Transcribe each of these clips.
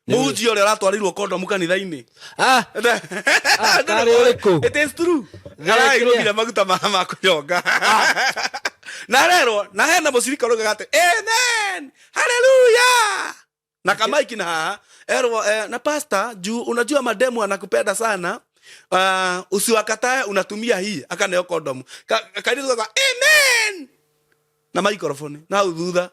Mũhunjia ũrĩa ũratwarĩirwo kondomu kanitha-inĩ. Ah, ah, karĩ ũrĩkũ? It is true. Kĩrĩa? Araigũrire maguta ma kũnyonga. Na arerwo na hena mũcirika ũraugaga atĩ amen haleluya na kamaiki na haha erwo na pastor juu unajua mademu anakupenda sana, usiwakatae unatumia hii, akaneo kondomu. Kanitha kauga amen na microphone na hau thutha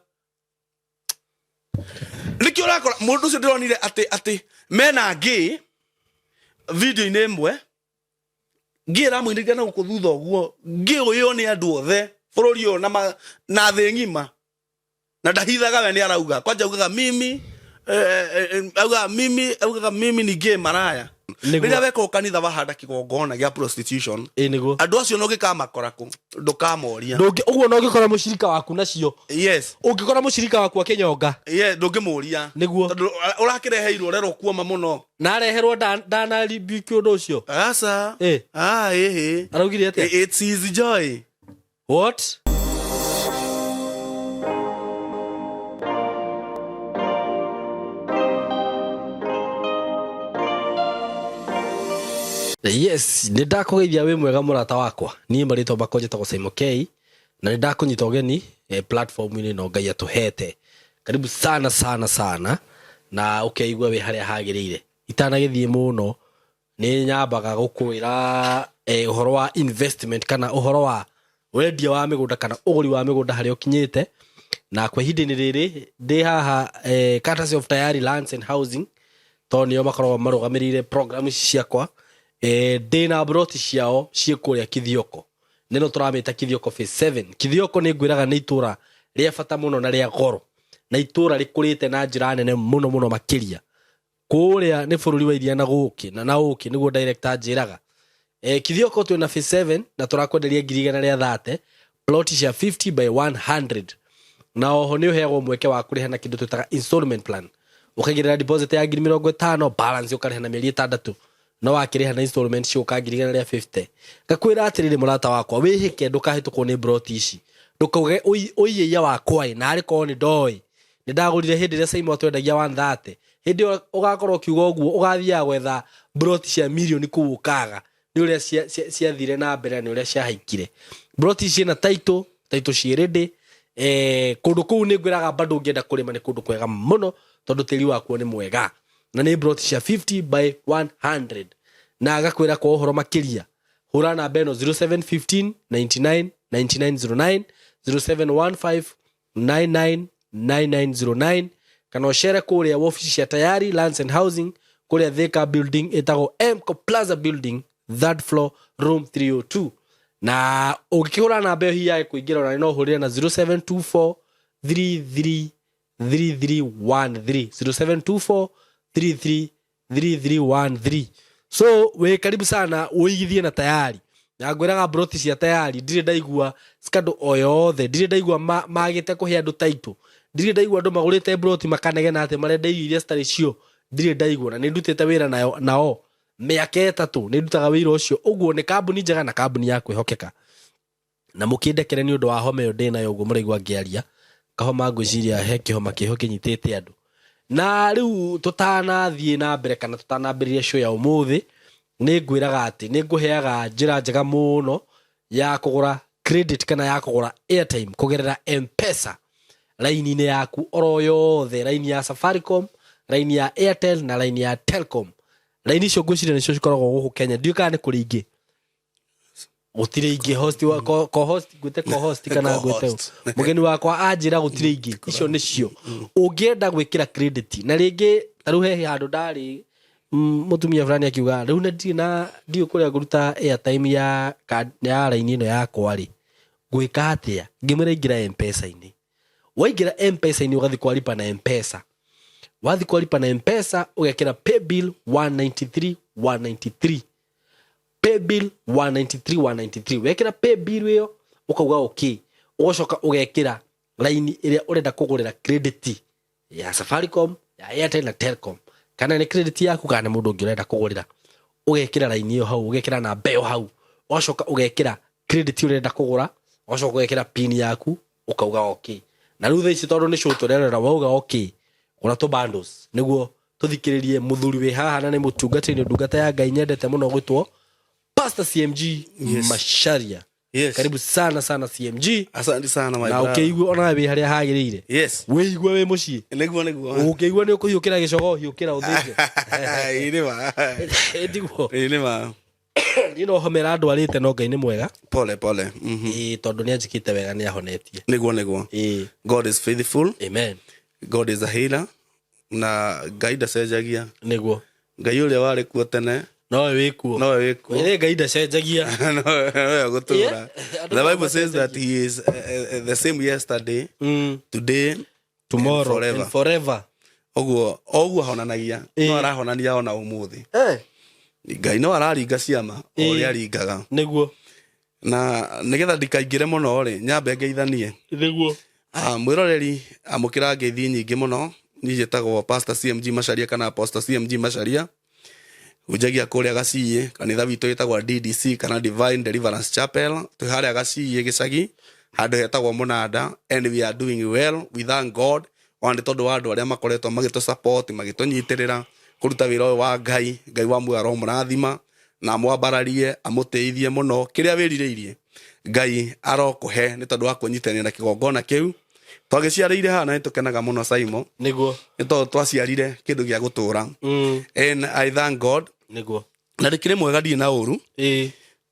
nĩkĩo ũrakora mũndũ ũcio ndĩronire atĩ mena ngĩ video-inĩ ĩmwe ngĩ ĩramũinĩria na gũkũ thutha ũguo, ngĩ ũyũ nĩ andũ othe bũrũri ũyũ na thĩ ng'ima, na ndahithaga we nĩ arauga kwanja augaga mimi augaga mimi, augaga mimi ni gay maraya. Nĩguo. Rĩrĩa weka kanitha wahanda kĩgongona gĩa prostitution, Ĩ nĩguo. Andũ acio no gĩkamakora kũ ndũkamoria. Ndũngĩ ũguo no ũngĩkora mũcirika waku nacio. Yes. Ũngĩkora mũcirika waku akĩnyonga. Yeah, ndũngĩmũria. Nĩguo. Tondũ ũrakĩreheirwo ũrerwo kuoma mũno. Na areherwo ndana rebuke ũndũ ũcio. Aca. Ĩ. Ah, ĩhĩ. Araugire atĩa? It's his joy. What? Yes, nĩ ndakũgeithia wĩ mwega mũrata wakwa. Niĩ marĩtwa makwa njĩtagwo Simon K na nĩ ndakũnyita ũgeni platform-inĩ ĩno Ngai atũhete. Karibu sana sana sana na ũkeigua wĩ harĩa hagĩrĩire. Itanagĩthiĩ mũno nĩ nyambaga gũkwĩra ũhoro wa investment kana ũhoro wa wendia wa mĩgũnda kana ũgũri wa mĩgũnda harĩa ũkinyĩte. Na kwa ihinda-inĩ rĩrĩ ndĩ haha courtesy of Tayari Lands and Housing, tondũ nĩo makoragwo marũgamĩrĩire program ici ciakwa. Ndĩ na broti ciao ciĩ kũrĩa Kithioko, nĩno tũramĩta Kithioko Phase 7. Kithioko nĩ ngwĩraga nĩ itũra rĩa bata mũno na rĩa goro, na itũra rĩkũrĩte na njĩra nene mũno mũno makĩria. Kũrĩa nĩ bũrũri wa iria na gũkĩ na ũkĩ nĩguo director anjĩraga. Kithioko twĩna Phase 7 na tũrakwenderia ngiri igana rĩa thate plot cia 50 by 100, na oho nĩ ũheagwo mweke wa kũrĩha na kĩndũ twĩtaga installment plan. Ũkaigĩrĩra deposit ya ngiri mĩrongo ĩtano, balance ũkarĩha na mĩeri 6, no wakĩrĩha na installment cigũka ngiri igana rĩa 50. Ngakwĩra atĩrĩrĩ mũrata wakwa, wĩhĩke ndũkahĩtũkwo nĩ broti ici, ndũkauge ũiĩia wakwa ĩ na arĩ korwo nĩ ndoĩ nĩ ndagũrire hĩndĩ ĩrĩa Simon atwendagia 130. Hĩndĩ ĩyo ũgakorwo ũkiuga ũguo, ũgathiaga gwetha broti cia mirioni kũu ũkaga nĩ ũrĩa ciathire na mbere na nĩ ũrĩa ciahaikire. Broti ici ciĩna title, title ciĩ ready. Kũndũ kũu nĩ ngwĩraga bado ũngĩenda kũrĩma nĩ kũndũ kwega mũno tondũ tĩri wakuo nĩ mwega, na nĩ broti cia 50 by 100. Na agakwĩra kwa ũhoro makĩria hũra namba ĩno 0715 99 9909, 0715 999909, kana ũcere kũrĩa wabici cia Tayari Lands and Housing kũrĩa Thika building ĩtagwo Mco Plaza building, third floor, room 302. Na ũngĩkĩhũra namba ĩyo hihi yage kũingĩra, ona no ũhũrĩre na 0724 33 3313, 0724 33 3313. So wĩ karibu sana ũigithie na Tayari, na ngwĩraga broti cia Tayari ndirĩ ndaigua scandal o yothe, ndirĩ ndaigua magĩte kũhe andũ title, ndirĩ ndaigua andũ magũrĩte broti makanegena atĩ marenda irio iria citarĩ cio, ndirĩ ndaigua. Na nĩ ndutĩte wĩra nayo nao mĩaka 3, nĩ ndutaga wĩra ũcio ũguo. Nĩ kambuni njega na kambuni ya kwĩhokeka. Na mũkĩndekere nĩ ũndũ wa homa ĩyo ndĩ nayo, ũguo mũraigua ngĩaria kahoma, ngwĩciria he kĩhoma kĩho kĩnyitĩte andũ. Na rĩu tũtanathiĩ na mbere kana tũtanambĩrĩria show ya ũmũthĩ, nĩ ngwĩraga atĩ nĩ ngũheaga njĩra njega mũno ya kũgũra credit kana ya kũgũra airtime kũgerera M-Pesa raini-inĩ yaku oro yothe, raini ya Safaricom, raini ya Airtel na raini ya Telcom. Raini icio ngwĩciria nĩcio cikoragwo gũkũ Kenya, ndiũĩ kana nĩ kũrĩ ingĩ. Gũtirĩ ingĩ. Host wa co-host, ngwĩte co-host kana ngwĩte Co-host. Mũgeni wakwa anjĩra gũtirĩ ingĩ, icio nĩcio ũngĩenda gwĩkĩra credit. Na rĩngĩ ta rĩu he handũ ndarĩ, mũtumia fulani akiuga rĩu na ndirĩ na ndiũĩ kũrĩa ngũruta airtime ya card ya raini ĩno yakwa rĩ, ngwĩka atĩa? Ngĩmwĩra ingĩra M-Pesa-inĩ. Waingĩra M-Pesa-inĩ ũgathiĩ kwa lipa na M-Pesa, wathiĩ kwa lipa na M-Pesa ũgekĩra paybill 193 193, paybill 193 193. Wekĩra paybill ĩyo ũkauga okay, ũgacoka ũgekĩra raini ĩrĩa ũrenda kũgũrĩra credit ya Safaricom, ya Airtel na Telcom, kana nĩ credit yaku kana nĩ mũndũ ũngĩ ũrenda kũgũrĩra, ũgekĩra raini ĩyo hau, ũgekĩra namba ĩyo hau, ũgacoka ũgekĩra credit ũrenda kũgũra, ũgacoka ũgekĩra pin yaku, ũkauga okay. Na rĩu thaa ici tondũ nĩ show tũrerora, wauga okay, gũra tũ bundles nĩguo. Tũthikĩrĩrie mũthuri wĩ haha na nĩ mũtungatĩri, ndungata ya Ngai nyendete mũno, gwĩtwo Pastor CMG Macharia. Yes. Karibu sana sana, CMG. Asante sana, my Na brother. ũkĩigua onawe wĩ harĩa hagĩrĩire. Wĩigue wĩ mũciĩ. Niguo, niguo. Ũkĩigua nĩ ũkũhiũkĩra gĩcogo, hiũkĩra ũthĩnje. Ĩ nĩ ma. Tiguo? Ĩ nĩ ma. Niĩ no homera ndwarĩte, no Ngai nĩ mwega. Pole pole. Ĩĩ, tondũ nĩ anjĩkĩte wega, nĩ ahonetie. Niguo, niguo. Ĩĩ. God is faithful. Amen. God is a healer. Na Ngai ndacenjagia. Ngai ũrĩa warĩ kuo tene Nowe wĩkuo. Nowe wĩkuo. Ĩrĩ Ngai ndacenjagia. Nowe gũtũra. Yeah. The Bible says that he is the same yesterday, today, tomorrow, forever. And forever. Ũguo o ũguo ahonanagia no arahonania ona ũmũthĩ. Ngai no araringa ciama o ũrĩa aringaga. Na nĩgetha ndikaingĩre mũno rĩ, nyambe ngeithanie. Ah, mwĩroreri, amũkĩra ngeithi nyingĩ mũno. Niĩ njĩtagwo Pastor CMG Macharia kana Apostle CMG Macharia. Hunjagia kũrĩa Gaciĩ. Kanitha witũ wĩtagwo DDC kana Divine Deliverance Chapel. Twĩ harĩa Gaciĩ gĩcagi, handũ hetagwo Mũnanda, and we are doing well, we thank God, ona nĩ tondũ wa andũ arĩa makoretwo magĩtũ support, magĩtũnyitĩrĩra kũruta wĩra ũyũ wa Ngai. Ngai wa muoyo aromũrathima na amwambararie, amũtĩithie mũno. Kĩrĩa wĩrirĩirie, Ngai arokũhe nĩ tondũ wa kwĩnyitanĩra na kĩgongona kĩu twagĩciarĩire haha. Na nĩ tũkenaga mũno, Saimo, nĩ tondũ twaciarire kĩndũ gĩa gũtũra, and I thank God. Na ndĩkĩrĩ mwega, ndirĩ na ũru.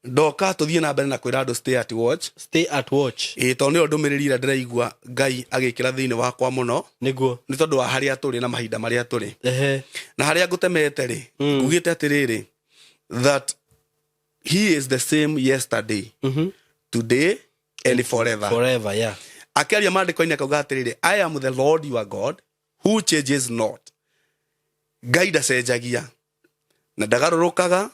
Ndoka tũthiĩ na mbere na kwĩra andũ stay at watch. Stay at watch. Ĩ, tondũ nĩyo ndũmĩrĩri ĩrĩa ndĩraigua Ngai agĩkĩra thĩinĩ wakwa mũno, nĩ tondũ wa harĩa tũrĩ na mahinda marĩa tũrĩ. Na harĩa ngũtemete rĩ, ngugĩte atĩrĩrĩ, that he is the same yesterday, today and forever. Forever, yeah. Akĩaria maandĩko-inĩ akauga atĩrĩrĩ, "I am the Lord your God who changes not." Ngai ndacenjagia na ndagarũrũkaga.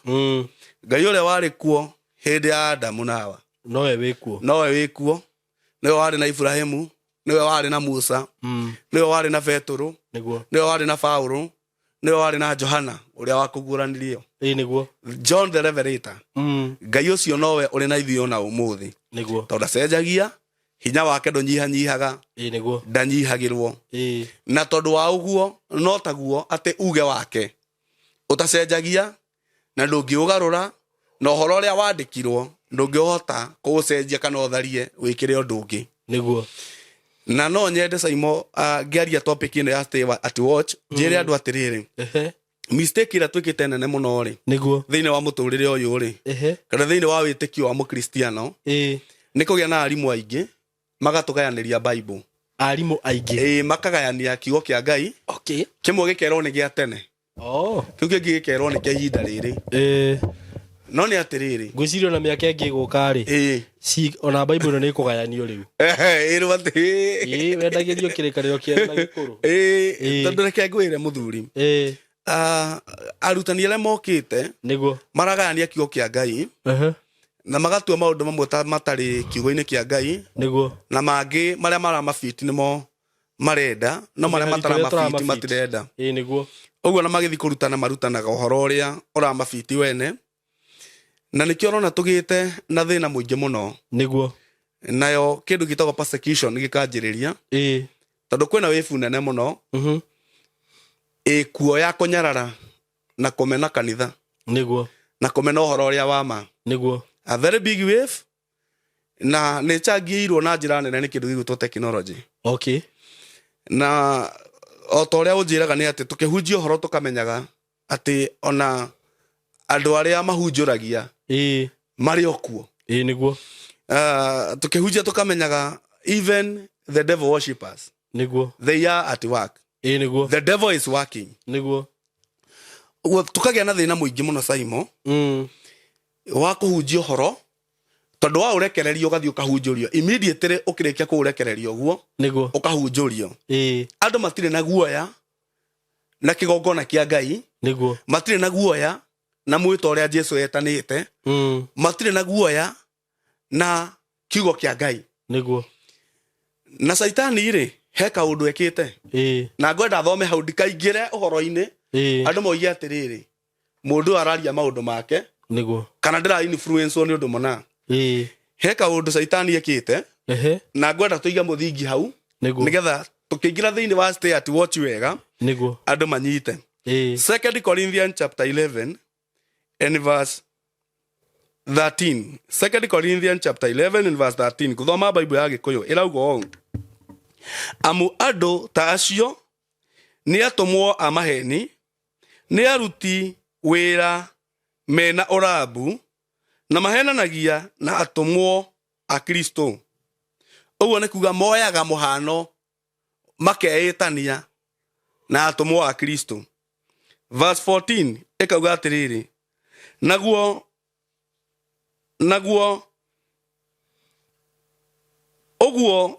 Ngai ũrĩa warĩ kuo hĩndĩ ya Adamu na Hawa Nowe wĩkuo. Nowe wĩkuo. Nĩwe warĩ na Ibrahimu, nĩwe warĩ na Musa, nĩwe warĩ na Betũrũ, nĩwe warĩ na Paũlũ, nĩwe warĩ na Johana ũrĩa wakũguũranirio, Ĩ nĩguo. John the Revelator. Ngai ũcio nowe ũrĩ na ithuĩ ona ũmũthĩ, tondũ ndacenjagia, hinya wake ndũnyihanyihaga, Ĩ nĩguo. ndanyihagĩrwo. Na tondũ wa ũguo, no taguo atĩ uge wake ũtacenjagia na ndũngĩũgarũra, na ũhoro ũrĩa wandĩkirwo ndũngĩhota kũũcenjia kana ũtharie wĩkĩre ũndũ ũngĩ. Na no nyende, Saimo, ngĩaria topic ĩno ya stay at watch, njĩre andũ atĩrĩrĩ, mistake ĩrĩa twĩkĩte nene mũno rĩ, thĩinĩ wa mũtũrĩre ũyũ rĩ, kana thĩinĩ wa wĩtĩkio wa mũkristiano, nĩ kũgĩa na arimũ aingĩ magatũgayanĩria Bible. Arimũ aingĩ. Ĩĩ, makagayania kiugo kĩa Ngai. Kĩmwe gĩkerwo nĩ gĩa tene, kĩu kĩngĩ gĩkerwo nĩ kĩa ihinda rĩrĩ. No nĩ atĩrĩrĩ, Ngwĩciria ona mĩaka ĩngĩ ĩgũka rĩ, ona Bible ĩno nĩ ĩkũgayanio rĩu. Ĩrwo atĩ Ĩ, wendagĩrio kĩrĩkanĩro kĩerũ na gĩkũrũ. Tondũ reke ngwĩre, mũthuri, arutani arĩa mokĩte maragayania kiugo kĩa Ngai na magatua maũndũ mamwe ta matarĩ kiugo-inĩ kĩa Ngai, na mangĩ marĩa maramabiti nĩmo marenda, no marĩa Tũrĩa mataramabiti tũramabiti. matirenda. Ĩ nĩguo. Ũguo na magĩthiĩ kũrutana, marutanaga ũhoro ũrĩa ũramabiti wene, na nĩkĩo ũrona tũgĩte na thĩna mũingĩ mũno. Nayo kĩndũ gĩtagwo persecution gĩkanjĩrĩria, tondũ kwĩna wĩbu nene mũno ĩkuo ya kũnyarara na kũmena kanitha na kũmena ũhoro ũrĩa wa ma. A very big wave, na nĩ ĩcangĩirwo na njĩra nene nĩ kĩndũ gĩgwĩtwo technology. Na o ta ũrĩa ũnjĩraga nĩ atĩ tũkĩhunjia ũhoro, tũkamenyaga atĩ ona andũ arĩa mahunjũragia marĩ o kuo. Ĩ nĩguo. Tũkĩhunjia tũkamenyaga even the devil worshippers, they are at work. Ĩ nĩguo. The devil is working. Ũguo tũkagĩa na thĩna mũingĩ mũno, Saimo, wa kũhunjia ũhoro, tondũ wa ũrekererio ũgathiĩ ũkahunjũrio immediately ũkĩrĩkia kũũrekererio ũguo, ũkahunjũrio. Andũ matirĩ na guoya na kĩgongona kĩa Ngai, matirĩ na guoya na mwĩto ũrĩa Jesu etanĩte, matirĩ na guoya na kiugo kĩa Ngai. Na Caitani rĩ, he kaũndũ ekĩte, na ngwenda thome hau ndikaingĩre ũhoro-inĩ, andũ moige atĩrĩrĩ, mũndũ ũyũ araria maũndũ make kana ndĩra influence nĩ ũndũ mũna. He kaũndũ Caitani ekĩte, na ngwenda tũige mũthingi hau, nĩgetha tũkĩingĩra thĩinĩ wa stay at watch wega, andũ manyite. Second Corinthians chapter 11 and verse 13. Second Corinthians chapter 11 and verse 13. Kuthoma Bible ya Gikuyu ĩrauga ũũ: Amu andũ ta acio nĩ atũmwo a maheni, nĩ aruti wĩra mena ũrambu, na mahenanagia na atũmwo a Kristo. Ũguo nĩ kuga moyaga mũhano makeĩtania na atũmwo a Kristo. Verse 14 ĩkauga atĩrĩrĩ, naguo ũguo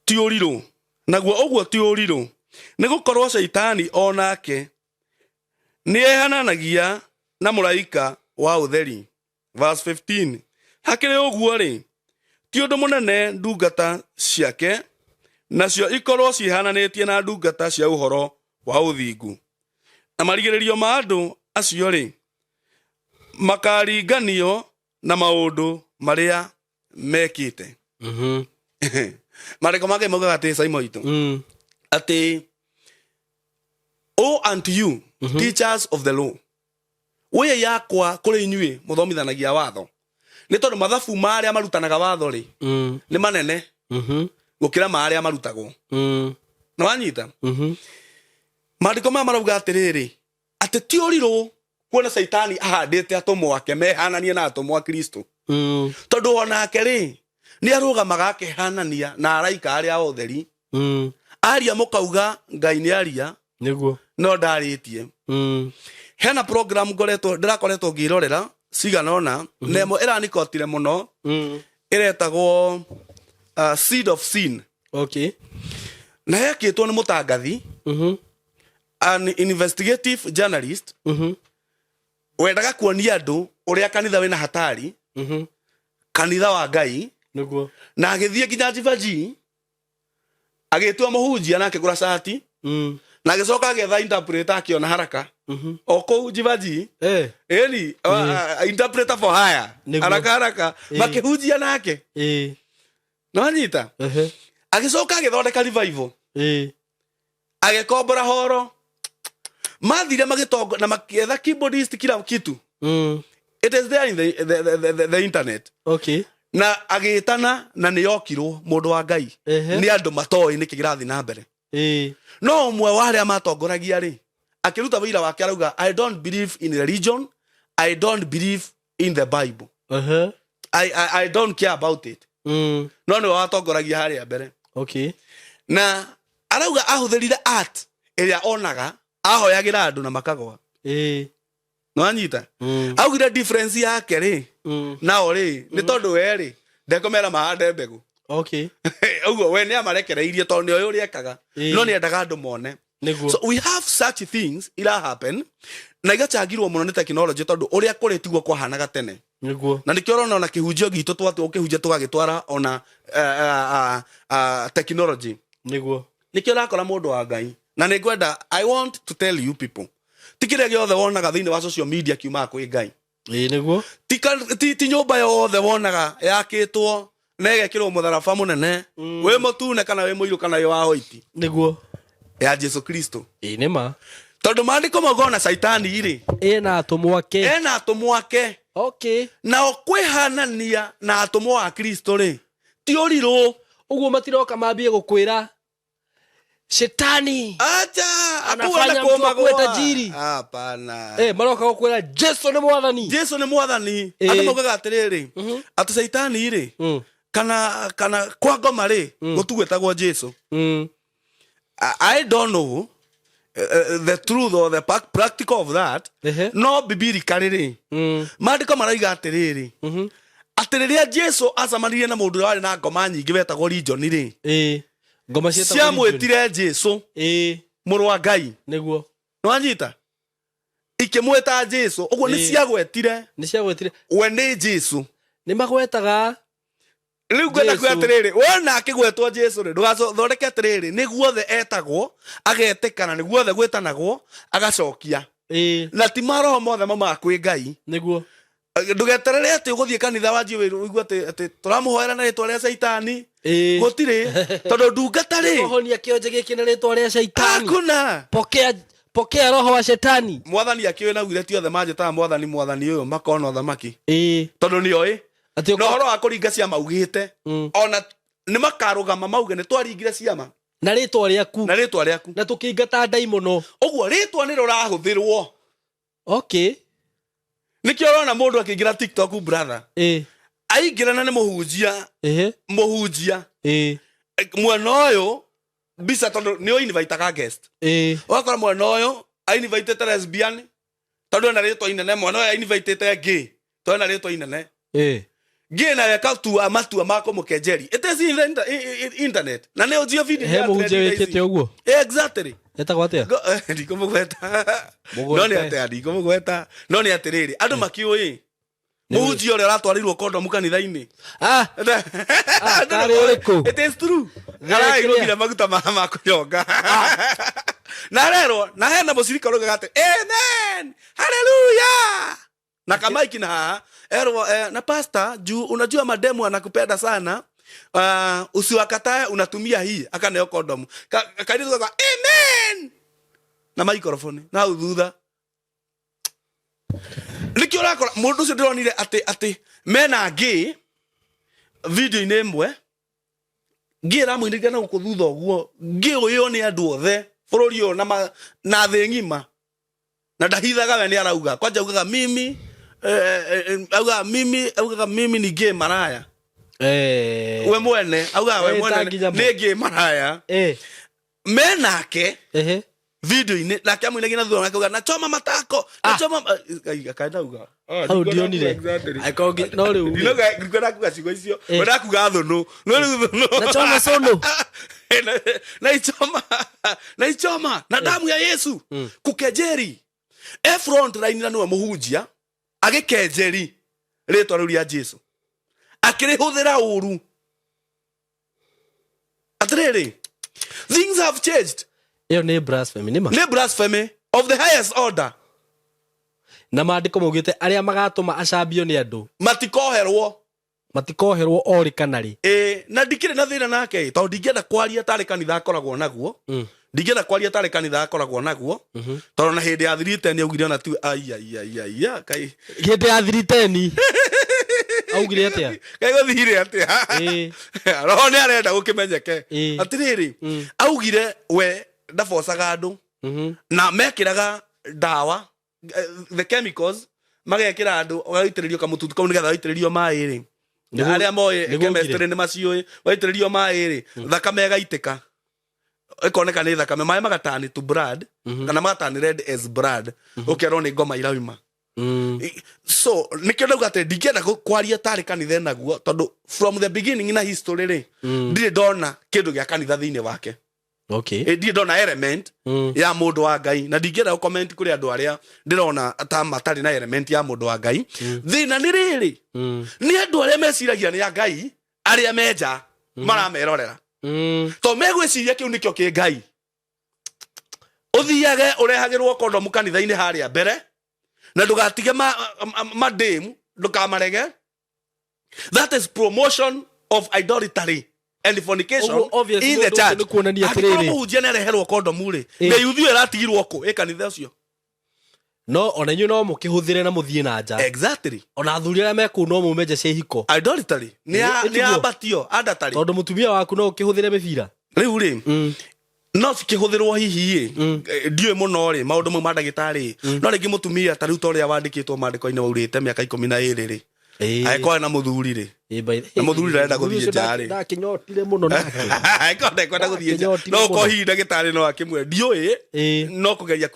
ti ũrirũ, naguo ũguo ti ũrirũ, nĩ gũkorwo Caitani o nake nĩ ehananagia na mũraika wa ũtheri. Verse 15, hakĩrĩ ũguo rĩ, ti ũndũ mũnene ndungata ciake nacio ikorwo ciĩhananĩtie na ndungata cia ũhoro wa ũthingu, na marigĩrĩrio ma andũ acio rĩ, makaringanio na maũndũ marĩa mekĩte. Marĩko make maugaga atĩ Simon witũ, atĩ o unto you, teachers of the law, wĩyai yakwa kũrĩ inyuĩ mũthomithanagia watho, nĩ tondũ mathabu ma arĩa marutanaga watho rĩ, nĩ manene gũkĩra ma arĩa marutagwo. Na wanyita? Maandĩko maya marauga atĩrĩrĩ, atĩ ti ũrirũ kuona Caitani ahandĩte atũmwo ake mehananie na atũmwo a Kristo, tondũ onake rĩ, nĩ arũgamaga akehanania na araika arĩa a ũtheri. Aria mũkauga Ngai nĩ aria, no ndarĩtie. Hena program ngoretwo ndĩrakoretwo ngĩrorera cigana ũna, na ĩmwe ĩranikotire mũno, ĩretagwo Seed of Sin. Na yekĩtwo nĩ mũtangathi, an investigative journalist, wendaga kuonia andũ ũrĩa kanitha wĩna hatari, kanitha wa Ngai. Na agĩthiĩ nginya Jivaji, agĩtua mũhunjia na akĩgũra cati, na agĩcoka agĩetha interpreter, akĩona haraka o kũu Jivaji. Ĩni interpreter for hire. Haraka haraka makĩhunjia nake. Nĩwanyita? Agĩcoka agĩthondeka revival, agĩkombora horo, mathire magĩtongo na makĩetha keyboardist, kila kitu. It is there in the internet. Na agĩtana na nĩ yokirwo, mũndũ wa Ngai, nĩ andũ matoĩ nĩkĩ kĩrathiĩ na mbere. No ũmwe wa arĩa matongoragia rĩ, akĩruta wĩira wake, arauga, "I don't believe in religion, I don't believe in the Bible. I don't care about it." No nĩwe watongoragia harĩa mbere. Na arauga ahũthĩrire art ĩrĩa onaga ahoyagĩra andũ na makagwa. Nĩwanyita? Augire difference yake rĩ, nao rĩ, nĩ tondũ we rĩ, ndekũmera mahande mbegũ. Ũguo we nĩ amarekereirie tondũ nĩ oĩ ũrĩa ekaga. No nĩ endaga andũ mone. So we have such things ira happen na igachangirwo mũno nĩ technology, tondũ ũrĩa kũrĩ tiguo kwahanaga tene. Na nĩkĩo ũrona ona kĩhunjio gitũ twatũ ũkĩhunjia tũgagĩtwara ona technology. Nĩkĩo ũrakora, mũndũ wa Ngai, na nĩ ngwenda, I want to tell you people, ti kĩrĩa gĩothe wonaga thĩinĩ wa social media kiumaga kwĩ Ngai. Ti nyũmba yothe wonaga yakĩtwo na ĩgekĩrwo mũtharaba mũnene, wĩ mũtune kana wĩ mũirũ kana wĩ wa hoiti, ya Jesu Kristo. Ĩĩ, nĩ ma. Tondũ maandĩko mauga ona Caitani rĩ, ĩna atũmwo ake. Ena atũmwo ake. Nao kwĩhanania na atũmwo a Kristo rĩ, ti ũrirũ. Ũguo matiroka mambie gũkwĩra shetani acha anafanya mtu akuwe tajiri. Hapana. Maroka gũkwĩra Jesu nĩ mwathani. Jesu nĩ mwathani. Andũ maugaga atĩrĩrĩ, atĩ Caitani rĩ, kana kwa ngoma rĩ, gũtugwĩtagwo Jesu. I don't know the truth or the practical of that. No biblically rĩ, maandĩko maraiga atĩrĩrĩ, atĩ rĩrĩa Jesu acemanirie na mũndũ ũrĩa warĩ na ngoma nyingĩ wetagwo Legion rĩ, Ĩĩ, ngoma ciĩtagwo Legion. Ciamwĩtire Jesu, mũrũ wa Ngai. Nĩwanyita? Ikĩmwĩta Jesu ũguo nĩ ciagwetire Nĩ ciagwetire we nĩ Jesu. Nĩ magwetaga Rĩu ngwenda Jesu. kuga atĩrĩrĩ, wona akĩgwetwo Jesu rĩ, ndũgathondeke atĩrĩrĩ nĩ guothe etagwo agetĩkana, nĩ guothe gwĩtanagwo agacokia. Na ti maroho mothe maumaga kwĩ Ngai. Ndũgeterere atĩ ũgũthiĩ kanitha wanjie ũigue atĩ tũramũhoera na rĩtwa rĩa Caitani. Gũtirĩ, tondũ ndungata rĩ, Kũhonia kĩonje gĩkĩ na rĩtwa rĩa Shaitani. Hakuna. Pokea. Pokea roho wa shetani. Mwathani akĩũĩ na augire ti othe manjĩtaga mwathani mwathani ũyũ makona ũthamaki. Tondũ nĩ oĩ. Atĩ Na ũhoro wa kũringa ciama augĩte ona nĩ makarũgama mauge nĩ twaringire ciama na rĩtwa rĩaku. Na rĩtwa rĩaku. Na tũkĩingata ndaimono. Ũguo rĩtwa nĩrĩo rahũthĩrwo. Okay. Nĩkĩo ũrona mũndũ akĩingĩra TikTok, brother. Aingĩra na nĩ mũhunjia. Mũhunjia. Mwena ũyũ mbica tondũ nĩ ũinvitaga guest. Ũgakora mwena ũyũ ainvitĩte lesbian tondũ ena rĩtwa inene, mwena ũyũ ainvitĩte gay tondũ ena rĩtwa inene. Gay nayo ĩkatua matua ma kũmũkenjeri. It is in the internet. Na nĩ ũnjio video He ya mũhunjia trend wĩkĩte ici. ũguo? Exactly. Etagwo atĩa? Ndikũmũgweta. Mũgwete. No nĩ atĩa ndikũmũgweta. No nĩ atĩrĩrĩ, andũ makĩũĩ mũhunjia ũrĩa ũratwarĩirwo kondomu kanitha-inĩ. Karĩ ũrĩkũ? It is true. Kĩrĩa? Araigũkire maguta ma kũnyonga. Na arerwo na hena mũcirika ũraugaga atĩ amen haleluya na kamaiki na haha erwo na pastor, juu unajua mademu anakupenda sana, usiwakatae, unatumia hii, akaneo kondomu. Kairĩtu gaka amen na microphone na hau thutha. Nĩkĩo ũrakora mũndũ ũcio ndĩronire atĩ mena ngĩ video-inĩ ĩmwe, ngĩ ĩramũinĩria na gũkũ thutha ũguo, ngĩ ũyũ nĩ andũ othe bũrũri ũyũ na thĩ ng'ima, na ndahithaga we nĩ arauga kwanja augaga mimi, augaga mimi, augaga mimi ni gay maraya. We mwene augaga we mwene tangi nyamũ. nĩ gay maraya. Menake video-inĩ nake amũinagia na thutha wake auga nachoma matako nachoma. Akaenda auga Hau ndionire. Angĩkorwo no rĩu ndikuenda kuga ciugo icio. Wenda kuga thũnũ, no rĩu thũnũ. Nachoma cũnũ. Naichoma, naichoma na damu ya Yesu kũkenjeri e front line, na nĩwe mũhunjia agĩkenjeri rĩtwa rĩu rĩa Jesu akĩrĩhũthĩra ũru. Atĩrĩrĩ, things have changed. Ĩyo nĩ blasphemy nĩma. Nĩ blasphemy of the highest order. Na maandĩko maugĩte arĩa magatũma acambio nĩ andũ matikoherwo. Matikoherwo orĩ kana rĩ. Ĩ, na ndikĩrĩ na thĩna nake tondũ ndingĩenda kwaria tarĩ kanitha akoragwo naguo. Ndingĩenda kwaria tarĩ kanitha akoragwo naguo tondũ na hĩndĩ ya 310 augire ona tu aiaiaiaia kai. Hĩndĩ ya 310 augire atĩa? Kai gũthire atĩa? Roho nĩ arenda gũkĩmenyeke. Atĩrĩrĩ, augire we ndabocaga andũ na mekĩraga ndawa, the chemicals magekĩra andũ, ũgaitĩrĩrio kamũtutu kau nĩgetha waitĩrĩrio maĩ rĩ, arĩa moĩ Nĩguo chemistry nĩ maciũĩ, waitĩrĩrio maĩ rĩ, thakame ĩgaitĩka, ĩkoneka nĩ thakame, maĩ magatani to blood kana magatani red as blood, ũkerwo nĩ ngoma irauma. So nĩkĩo ndauga atĩ ndingĩenda kwaria tarĩ kanitha ĩnaguo tondũ from the beginning na history rĩ, ndirĩ ndona kĩndũ gĩa kanitha thĩinĩ wake. Ndirĩ ndona element ya mũndũ wa Ngai, na ndingĩenda gũcomment kũrĩ andũ arĩa ndĩrona ta matarĩ na element ya mũndũ wa Ngai. Thĩna nĩ rĩrĩ, nĩ andũ arĩa meciragia nĩ a Ngai arĩa menja maramerorera to megwĩciria kĩu nĩkĩo kĩ Ngai. Ũthiage ũrehagĩrwo kondomu kanitha-inĩ harĩa mbere na ndũgatige mademu, ndũkamarege. That is promotion of idolatry and fornication Ũguo, obviously, in the mũndũ ũcio church. nĩ kuonania Angĩkorwo atĩrĩrĩ. mũhunjia nĩareherwo kondomu rĩ, na yuthi ĩyo ĩratigirwo kũ ĩ kanitha ũcio? No ona inyuĩ no mũkĩhũthĩre na mũthiĩ na nja. Exactly. Ona athuri arĩa me kũu no mume nja cia ihiko. Idolatry nĩ Ĩ, nĩ tiguo? ambatio andatari. Tondũ mũtumia waku no ũkĩhũthĩre mĩbira. Rĩu rĩ, no cikĩhũthĩrwo hihi ĩ, ndiũĩ mũno rĩ maũndũ mau ma ndagĩtarĩ, no rĩngĩ mũtumia ta rĩu ta ũrĩa wandĩkĩtwo maandĩko-inĩ waurĩte mĩaka 12 rĩ, angĩkorwo na mũthuri rĩ, na mũthuri ndarenda gũthiĩ nja rĩ. Ndakinyotire mũno nake. Angĩkorwo ndekwenda gũthiĩ nja, Ndakinyotire no mũno. ũkorwo hihi ndagĩtarĩ no akĩmwĩre ndiũĩ, no kũgeria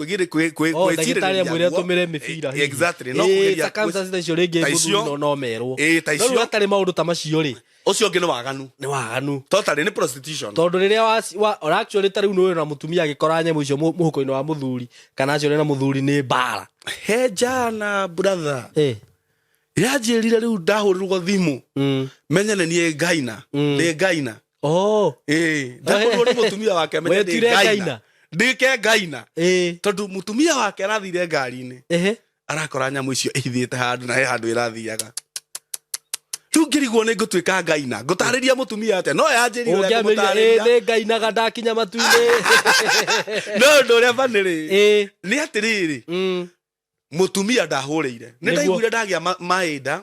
Oh, ndagĩtarĩ gwĩcirĩrĩria amwĩre guo. atũmĩre mĩbira hihi. Exactly, no kũgeria circumstances icio rĩngĩ Ta icio. mũthuri no merwo. Ta No rĩu icio. hatarĩ maũndũ ta macio rĩ, Ũcio ũngĩ nĩ waganu. Nĩ waganu. Totally nĩ prostitution. Tondũ rĩrĩa or actually ta rĩu nĩũĩ na mũtumia agĩkora nyamũ icio mũhuko-inĩ wa mũthuri kana acio na mũthuri nĩ mbara. He jana, brother, yanjĩrire rĩu ndahũrĩrwo thimũ menye nĩ niĩ ngaina, nĩ ngaina. Oh. Ĩĩ, ndahũrĩrwo nĩ mũtumia wake menye nĩ Wetire ngaina. ngaina? Ndĩke ngaina tondũ mũtumia wake arathire ngari-inĩ, arakora nyamũ icio ĩhithĩte handũ na he handũ ĩrathiaga. Rĩu ngĩrigwo nĩ ngũtuĩka ngaina ngũtarĩria mũtumia atĩa no yanjĩrire ũrĩa Ũngĩambĩrĩria, ĩ ngũmũtarĩria. nĩ ngainaga ndakinya matu-inĩ. No ũndũ ũrĩa banĩrĩ Ĩ. nĩ atĩrĩrĩ, Mũtumia ndahũrĩire, nĩ Nĩguo. ndaiguire ndagĩa maĩnda,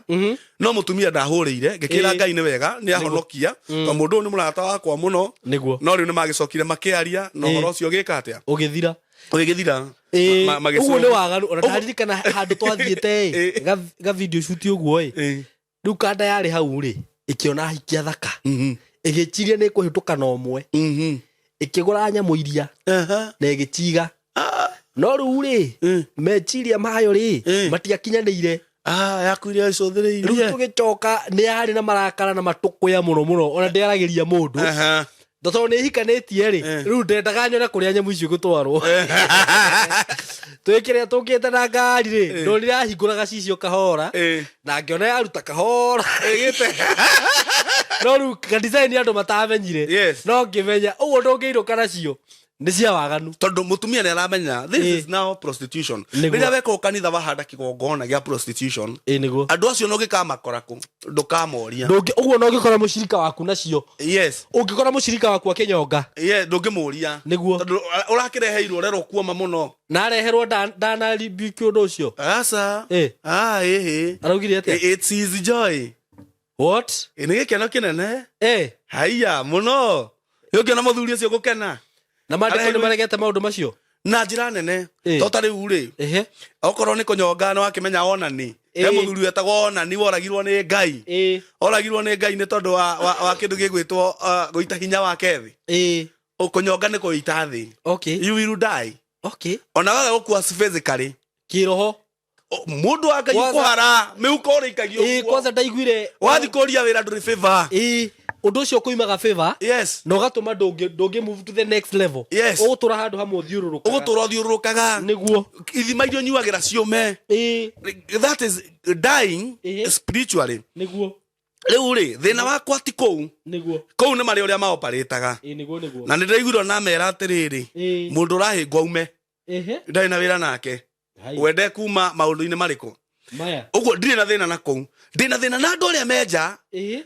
no mũtumia ndahũrĩire, ngĩkĩra Ngai nĩ wega nĩ ahonokia, tondũ mũndũ ũyũ nĩ mũrata wakwa mũno. No rĩu nĩ magĩcokire makĩaria na ũhoro ũcio ũgĩka atĩa? Ũgĩthira. Ũgĩgĩthira. Ũguo nĩ waganu. Ona ndaririkana handũ twathiĩte ĩ ga video shoot ũguo ĩ. Rĩu kanda yarĩ hau rĩ, ĩkĩona ahiki athaka, ĩgĩciria nĩ kũhĩtũka na ũmwe, ĩkĩgũra nyamũ iria na ĩgĩciga, no rĩu rĩ, meciria mayo rĩ, matiakinyanĩire. Ah, yakuire Rĩu icũthĩrĩirie. Tũgĩcoka nĩ yarĩ na marakara na matũkũya mũno mũno, ona ndĩaragĩria mũndũ. Tondũ nĩ hikanĩtie rĩ, rĩu ndendaga nyone kũrĩa nyamũ icio igũtwarwo. Twĩkĩrĩa tũkĩte na ngari rĩ, ndonire ahingũra gacicio kahora, na ngĩona yaruta kahora. Ĩgĩte. No rĩu kadesign andũ matamenyire. No ngĩmenya ũguo ndũngĩinũka nacio nĩ cia waganu. Tondũ mũtumia nĩ aramenya this is now prostitution. Rĩrĩa weka kanitha wahanda kĩgongona gĩa prostitution, Ĩ nĩguo. Andũ acio no gĩkamakora kũ ndũkamoria. Ndũngĩ ũguo no ũngĩkora mũcirika waku nacio, ũngĩkora mũcirika waku akĩnyonga, Yes, ndũngĩmũria. Tondũ ũrakĩreheirwo ũrerwo kuoma mũno. Na areherwo ndanaribuke ũndũ ũcio. Aca. Ah, ĩhĩ. Araugire atĩa? It's his joy. What? Ĩ, nĩ gĩkeno kĩnene. Haiya mũno nĩ ũngĩona mũthuri ũcio gũkena. Na mandĩko nĩ Areheirwo- maregete maũndũ macio. Na njĩra nene. To ta rĩu rĩ, okorwo nĩ kũnyonga nĩ wakĩmenya onani he mũthuri wetagwo Onani woragirwo nĩ Ngai. Oragirwo nĩ Ngai nĩ tondũ wa kĩndũ gĩgwĩtwo gũita hinya wake thĩ. Kũnyonga nĩ kũita thĩ. You will die. Ona waga gũkua physically, Kĩroho. Mũndũ wa Ngai ũkũhara mĩhuko ũrĩikagia ũguo. Kwanza ndaiguire Wathi kũria wĩra ndũrĩ favor. Ũndũ ũcio kũimaga favor na ũgatũma ndũngĩ move to the next level. Ũgũtũra handũ hamwe ũthiũrũrũkaga. Ũgũtũra ũthiũrũrũkaga. Ithima iria ũnyuagĩra ciũme. That is dying spiritually. Rĩu rĩ, thĩna wakwa ti kũu. Kũu nĩ marĩ ũrĩa maoparĩtaga. Ĩ nĩguo nĩguo. Na nĩ ndĩraiguire ona mera atĩrĩrĩ, mũndũ ũrahĩngwo aume, ndarĩ na wĩra nake. Wende kuma maũndũ-inĩ marĩkũ? Maya. Ũguo ndirĩ na thĩna na kũu, ndĩ na thĩna na andũ arĩa menja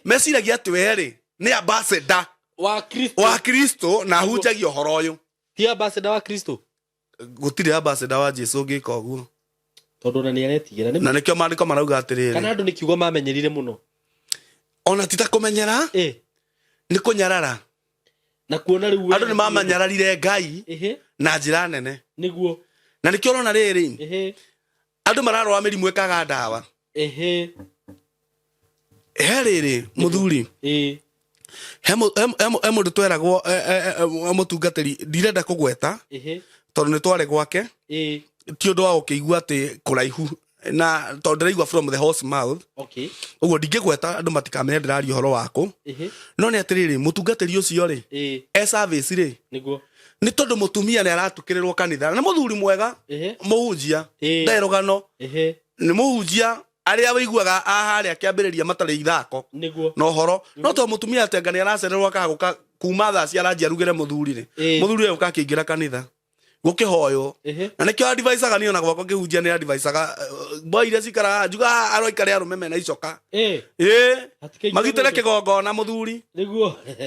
meciragia atĩ we rĩ nĩ ambassador wa Kristo. Wa Kristo na ahunjagia ũhoro ũyũ. Ti ambassador wa Kristo. Gũtirĩ ambassador wa Jesu ũngĩka ũguo. Tondũ ona nĩ aretigĩra nĩ Na nĩkĩo maandĩko marauga atĩrĩrĩ, kana andũ nĩ kiugo mamenyerire mũno. Ona ti ta kũmenyera, nĩ kũnyarara. Na kuona rĩu Andũ nĩ mamanyararire Ngai na njĩra nene. Na nĩkĩo ũrona rĩrĩ, andũ mararwara mĩrimũ ĩkaga ndawa. He rĩrĩ mũthuri, he mũndũ tweragwo mũtungatĩri ndirenda kũgweta, tondũ nĩ twarĩ gwake. Ti ũndũ wa gũkĩigua atĩ kũraihu na tondũ ndĩraigua from the horse mouth. Ũguo ndingĩgweta andũ matikamenya ndĩraria ũhoro waku. No nĩ atĩrĩrĩ, mũtungatĩri ũcio rĩ, e service rĩ, nĩ tondũ mũtumia nĩ aratukĩrĩrwo kanitha na mũthuri mwega, mũhunjia, ndarĩ rũgano, nĩ mũhunjia arĩa wĩiguaga aharĩa kĩambĩrĩria matarĩ ithako na ũhoro, no to mũtumia atenga nĩ aracererwo akagũka kuma thaa cia ranji arugĩre mũthuri rĩ, mũthuri ũyũ akĩingĩra kanitha gũkĩhoywo. Na nĩkĩo advisaga niĩ ona gwakwa ngĩhunjia nĩ advisaga boy iria cikaraga njuga aroikare arũme mena icoka. Hatikaingĩra Magitĩre mũndũ. Kĩgongona mũthuri.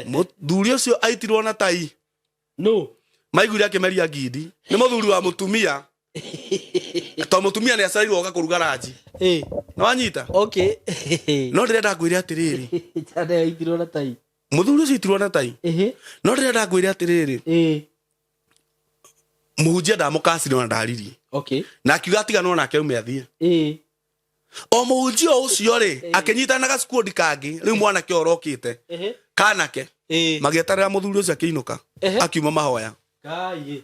Mũthuri ũcio aitirwo na tai. No. Maiguire akĩmeria ngindi nĩ mũthuri wa mũtumia, to mũtumia nĩ acereirwo oka kũruga ranji. Nĩ wanyita? No ndĩrenda ngwĩre atĩrĩrĩ, Jana yaitirwo na tai. Mũthuri ũcio aitirwo na tai. No ndĩrenda ngwĩre atĩrĩrĩ, Mũhunjia ndamũkacire ona ndaririe. Na akiuga atiganwo nake aume athiĩ. O mũhunjia ũcio rĩ, akĩnyitana na gacukundi kangĩ rĩu mwanake ũrokĩte kanake, magĩeterera mũthuri ũcio akĩinũka. Akiuma mahoya. Kai.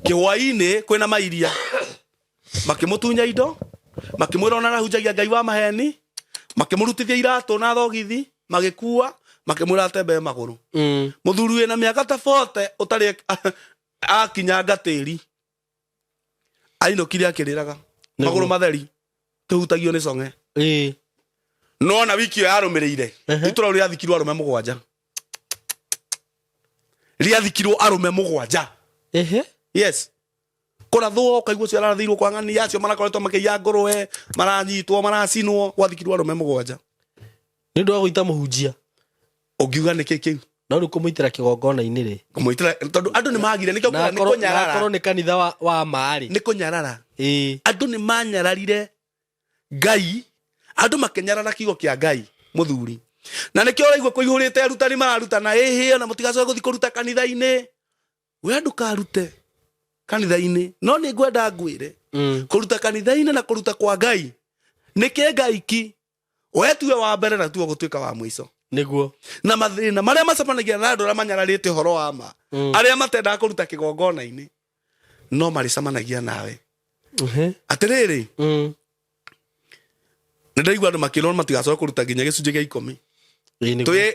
Kĩhwainĩ kwĩna mairia makĩmũtunya indo, makĩmwĩra ona arahunjagia Ngai wa maheni, makĩmũrutithia iratũ na thogithi, magĩkua, makĩmwĩra atembee magũrũ. Mũthuri wĩna mĩaka ta 40 ũtarĩ akinyanga tĩri ainũkire akĩrĩraga. Magũrũ matheri kĩhutagio nĩ cong'e. No na wiki ĩyo yarũmĩrĩire, itũra rĩu rĩathikirwo arũme 7, rĩathikirwo arũme 7. Yes, kũrathwo ũkaigua ũcio ararathĩirwo kwa ng'ania, acio marakoretwo makĩiya ngũrwe maranyitwo maracinwo, gwathikirwo arũme 7. Nĩ ũndũ wa gũita mũhunjia. Ũngiuga nĩkĩ kĩu? No rĩu kũmũitĩra kĩgongona-inĩ rĩ, Kũmũitĩra tondũ andũ nĩ magire, nĩkĩo na nguga nĩ akorwo na kũnyarara. akorwo nĩ kanitha wa ma rĩ. Nĩ kũnyarara. Ĩĩ. Andũ nĩ manyararire Ngai, andũ makĩnyarara kiugo kĩa Ngai mũthuri, na nĩkĩo ũraigua kũihũrĩte arutani mararutana ĩhĩ, ona mũtigacoke gũthiĩ kũruta kanitha-inĩ. We ndũkarute kanitha-inĩ, no nĩ ngwenda ngwĩre, kũruta kanitha-inĩ na kũruta kwa Ngai nĩ kĩ Ngai ki we tuwe wa mbere na tuwe gũtuĩka wa mũico. Nĩguo. Na mathĩna marĩa macemanagia na andũ arĩa manyararĩte ũhoro wa ma, arĩa matendaga kũruta kĩgongona-inĩ, no marĩcemanagia nawe. Atĩrĩrĩ, nĩ ndaigua andũ makĩrwo matigacoke kũruta nginya gĩcunjĩ gĩa 10. Ĩĩ, nĩguo. Twĩ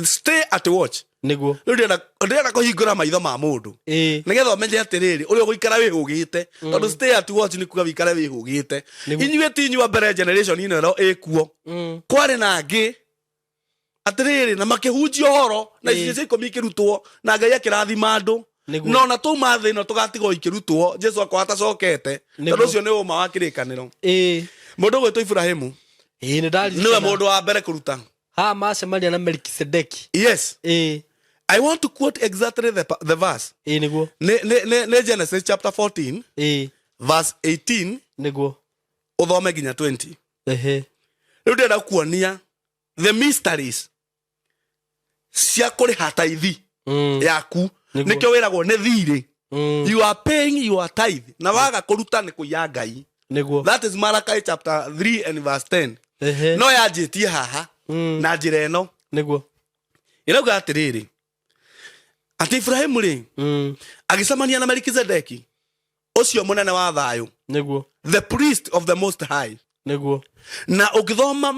stay at watch. Rĩu ndĩrenda kũhingũra maitho ma mũndũ, nĩgetha ũmenye atĩrĩrĩ, ũrĩa ũgũikara wĩhũgĩte, tondũ stay at watch nĩ kuga wĩikare wĩhũgĩte. Inyuĩ ti inyuĩ a mbere generation ĩno ĩro ĩkuo. Kwarĩ na angĩ, atĩrĩrĩ, na makĩhunjia ũhoro na icunjĩ cia 10 ikĩrutwo na Ngai akĩrathima andũ. No na twauma thĩ ĩno tũgatigwo ikĩrutwo Jesu akorwo atacokete, tondũ ũcio nĩ ũma wa kĩrĩkanĩro. Mũndũ ũgwĩtwo Iburahĩmu Ĩĩ, nĩ nĩwe ndaririkana. Mũndũ wa mbere kũruta. Haha macemania na Melkisedeki. Yes. I want to quote exactly the verse. Ĩĩ, nĩguo. Nĩ Genesis chapter 14, verse 18, ũthome nginya 20. Rĩu ndĩrenda kuonia the mysteries cia kũrĩha tithe yaku. Nĩkĩo wĩragwo nĩ thirĩ. You are paying your tithe, na waga kũruta nĩ kũiya Ngai. That is Malachi chapter 3 and verse 10. No yanjĩtie haha na njĩra ĩno. Ĩrauga atĩrĩrĩ, atĩ Ibrahimu rĩ, agĩcemania na Melkizedeki ũcio mũnene wa thayũ, the priest of the Most High. Na ũngĩthoma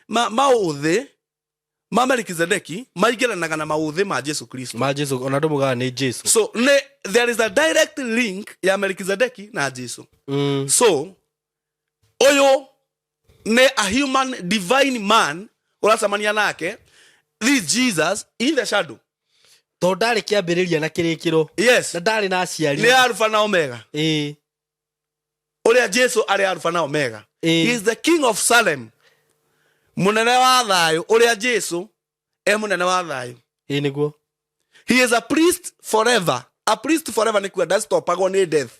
maũthĩ ma Melkizedeki maingĩranaga na maũthĩ ma Jesu Kristo. Ma Jesu, ona andũ mugaga nĩ Jesu. So nĩ there is a direct link ya Melkizedeki na Jesu. So ũyũ nĩ a human divine man ũracemania nake, this Jesus in the shadow. Tondũ ndarĩ kĩambĩrĩria na kĩrĩkĩro. Na ndarĩ na aciari. Nĩ Alpha na Omega. Ũrĩa Jesu arĩ Alpha na Omega. He is the King of Salem, mũnene wa thayũ. Ũrĩa Jesu e mũnene wa thayũ. Ĩĩ, nĩguo. He is a priest forever. A priest forever nĩ kuga ndastopagwo nĩ death.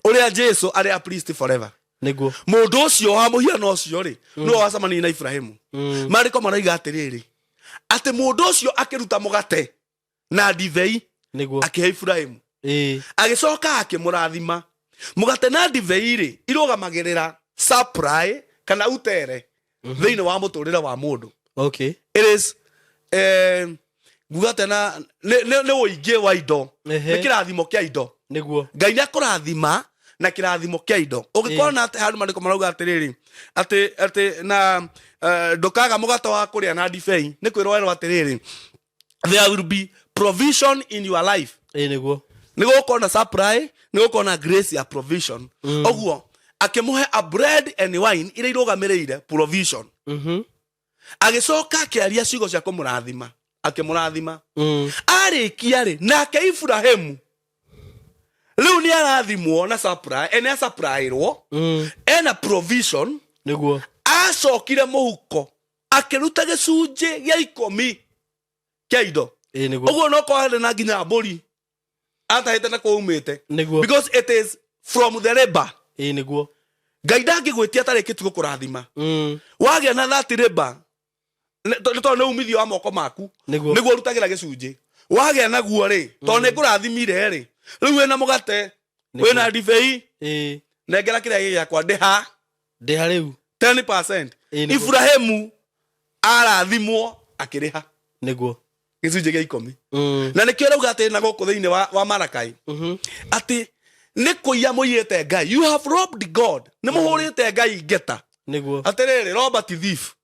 Ũrĩa Jesu arĩ a priest forever. Mũndũ ũcio wa mũhiano ũcio rĩ, nĩwe wacemanirie na Ibrahimu. Maandĩko maroiga atĩrĩrĩ, atĩ mũndũ ũcio akĩruta mũgate na ndibei, akĩhe Ibrahimu, agĩcoka akĩmũrathima. Mũgate na ndibei rĩ, irũgamagĩrĩra supply kana utere thĩinĩ wa mũtũrĩre wa mũndũ. It is nguga atĩa, na nĩ ũingĩ wa indo. Nĩ kĩrathimo kĩa indo. Ngai nĩ akũrathima na kĩrathimo kĩa indo. Ũngĩkorwo na atĩ handũ maandĩko marauga atĩrĩrĩ, atĩ na ndũkaga mũgate wa kũrĩa na ndibei, nĩ kwĩrwo werwo atĩrĩrĩ, there will be provision in your life. Ĩĩ, nĩguo. Nĩ gũgũkorwo na supply, nĩ gũgũkorwo na grace ya provision. Ũguo akĩmũhe a bread and wine iria irũgamĩrĩire provision. Agĩcoka akĩaria ciugo cia kũmũrathima, akĩmũrathima. Arĩkia rĩ, nake Iburahĩmu rĩu nĩ arathimwo na supply, nĩ asupplyirwo, ena provision. Acokire mũhuko akĩruta gĩcunjĩ gĩa 10 kĩa indo. Ĩĩ, nĩguo. Ũguo no korwo na nginya mbũri atahĩte na kũu umĩte, because it is from the labor. Ĩĩ, nĩguo. Ngai ndangĩgwĩtia atarĩkĩtie gũkũrathima. Wagĩa na that labor, nĩ tondũ nĩ umithio wa moko maku, nĩguo ũrutagĩra gĩcunjĩ. Wagĩa naguo rĩ, tondũ nĩ ngũrathimire rĩ, rĩu wĩna mũgate, wĩna ndibei, nengera kĩrĩa gĩ gĩakwa, ndĩha. Ndĩha rĩu. 10%. Ĩĩ, nĩguo. Iburahĩmu arathimwo akĩrĩha gĩcunjĩ gĩa 10. Na nĩkĩo rauga atĩ na gũkũ thĩinĩ wa Marakai atĩ nĩ kũiya mũiyĩte Ngai. You have robbed God. Nĩ mũhũrĩte Ngai ngeta. Atĩrĩrĩ, Robert thief.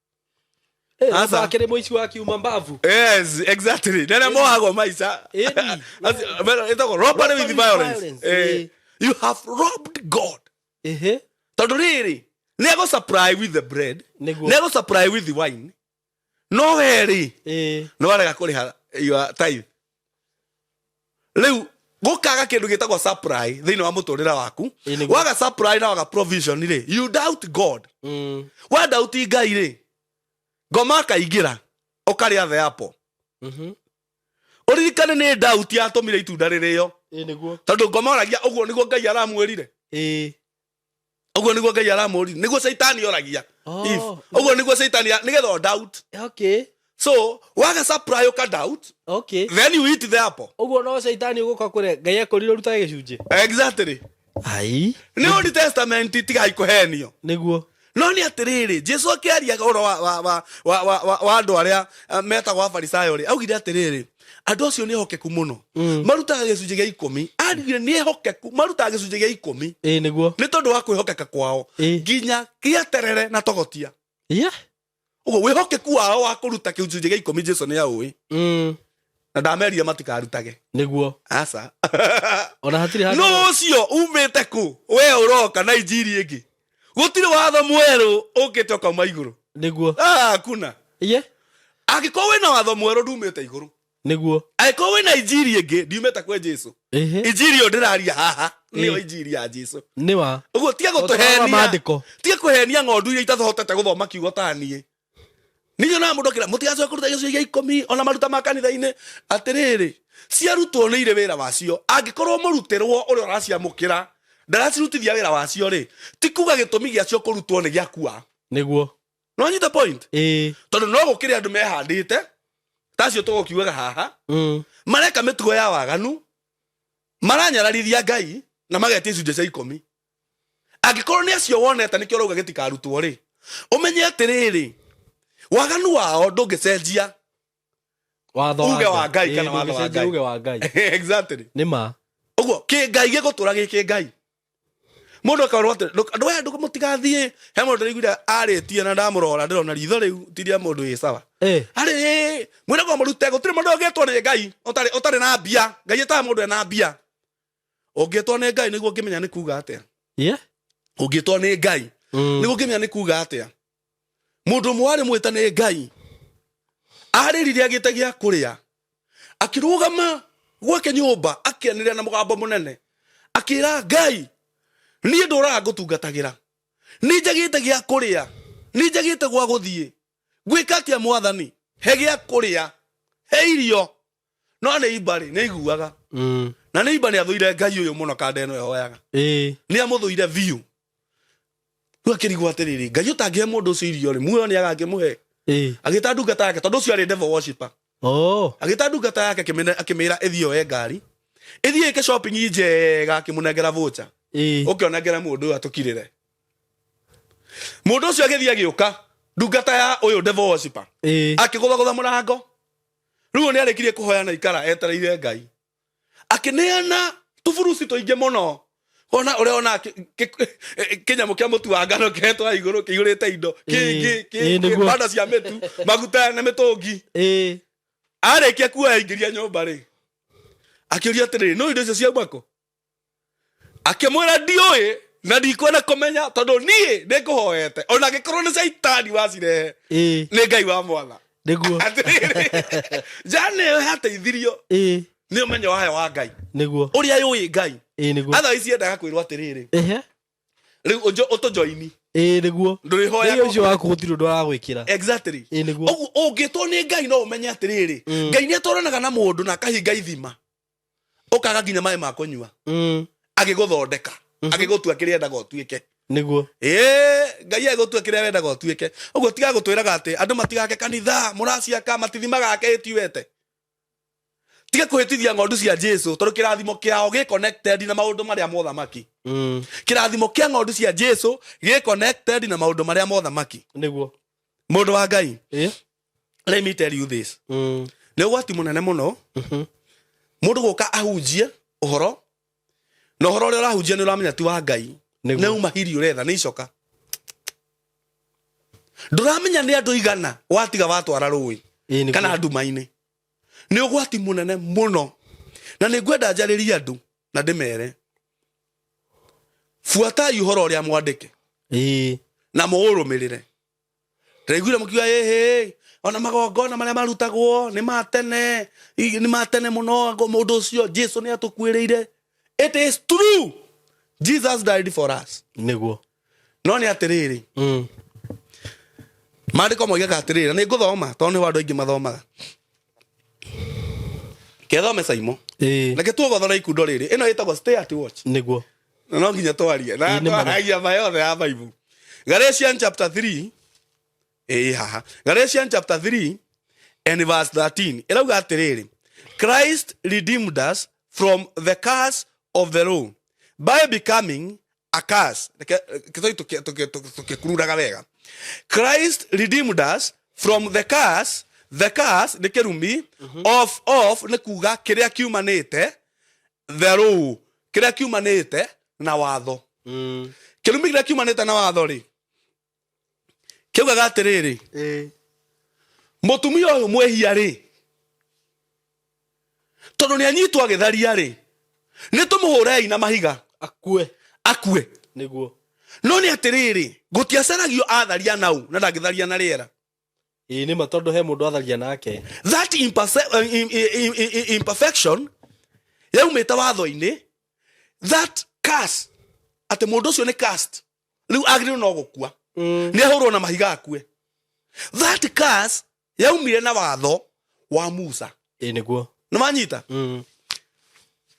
Aca. Akĩrĩ mũici wa kiuma mbavu. Yes, exactly. Nene mohagwo maica. Ĩtagwo robbery with Robbery with violence. violence, You have robbed God. Tondũ rĩrĩ, nĩ egũ supply with the bread, nĩ egũ supply with the wine, no we rĩ, nĩ warega kũrĩha your tithe. Rĩu gũkaga kĩndũ gĩtagwo supply thĩinĩ wa mũtũrĩre waku. Ĩĩ, nĩguo. Waga supply na waga provision rĩ, you doubt God. Wa doubt Ngai rĩ, Ngoma akaingĩra ũkarĩa the apple. Ũririkane nĩ doubt yatũmire itunda rĩrĩo. Ĩĩ nĩguo. Tondũ ngoma oragia ũguo nĩguo Ngai aramwĩrire. Ĩĩ. Ũguo nĩguo Ngai aramũrire. Nĩguo Caitani oragia. Oh. If ũguo nĩguo Caitani nĩgetha o doubt. Okay. So waga supply ũka doubt. Okay. Then you eat the apple. Ũguo no Caitani ũgũka kũrĩa Ngai akũrire ũrutage gĩcunjĩ. Exactly. Ai. Nĩ Old Testament tigai kũhenio. Nĩguo. No nĩ atĩrĩrĩ, Jesu akĩaria ũhoro wa, wa, wa, wa, wa, wa, wa andũ arĩa metagwo Afarisayo rĩ, augire atĩrĩrĩ, andũ acio nĩ ehokeku mũno. Marutaga gĩcunjĩ gĩa ikũmi. Arugire nĩ ehokeku, marutaga gĩcunjĩ gĩa ikũmi. Ĩĩ nĩguo. Nĩ tondũ wa kwĩhokeka kwao. Ĩĩ. Nginya kĩa terere na togotia. Yeah. Ũguo wĩhokeku wao wa kũruta gĩcunjĩ gĩa ikũmi Jesu nĩ aũĩ. Na ndamerire matikarutage. Nĩguo. Aca. Ona hatirĩ handũ. No ũcio umĩte kũ? We ũroka na injiri ĩngĩ. Gũtirĩ watho mwerũ ũkĩte ũkauma igũrũ. Nĩguo. Ah, kuna. Yeah. Angĩkorwo wĩna watho mwerũ ndumĩte igũrũ. Nĩguo. Angĩkorwo wĩna injiri ĩngĩ ndiumĩte kwĩ Jesu. Ĩhĩ. Injiri ĩyo ndĩraria haha nĩyo Ĩĩ. injiri ya Jesu. Nĩ wa. Ũguo tiga O ta wa gũtũhenia. maandĩko. Tiga kũhenia ng'ondu iria itahotete gũthoma kiugo ta niĩ. Niĩ nyonaga mũndũ akĩra mũtigacoke kũruta gĩcunjĩ gĩa ikũmi ona maruta ma kanitha-inĩ. Atĩrĩrĩ, ciarutwo nĩ irĩ wĩra wacio. Angĩkorwo mũrutĩrwo ũrĩa ũraciamũkĩra ndaracirutithia wĩra wacio rĩ, ti kuga gĩtũmi gĩacio kũrutwo nĩ gĩakua. Nĩguo. No nyita point? Ĩĩ. Tondũ no gũkĩrĩ andũ mehandĩte tacio tũgũkiugaga haha. Mareka mĩtugo ya waganu, maranyararithia Ngai na magetia icunjĩ cia ikũmi. Angĩkorwo nĩ acio wonete nĩkĩo ũrauga gĩtikarutwo rĩ, ũmenye atĩrĩrĩ, waganu wao ndũngĩcenjia Watho wa uge wa Ngai Ĩĩ, kana watho wa ndũngĩcenjia Ngai. uge wa Ngai. Exactly. Nĩ ma. Ũguo kĩngai gĩgũtũra gĩ kĩngai. Mũndũ akarwo atĩ andũ aya ndũ mũtigathiĩ. He mũndũ ndĩraiguire arĩtie na ndamũrora ndĩrona ritho rĩu ti rĩa mũndũ wĩ sawa. Arĩ mwĩragwo mũrute gũtirĩ mũndũ ũngĩtwo nĩ Ngai ũtarĩ na mbia. Ngai ĩtaga mũndũ ena mbia. Ũngĩtwo nĩ Ngai nĩguo ũngĩmenya nĩ kuga atĩa. Yeah. Ũngĩtwo nĩ Ngai nĩguo ũngĩmenya nĩ kuga atĩa. Mũndũ ũmwe warĩ mwĩta nĩ Ngai arĩrire agĩte gĩa kũrĩa, akĩrũgama gwake nyũmba akĩanĩrĩra na mũgambo mũnene akĩra Ngai, niĩ ndũraga ngũtungatagĩra, nĩ njagĩte gĩa kũrĩa, nĩ njagĩte gwa gũthiĩ, ngwĩka atĩa mwathani? He gĩa kũrĩa, he irio. No nĩ imbarĩ nĩ iguaga. Na nĩ imba nĩ athũire Ngai ũyũ mũno kanda ĩno ĩhoyaga. Nĩ amũthũire biũ. Rĩu akĩrigwo atĩrĩrĩ, Ngai ũtangĩhe mũndũ ũcio irio rĩ, muoyo nĩ agakĩmũhe. Agĩta ndungata yake, tondũ ũcio arĩ devil worshipper. Agĩta ndungata yake akĩmĩra ĩthiĩ yoe ngari, ĩthiĩ ĩke shopping njega, akĩmũnengera voucher. Ũkĩonengera mũndũ ũyũ atũkirĩre. Mũndũ ũcio agĩthiĩ agĩũka, ndungata ya ũyũ devil worshipper. Akĩgũthagũtha mũrango. Rĩu nĩ arĩkirie kũhoya na ikara etereire Ngai. Akĩneana tũburuci tũingĩ mũno. Ona ũrĩa ona kĩnyamũ kĩa mũtu wa ngano kĩhetwo igũrũ kĩihũrĩte indo kĩngĩ, Nĩguo. banda cia mĩtu, maguta na mĩtũngi. Arĩkia kuoya aingĩria nyũmba rĩ, akĩũria atĩrĩrĩ, no indo icio ciauma kũ? Akĩmwĩra ndiũĩ na ndikwenda kũmenya tondũ niĩ nĩngũhoete ona angĩkorwo nĩ Caitani wacirehe, nĩ Ngai wa mwatha. Nĩguo. Atĩrĩrĩ, njane ĩyo yateithirio nĩ ũmenyo wayo wa Ngai. Nĩguo. Ũrĩa yũĩ Ngai. Nĩguo. Otherwise yendaga kwĩrwo atĩrĩrĩ. Ehe. Rĩu ũtũjoini. Nĩguo. Ndũrĩhoya Rĩu ũcio waku gũtirĩ ũndũ aragwĩkĩra. Exactly. Nĩguo. Ũguo ũngĩtwo nĩ Ngai no ũmenye atĩrĩrĩ, Ngai nĩ atwaranaga na mũndũ na akahinga ithima. Ũkaga nginya maĩ ma kũnyua. Agĩgũthondeka. Agĩgũtua kĩrĩa endaga ũtuĩke. Nĩguo. Ngai agĩgũtua kĩrĩa wendaga ũtuĩke. Ũguo tiga gũtwĩraga atĩ andũ matigake kanitha, mũraciaka, matithimaga ake ĩtiwete. Tiga kũhĩtithia ng'ondu cia Jesu tondũ kĩrathimo kĩao gĩ connected na maũndũ marĩa mothamaki. Kĩrathimo kĩa ng'ondu cia Jesu gĩ connected na maũndũ marĩa mothamaki. Nĩguo. Mũndũ wa Ngai. Let me tell you this. Nĩ ũgwati mũnene mũno. Mũndũ gũka ahunjie ũhoro na ũhoro ũrĩa ũrahunjia nĩ ũramenya ti wa Ngai. Nĩguo. Nĩ uma hiri ũretha nĩ icoka. Ndũramenya nĩ andũ igana watiga watwara rũĩ Nĩguo. kana nduma-inĩ. Nĩ ũgwati mũnene mũno. Na nĩ ngwenda njarĩrie andũ na ndĩmere. Buatai ũhoro ũrĩa mwandĩke. Na mũũrũmĩrĩre. Ndĩraiguire mũkiuga ĩhĩ, ona magongona marĩa marutagwo nĩ ma tene, nĩ ma tene mũno, mũndũ ũcio Jesu nĩ atũkuĩrĩire. It is true. Jesus died for us. Nĩguo. No nĩ atĩrĩrĩ. Maandĩko moigaga atĩrĩrĩ, na nĩ ngũthoma tondũ nĩ andũ aingĩ mathomaga. Kethome Saimo. Reke tuogothore ikundo rĩrĩ. Ĩno ĩtagwo stay at watch. Nĩguo. Na no nginya twarie. Na Ĩĩ, nĩ ma. twaragia ma yothe ya Bible. Galatians chapter 3 ĩĩ haha. Galatians chapter 3 and verse 13 ĩrauga atĩrĩrĩ, Christ redeemed us from the curse of the law by becoming a curse. Reke gĩthweri tũkĩkururaga wega. Christ redeemed us from the curse. The curse nĩ kĩrumi, of nĩ kuga kĩrĩa kiumanĩte, the law kĩrĩa kiumanĩte na watho. Kĩrumi kĩrĩa kiumanĩte na watho rĩ, kiugaga atĩrĩrĩ, mũtumia ũyũ mwĩhia rĩ, tondũ nĩ anyitwo agĩtharia rĩ, nĩ tũmũhũrei na mahiga akue. Akue. Nĩguo. No nĩ atĩrĩrĩ, gũtiacaragio atharia nau na ndangĩtharia na rĩera. Ĩĩ, nĩ ma, tondũ he mũndũ atharia nake. That imperfection yaumĩte watho-inĩ, that curse, atĩ mũndũ ũcio nĩ cursed, rĩu agĩrĩirwo no gũkua, nĩ ahũrwo na mahiga akue. That curse yaumire na watho wa Musa. Ĩĩ, nĩguo. Nĩ wanyita? Mm.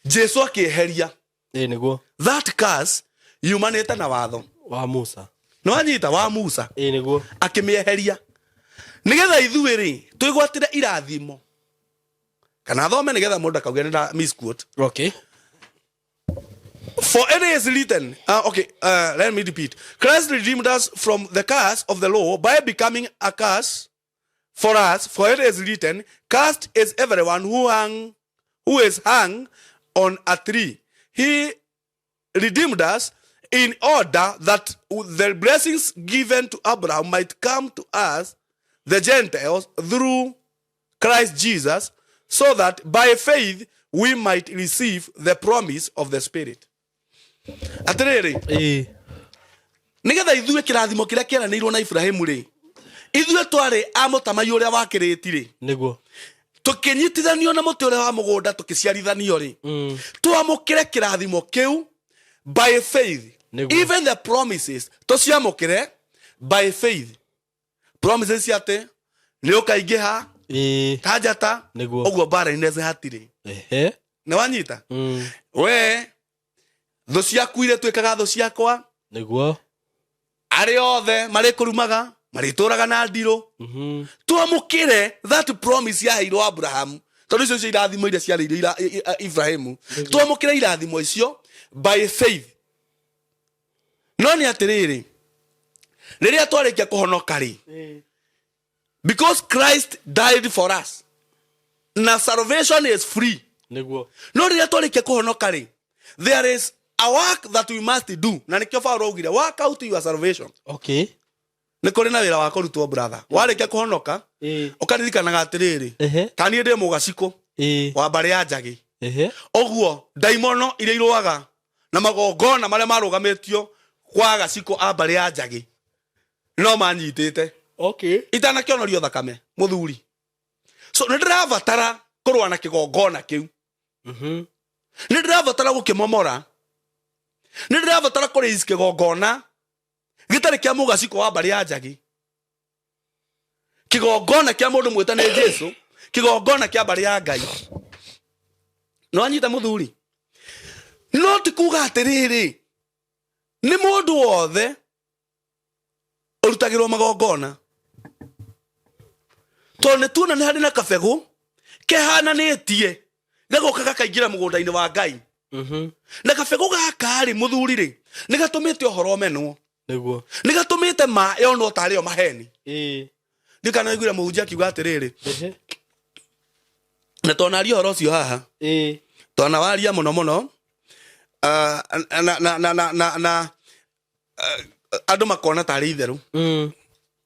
Jesu akĩeheria Ĩĩ, nĩguo. that curse yumanĩte na watho wa Musa. Nĩ wanyita? Wa Musa. Ĩĩ, nĩguo. Akĩmĩeheria nĩgetha ithuĩ rĩ twĩgwatĩre irathimo. Kana thome nĩgetha mũndũ akauge nĩ nda misquote. Okay. For it is written, okay, let me repeat. Christ redeemed us from the curse of the law by becoming a curse for us. For it is written, cursed is everyone who is hung on a tree. He redeemed us in order that the blessings given to Abraham might come to us, the Gentiles, through Christ Jesus, so that by faith we might receive the promise of the Spirit. Atĩrĩrĩ, nĩgetha ithuĩ kĩrathimo kĩrĩa kĩeranĩirwo na Ibrahimu rĩ, ithuĩ twarĩ a mũtamaiyũ ũrĩa wakĩrĩti rĩ, Nĩguo. Tũkĩnyitithanio na mũtĩ ũrĩa wa mũgũnda, tũkĩciarithanio rĩ, twamũkĩre kĩrathimo kĩu by faith. Nĩguo. Even the promises tũciamũkĩre by faith. Promises cia atĩ nĩ ũkaingĩha ta njata. Nĩguo. Ũguo mbara-inĩ hatirĩ. Nĩ wanyita? We thũ ciaku iria tuĩkaga thũ ciakwa, Nĩguo. Arĩa othe marĩkũrumaga marĩtũraga na ndirũ. Twamũkĩre that promise yaheirwo Abraham, tondũ icio icio irathimo iria ciarĩirio Ibrahimu, twamũkĩre irathimo icio by faith. No nĩ atĩrĩrĩ, rĩrĩa twarĩkia kũhonoka rĩ, because Christ died for us na salvation is free, Nĩguo. No rĩrĩa twarĩkia kũhonoka rĩ, there is a work that we must do, na nĩkĩo Paulo augire, "Work out your salvation." Nĩ kũrĩ na wĩra wa kũrutwo, brother. Warĩkia kũhonoka, ũkaririkanaga atĩrĩrĩ, ta niĩ ndĩ mũgacikũ wa mbarĩ ya Njagĩ, ũguo ndaimono iria irũaga na magongona marĩa marũgamĩtio kwa gacikũ a mbarĩ ya Njagĩ no manyitĩte itanakĩonorio thakame, mũthuri. So nĩ ndĩrabatara kũrũa na kĩgongona kĩu, nĩ ndĩrabatara gũkĩmomora, nĩ ndĩrabatara kũraise kĩgongona gĩtarĩ kĩa mũgacikũ wa mbarĩ ya Njagĩ, kĩgongona kĩa mũndũ mwĩta nĩ Jesu, kĩgongona kĩa mbarĩ ya Ngai. No anyita, mũthuri? No ti kuga atĩrĩrĩ, nĩ mũndũ wothe ũrutagĩrwo magongona, tondũ nĩ tuona nĩ harĩ na kabegũ kehananĩtie gagoka gakaingĩra mũgũnda-inĩ wa Ngai. Na kabegũ gaka rĩ, mũthuri rĩ, nĩ gatũmĩte ũhoro ũmenwo. Nĩguo. Nĩ gatũmĩte ma yonwo tarĩ o maheni. Ndikana iguire mũhunjia akiuga atĩrĩrĩ, na twanaria ũhoro ũcio haha, twanawaria mũno mũno, na andũ makona tarĩ itherũ.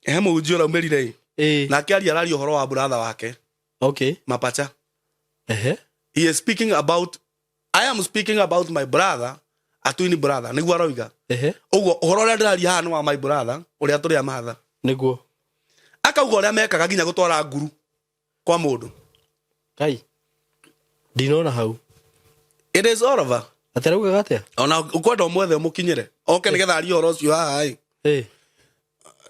He mũhunjia ũraumĩrire ĩ, nake aria, araria ũhoro wa brother wake, mapacha. He is speaking about, "I am speaking about my brother, a twin brother," nĩguo aroiga. Ũguo ũhoro ũrĩa ndĩraria haha nĩ wa my brother ũrĩa tũrĩ a matha. Akauga ũrĩa mekaga nginya gũtwara nguru kwa mũndũ. Kai ndinona hau. It is all over. Atĩ araugaga atĩa? Ona ũkwenda ũmwethe ũmũkinyĩre oke nĩgetha arie ũhoro ũcio haha ĩ.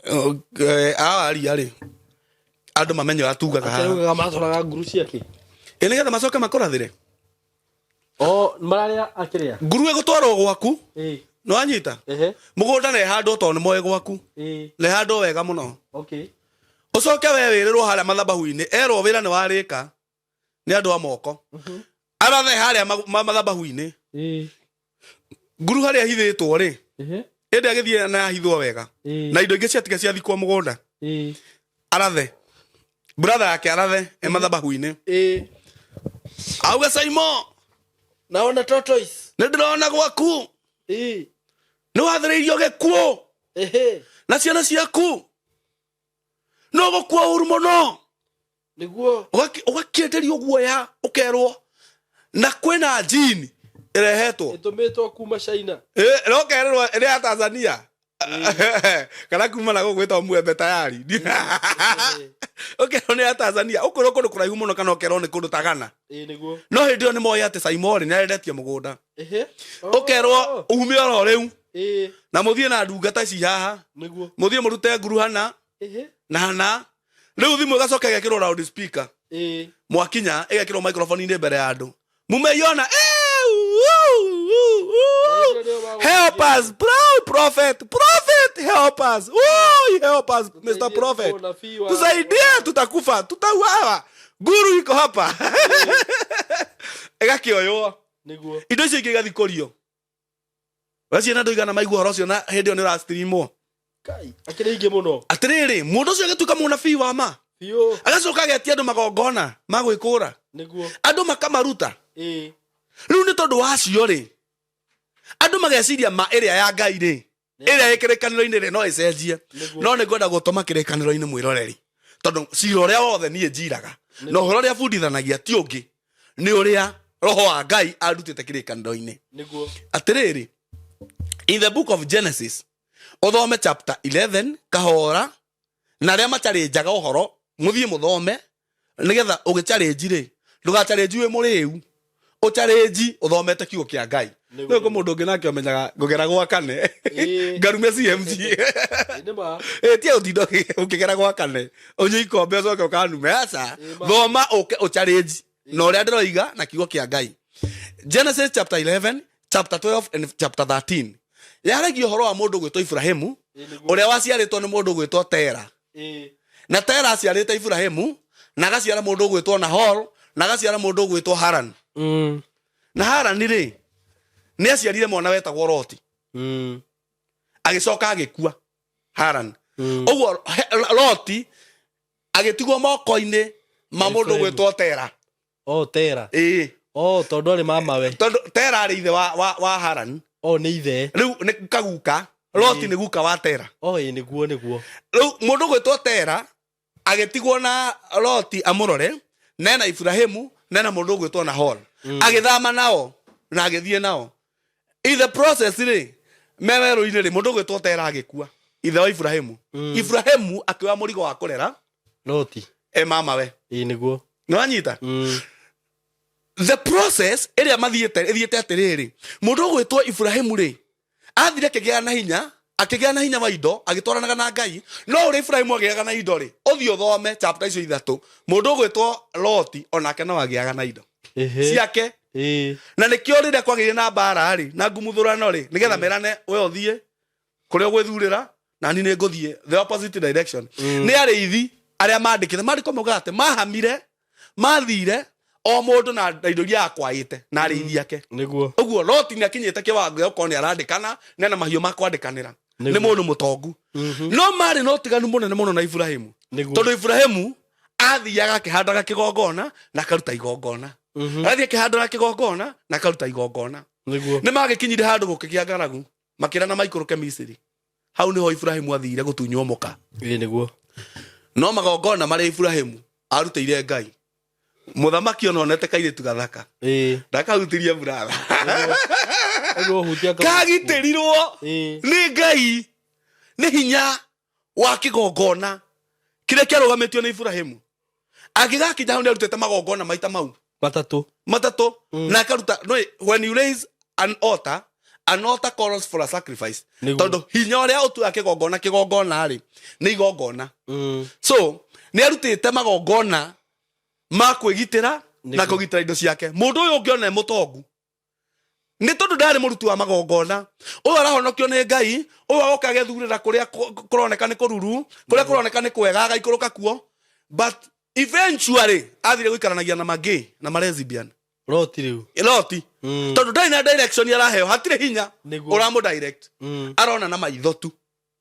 Awaria rĩ, andũ mamenye ũrĩa tugaga haha. Akĩraugaga matwaraga nguru ciake. Ĩ nĩgetha macoke makũrathĩre. O mararĩa akĩrĩa. Nguru ĩgũtwarwo gwaku. Ĩĩ. Nĩwanyita? Ehe. Mũgũnda na ĩhandwo tondũ nĩ moĩ gwaku. Ĩĩ. Na ĩhandwo wega mũno. Okay. Ũcoke we wĩrĩrwo harĩa mathabahu-inĩ, erwo wĩra nĩ warĩka nĩ andũ a moko. Arathe harĩa mathabahu-inĩ. Ĩĩ. Nguru harĩa ĩhithĩtwo rĩ, Ehe. ĩndĩ agĩthiĩ na yahithwo wega. Ĩĩ. Na indo ingĩ ciatiga ciathikwo mũgũnda. Ĩĩ. Arathe. Brother yake arathe e mathabahu-inĩ. Ĩĩ. Auge Saimo, Naona tortoise. nĩ ndĩrona gwaku. Ĩĩ. Nĩ wathĩrĩirio gĩkuũ. Ehe. Na ciana ciaku. No gũkua ũru mũno. Nĩguo. Ũgakĩenderio guoya ũkerwo na kwĩna jini ĩrehetwo. Ĩtũmĩtwo kuma China. No kerĩrwo ĩrĩ ya Tanzania. Kana kuma na gũkũ gwĩtagwo Mwembe tayari. Ũkerwo nĩ ya Tanzania. Ũkwĩrwo kũndũ kũraihu mũno kana ũkerwo nĩ kũndũ ta Ghana. Ĩĩ nĩguo. No hĩndĩ ĩyo nĩ moĩ atĩ Saimori nĩ arendetie mũgũnda. Ehe. Ũkerwo ume oro rĩu. Ĩĩ. Na mũthiĩ na ndungata ici haha. Nĩguo. Mũthiĩ mũrute nguru hana. Ehe. Na hana. Rĩu thimũ ĩgacoka ĩgekĩrwo loud speaker. Ĩĩ. Mwakinya ĩgekĩrwo microphone-inĩ mbere ya andũ. Mumeiona? Uu, uu. Help us, bro, prophet, prophet, help us. Ui, help us, Mr. Prophet. Tusaidie, tutakufa, tutauawa. Guru iko hapa. Ĩgakĩoywo. Nĩguo. Indo icio ingĩ igathikũrio. We ciana ndũigana maigua ũhoro ũcio na hĩndĩ ĩyo nĩ ũrastreamwo. Kai, akĩrĩ ingĩ mũno. Atĩrĩrĩ, mũndũ ũcio agĩtuĩka mũnabii wa ma. Biũ. Agacoka agetia andũ magongona ma gwĩkũra. Nĩguo. Andũ makamaruta. Ĩĩ. Rĩu nĩ tondũ wa acio rĩ, andũ mageciria ma ĩrĩa ya Ngai rĩ, ĩrĩa ĩ kĩrĩkanĩro-inĩ rĩ, no ĩcenjie. Nĩguo. No nĩ ngwenda gũtũma kĩrĩkanĩro-inĩ mwĩroreri. Tondũ cira ũrĩa wothe niĩ njiraga, na ũhoro ũrĩa bundithanagia ti ũngĩ, nĩ ũrĩa roho wa Ngai arutĩte kĩrĩkanĩro-inĩ. Nĩguo. Atĩrĩrĩ, in the book of Genesis, ũthome chapter 11 kahora, na arĩa macharĩnjaga ũhoro, mũthiĩ mũthome, nĩgetha ũgĩcharĩnji rĩ, ndũgacharĩnji wĩ mũrĩu, ũcharĩnji ũthomete kiugo kĩa Ngai. Nĩguo. Nĩ kũ mũndũ ũngĩ nake ũmenyaga ngũgera gwa kane, Ĩĩ. ngarume CMG. Ĩĩ nĩ ma. Ĩ, tia ũtinda ũkĩgera gwa kane, ũnyue ikombe ũcoke ũkanume, aca. Ĩĩ ma. Thoma ũke ũcharĩnji na ũrĩa ndĩroiga na kiugo kĩa Ngai. Genesis chapter 11, chapter 12 and chapter 13. Yaragia ũhoro wa mũndũ gwĩtwo Ibrahimu, Ĩĩ nĩguo. ũrĩa waciarĩtwo nĩ mũndũ gwĩtwo Tera. Ĩĩ. Na Tera aciarĩte Ibrahimu, na agaciara mũndũ gwĩtwo Nahor, na agaciara mũndũ gwĩtwo Haran. Na Haran rĩ, nĩ aciarire mwana wetagwo Loti. Agĩcoka agĩkua Haran. Ũguo Loti agĩtigwo moko-inĩ ma mũndũ Ibrahimu. gwĩtwo Tera. Oh, Tera. Ĩĩ. Oh, tondũ arĩ mamawe. Tondũ Tera arĩ ithe wa Haran. Oh, nĩ ithe. Rĩu nĩ kaguka. Loti nĩ guka wa Tera. Oh, ĩĩ nĩguo nĩguo. Rĩu mũndũ gwĩtwo Tera agĩtigwo na Loti amũrore, nena Ibrahimu, nena mũndũ ũgwĩtwo Nahor. Agĩthama nao na agĩthiĩ nao. In the process rĩ, me werũ-inĩ rĩ, mũndũ ũgwĩtwo Tera agĩkua, ithe wa Ibrahimu. Ibrahimu akĩoya mũrigo wa kũrera Loti. e mamawe. Ĩĩ nĩguo. Nĩwanyita? The process ĩrĩa mathiĩte ĩthiĩte atĩrĩrĩ, mũndũ ũgwĩtwo Ibrahimu rĩ, athire akĩgĩa na hinya, akĩgĩa na hinya wa indo, agĩtwaranaga na Ngai. No ũrĩa Ibrahimu agĩaga na indo rĩ, ũthiĩ ũthome chapter icio ithatũ, mũndũ ũgwĩtwo Loti onake no agĩaga na indo Ehe. ciake. Ĩĩ. Na nĩkĩo rĩrĩa kwagĩire na mbara rĩ, na ngumuthũrano rĩ, nĩgetha merane we ũthiĩ kũrĩa ũgwĩthurĩra na niĩ nĩngũthiĩ the opposite direction. Nĩ arĩithi arĩa mandĩkĩte, mandĩko maugaga atĩ mahamire, mathire o mũndũ na indo iria akwaĩte na arĩithi ake. Nĩguo. Ũguo Loti nĩ akinyĩte kĩwango gĩa gũkorwo nĩ arandĩkana, nena mahiũ ma kwandĩkanĩra. Nĩ Nĩguo. mũndũ mũtongu. No marĩ na ũtiganu mũnene mũno na Ibrahimu. Nĩguo. Tondũ Ibrahimu athiaga akĩhandaga kĩgongona na akaruta igongona. Agathiĩ akĩhandaga kĩgongona na akaruta igongona. Nĩguo. Nĩ magĩkinyire handũ gũkĩgĩa ng'aragu, makĩrana maikũrũke Misiri. Hau nĩho Ibrahimu athire gũtunywo mũka. Ĩĩ nĩguo. No magongona marĩa Ibrahimu arutĩire Ngai, mũthamaki ona onete kairĩtu gathaka. Ĩĩ. Ndakahutirie brother. Ũguo ũhutia Kagitĩrirwo Ĩĩ. nĩ Ngai, nĩ hinya wa kĩgongona kĩrĩa kĩarũgamĩtio nĩ Ibrahimu. Angĩgakinya hau nĩ arutĩte magongona maita mau matatũ. Matatũ. Na akaruta, no when you raise an altar An altar calls for a sacrifice. Nĩguo. Tondũ hinya ũrĩa ũtuaga kĩgongona kĩgongona rĩ, nĩ igongona. So nĩ arutĩte magongona ma kwĩgitĩra na Nĩguo. kũgitĩra indo ciake. Mũndũ ũyũ ũngĩona e mũtongu nĩ tondũ ndarĩ mũruti wa magongona. Ũyũ arahonokio nĩ Ngai, ũyũ agoka agethurĩra kũrĩa kũroneka nĩ kũruru, kũrĩa kũroneka nĩ kwega, agaikũrũka kuo, but eventually athire gũikaranagia na magay na malesbian. Roti rĩu. Loti. Tondũ ndarĩ na direction araheo, hatirĩ hinya Nĩguo. ũramũ direct. Arona na maitho tu,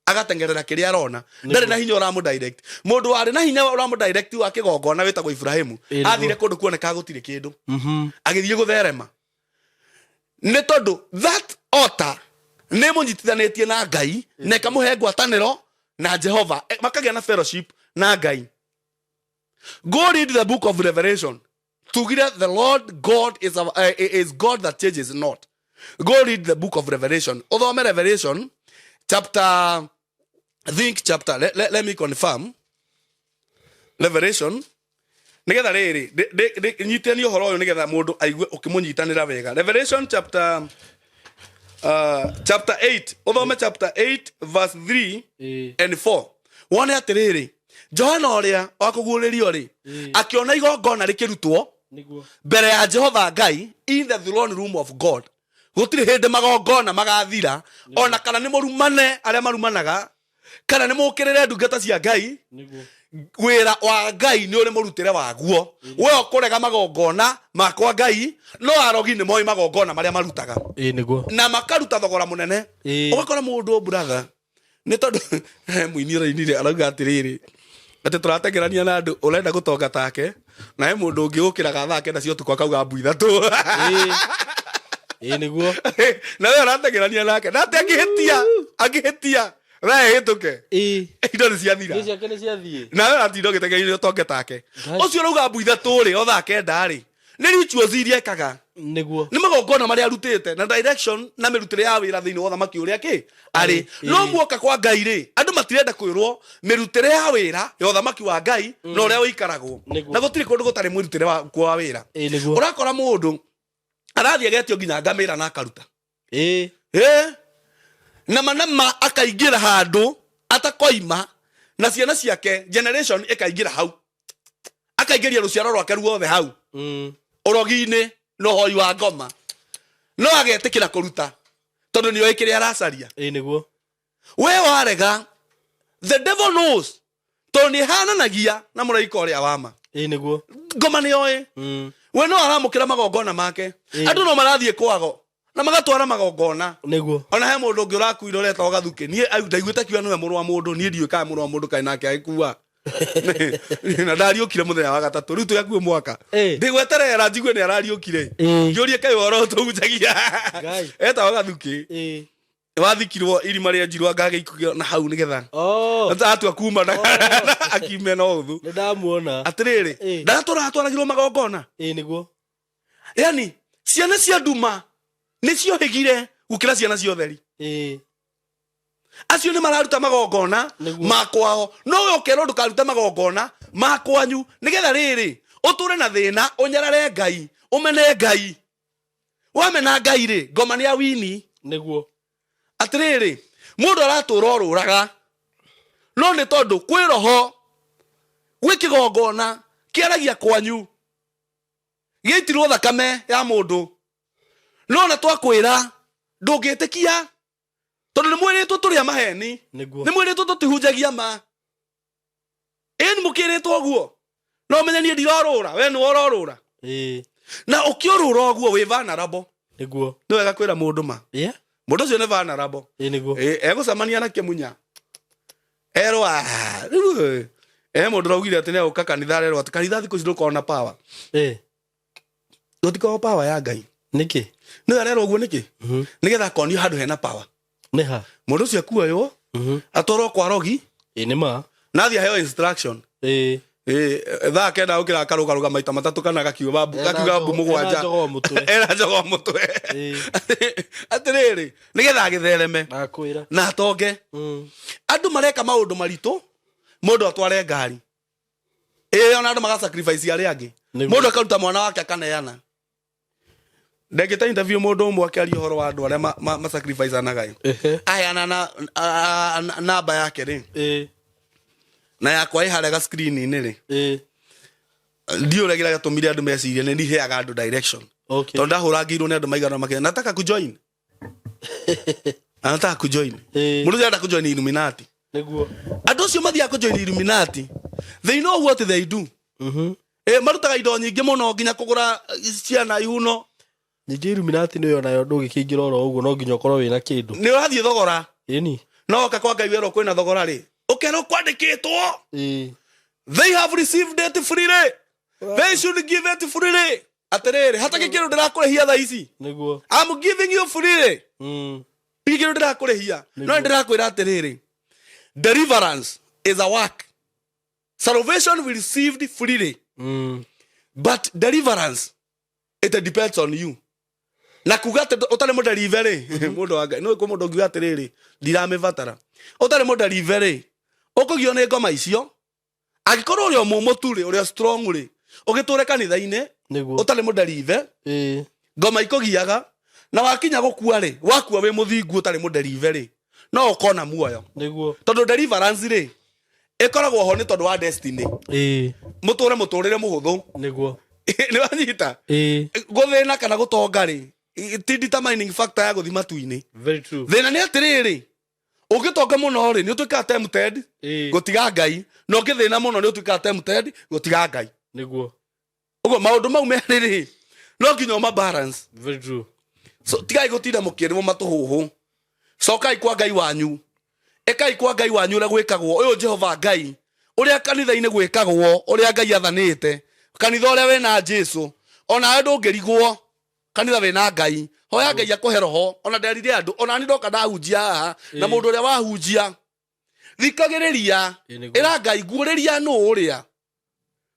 agatengerera kĩrĩa arona. Ndarĩ na hinya ũramũ direct. Mũndũ warĩ na hinya ũramũ direct wa kĩgongona wĩtagwo Ibrahimu. Ĩ, nĩguo. Athire kũndũ kuoneka gũtirĩ kĩndũ, agĩthiĩ gũtherema, nĩ tondũ that altar nĩ mũnyitithanĩtie na Ngai na ĩkamũhe ngwatanĩro na Jehova. Makagĩa na fellowship na Ngai. Go read the book of Revelation. Tugire the Lord God is God that changes not. Go read the book of Revelation, ũthome Revelation chapter, think chapter, let me confirm Revelation, nigetha rĩrĩ nyitithanie ũhoro ũyũ, nigetha mũndũ aigue ũkĩmũnyitanĩra wega. Revelation chapter 8, ũthome chapter 8 verse 3 and 4, wone atĩrĩrĩ, Johana ũrĩa wakũguũrĩrio rĩ, akĩona igongona rĩkĩrutwo Nĩguo. mbere ya Jehova Ngai, in the throne room of God. Gũtirĩ hĩndĩ magongona magathira, ona kana nĩ mũrumane arĩa marumanaga, kana nĩ mũkĩrĩre ndungata cia Ngai. Nĩguo. Wĩra wa Ngai nĩ ũrĩ mũrutĩre waguo. We ũkũrega magongona makwa Ngai, no arogi nĩ moĩ magongona marĩa marutaga. Ĩ, nĩguo. Na makaruta thogora mũnene. Ũgakora mũndũ, brother, nĩ tondũ he mũini ũrainire arauga atĩrĩrĩ, atĩ tũratengerania na andũ ũrenda gũtonga take, na he mũndũ ũngĩ ũkĩraga thaa 9 cia ũtukũ akauga mbu 3. Ĩ, nĩguo. Na we ũratengerania nake na atĩ angĩhĩtia thaa ĩhĩtũke, indo nĩ ciathira. Indo ciake nĩ ciathiĩ. Na we ũratinda ũgĩtengeria ũtonge take. Ngai. Ũcio ũrauga mbu 3 rĩ, o thaa 9 rĩ, nĩ rituals iria ekaga. Nĩguo. Nĩ magongona marĩa arutĩte na direction na mĩrutĩre ya wĩra thĩinĩ wa ũthamaki ũrĩa kĩ arĩ. No muoka kwa Ngai rĩ, andũ matirenda kwĩrwo mĩrutĩre ya wĩra ya ũthamaki wa Ngai na ũrĩa ũikaragwo. Nĩguo. Na gũtirĩ kũndũ gũtarĩ mwĩrutĩre wa wĩra. Ĩ, nĩguo. Ũrakora mũndũ arathiĩ agetio nginya ngamĩra na akaruta. Na manama akaingĩra handũ atakoima na ciana ciake, generation ĩkaingĩra hau, akaingĩria rũciaro rwake ruothe hau ũrogi-inĩ na ũhoi wa ngoma, no agetĩkĩra kũruta tondũ nĩoĩ kĩrĩa aracaria. Ĩ, nĩguo. We warega, the devil knows, tondũ nĩ hananagia na mũraika ũrĩa wama. Ĩ, nĩguo. Ngoma nĩoĩ. We no aramũkĩra magongona make. Andũ no marathiĩ kwago na magatwara magongona. Nĩguo. Ona he mũndũ ũngĩ ũrakuire ũretagwo Gathukĩ. Niĩ ndaiguĩte akiuga nĩwe mũrũ wa mũndũ. Niĩ ndiũĩ kana mũrũ wa mũndũ kaĩ nake agĩkua na ndariũkire mũthenya wa gatatũ. Rĩu twĩ mwaka ndĩgweterera njigue nĩ arariũkire, ngĩũrie kaĩ ũhoro tũhunjagia. Ngai. Etagwo Gathukĩ. Wathikirwo irima rĩa njirwo angagĩikio na hau nĩgetha atua kuma na akiume na ũthũ. Nĩ ndamuona. Atĩrĩrĩ, ndatũra atwaragirwo magongona. Ĩ, nĩguo. Yani ciana cia nduma nĩ ciohĩgire gũkĩra ciana cia ũtheri. Acio nĩ mararuta magongona ma kwao, no we ũkerwo ndũkaruta magongona ma kwanyu, nĩgetha rĩrĩ ũtũre na thĩna, ũnyarare Ngai, ũmene Ngai. Wamena Ngai rĩ, ngoma nĩ ya wini. Nĩguo. Atĩrĩrĩ, mũndũ aratũra orũraga, no nĩ tondũ kwĩ roho, gwĩ kĩgongona kĩaragia kwanyu, gĩitirwo thakame ya mũndũ, no na twakwĩra ndũngĩtĩkia tondũ nĩ mwĩrĩtwo tũrĩ a maheni. Nĩguo. Nĩ mwĩrĩtwo tũtihunjagia ma. Ĩni mũkĩrĩtwo ũguo, no ũmenye niĩ ndirorũra, we nĩwe ũrorũra. Na ũkĩũrũra ũguo wĩ vulnerable. Nĩguo. Nĩ wega kwĩra mũndũ ma. Mũndũ ũcio nĩ vulnerable. Ĩ, nĩguo. Egũcemania na kĩmunya erwo, "Ah, rĩu, mũndũ ũraugire atĩ nĩegũka kanitha, arerwo atĩ kanitha thikũ ici ndũkoragwo na power." Gũtikoragwo power ya Ngai. Nĩkĩ? Nĩwe arerwo ũguo nĩkĩ? Nĩgetha akonio handũ hena power. Nĩ ha? Mũndũ ũcio akuoywo, atwarwo kwa rogi. Ĩ, nĩ ma. Na athiĩ aheo instruction. Thaa 9 ũkĩra, akarũgarũga maita matatũ kana gakiuga mbu, gakiuga mbu 7. Ena njogoo mũtwe. Ena njogoo mũtwe. Atĩrĩrĩ, nĩgetha agĩthereme Nakwĩra. na atonge. Andũ mareka maũndũ maritũ, mũndũ atware ngari ĩĩ, ona andũ maga sacrifice arĩa angĩ. Nĩguo. Mũndũ akaruta mwana wake akaneana. Ndekĩte interview mũndũ ũmwe akĩaria ũhoro wa andũ arĩa masacrifice-anaga ĩ. Aheana namba yake rĩ na yakwa ĩ harĩa ga screen-inĩ rĩ, ndiũ ũrĩa kĩrĩa gĩatũmire andũ mecirie nĩ ndiheaga andũ direction, tondũ ndahũrangĩirwo nĩ andũ maigana makĩria, nataka kujoin, anataka kujoin. Mũndũ ũcio arenda kujoin Illuminati. Andũ acio mathiaga kujoin Illuminati, they know what they do. Marutaga indo nyingĩ mũno, nginya kũgũra ciana ihuno. Ningĩ Illuminati nĩyo nayo ndũgĩkĩingĩra oro ũguo, no nginya ũkorwo wĩna kĩndũ. Nĩ ũrathiĩ thogora. No oka kwa Ngai werwo kwĩna thogora rĩ, ũkerwo kwandĩkĩtwo, they have received it freely, they should give it freely. Atĩrĩrĩ, hatakĩ kĩndũ ndĩrakũrĩhia thaa ici. I'm giving you freely. Ti kĩndũ ndĩrakũrĩhia, no nĩ ndĩrakwĩra atĩrĩrĩ, deliverance is a work. Salvation we received freely, but deliverance, it depends on you. Na kuga atĩ ũtarĩ mũdelive rĩ, mũndũ wa Ngai, no kwĩ mũndũ ũngiuga atĩrĩrĩ, ndiramĩbatara. Ũtarĩ mũdelive rĩ, ũkũgio nĩ ngoma icio. Angĩkorwo ũrĩ o mũmũtu rĩ, ũrĩ o strong rĩ, ũgĩtũre kanitha-inĩ. Ũtarĩ mũdelive, ngoma ikũgiaga, na wakinya gũkua rĩ, wakua wĩ mũthingu ũtarĩ mũdelive rĩ, no ũkona muoyo. Tondũ deliverance rĩ, ĩkoragwo ho nĩ tondũ wa destiny. Mũtũre mũtũrĩre mũhũthũ. Nĩ wanyita? Gũthĩna kana gũtonga rĩ, ti determining factor ya gũthi matu-inĩ. Very true. Thĩna nĩ atĩrĩrĩ, ũngĩtonga mũno rĩ, nĩ ũtuĩkaga tempted gũtiga Ngai, na ũngĩthĩna mũno nĩ ũtuĩkaga tempted gũtiga Ngai. Ũguo maũndũ mau merĩ rĩ, no nginya ũma balance. Very true. So tigai gũtinda mũkĩrĩmwo matũhũhũ. Cokai kwa Ngai wanyu, ĩkai kwa Ngai wanyu ũrĩa gwĩkagwo, ũyũ Jehova Ngai, ũrĩa kanitha-inĩ gwĩkagwo, ũrĩa Ngai athanĩte, kanitha ũrĩa wĩna Jesu. Onawe ndũngĩrigwo kanitha wĩna Ngai. Hoya Ngai akũhe roho. Ona nderire andũ, ona ni ndoka ndahunjia haha na mũndũ ũrĩa wahunjia, thikagĩrĩria. Ĩra Ngai, nguũrĩria nũ ũrĩa,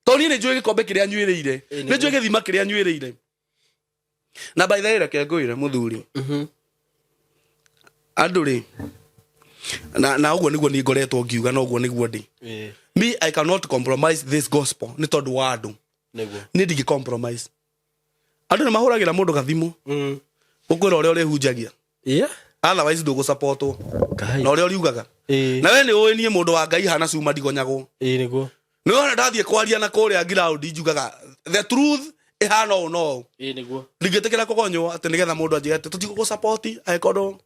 tondũ niĩ nĩ njũĩ gĩkombe kĩrĩa nyuĩrĩire, nĩ njũĩ gĩthima kĩrĩa nyuĩrĩire. Na by the way, reke ngwĩre mũthuri, andũ rĩ, na ũguo nĩguo niĩ ngoretwo ngiuga, na ũguo nĩguo ndĩ. Me, I cannot compromise this gospel nĩ tondũ wa andũ. Niĩ ndingĩ compromise. Andũ nĩ mahũragĩra mũndũ gathimũ ũkwĩra ũrĩa ũrĩhunjagia, otherwise ndũgũsupportwo Ngai. na ũrĩa ũriugaga. Na we nĩ ũĩ niĩ mũndũ wa Ngai hana cuma ndigonyagwo. Nĩ wona ndathiĩ kwaria na kũrĩa ground, njugaga the truth ĩhana ũũ no ũũ. Ndingĩtĩkĩra kũgonywo atĩ nĩgetha mũndũ anjĩre atĩ tũtigũgũsupport angĩkorwo.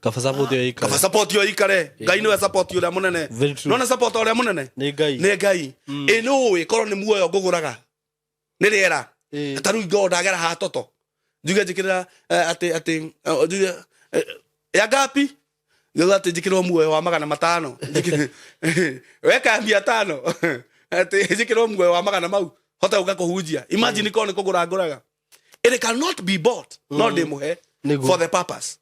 Kaba support ĩyo ĩikare. Kaba support ĩyo ĩikare. Ngai nĩwe support ũrĩa mũnene. Very true. Nona support ũrĩa mũnene Nĩ Ngai. Nĩ Ngai. Ĩ nĩ ũĩ korwo nĩ muoyo ngũgũraga nĩ rĩera. Ta rĩu ngorwo ndagera haha toto, njuge njĩkĩrĩra atĩ njuge ya ngapi, njuge atĩ njĩkĩrwo muoyo wa 500. Weka 500, atĩ njĩkĩrwo muoyo wa magana mau hote gũka kũhunjia. Imagine korwo nĩ kũgũra ngũraga. It cannot be bought, no ndĩmũhe for the purpose.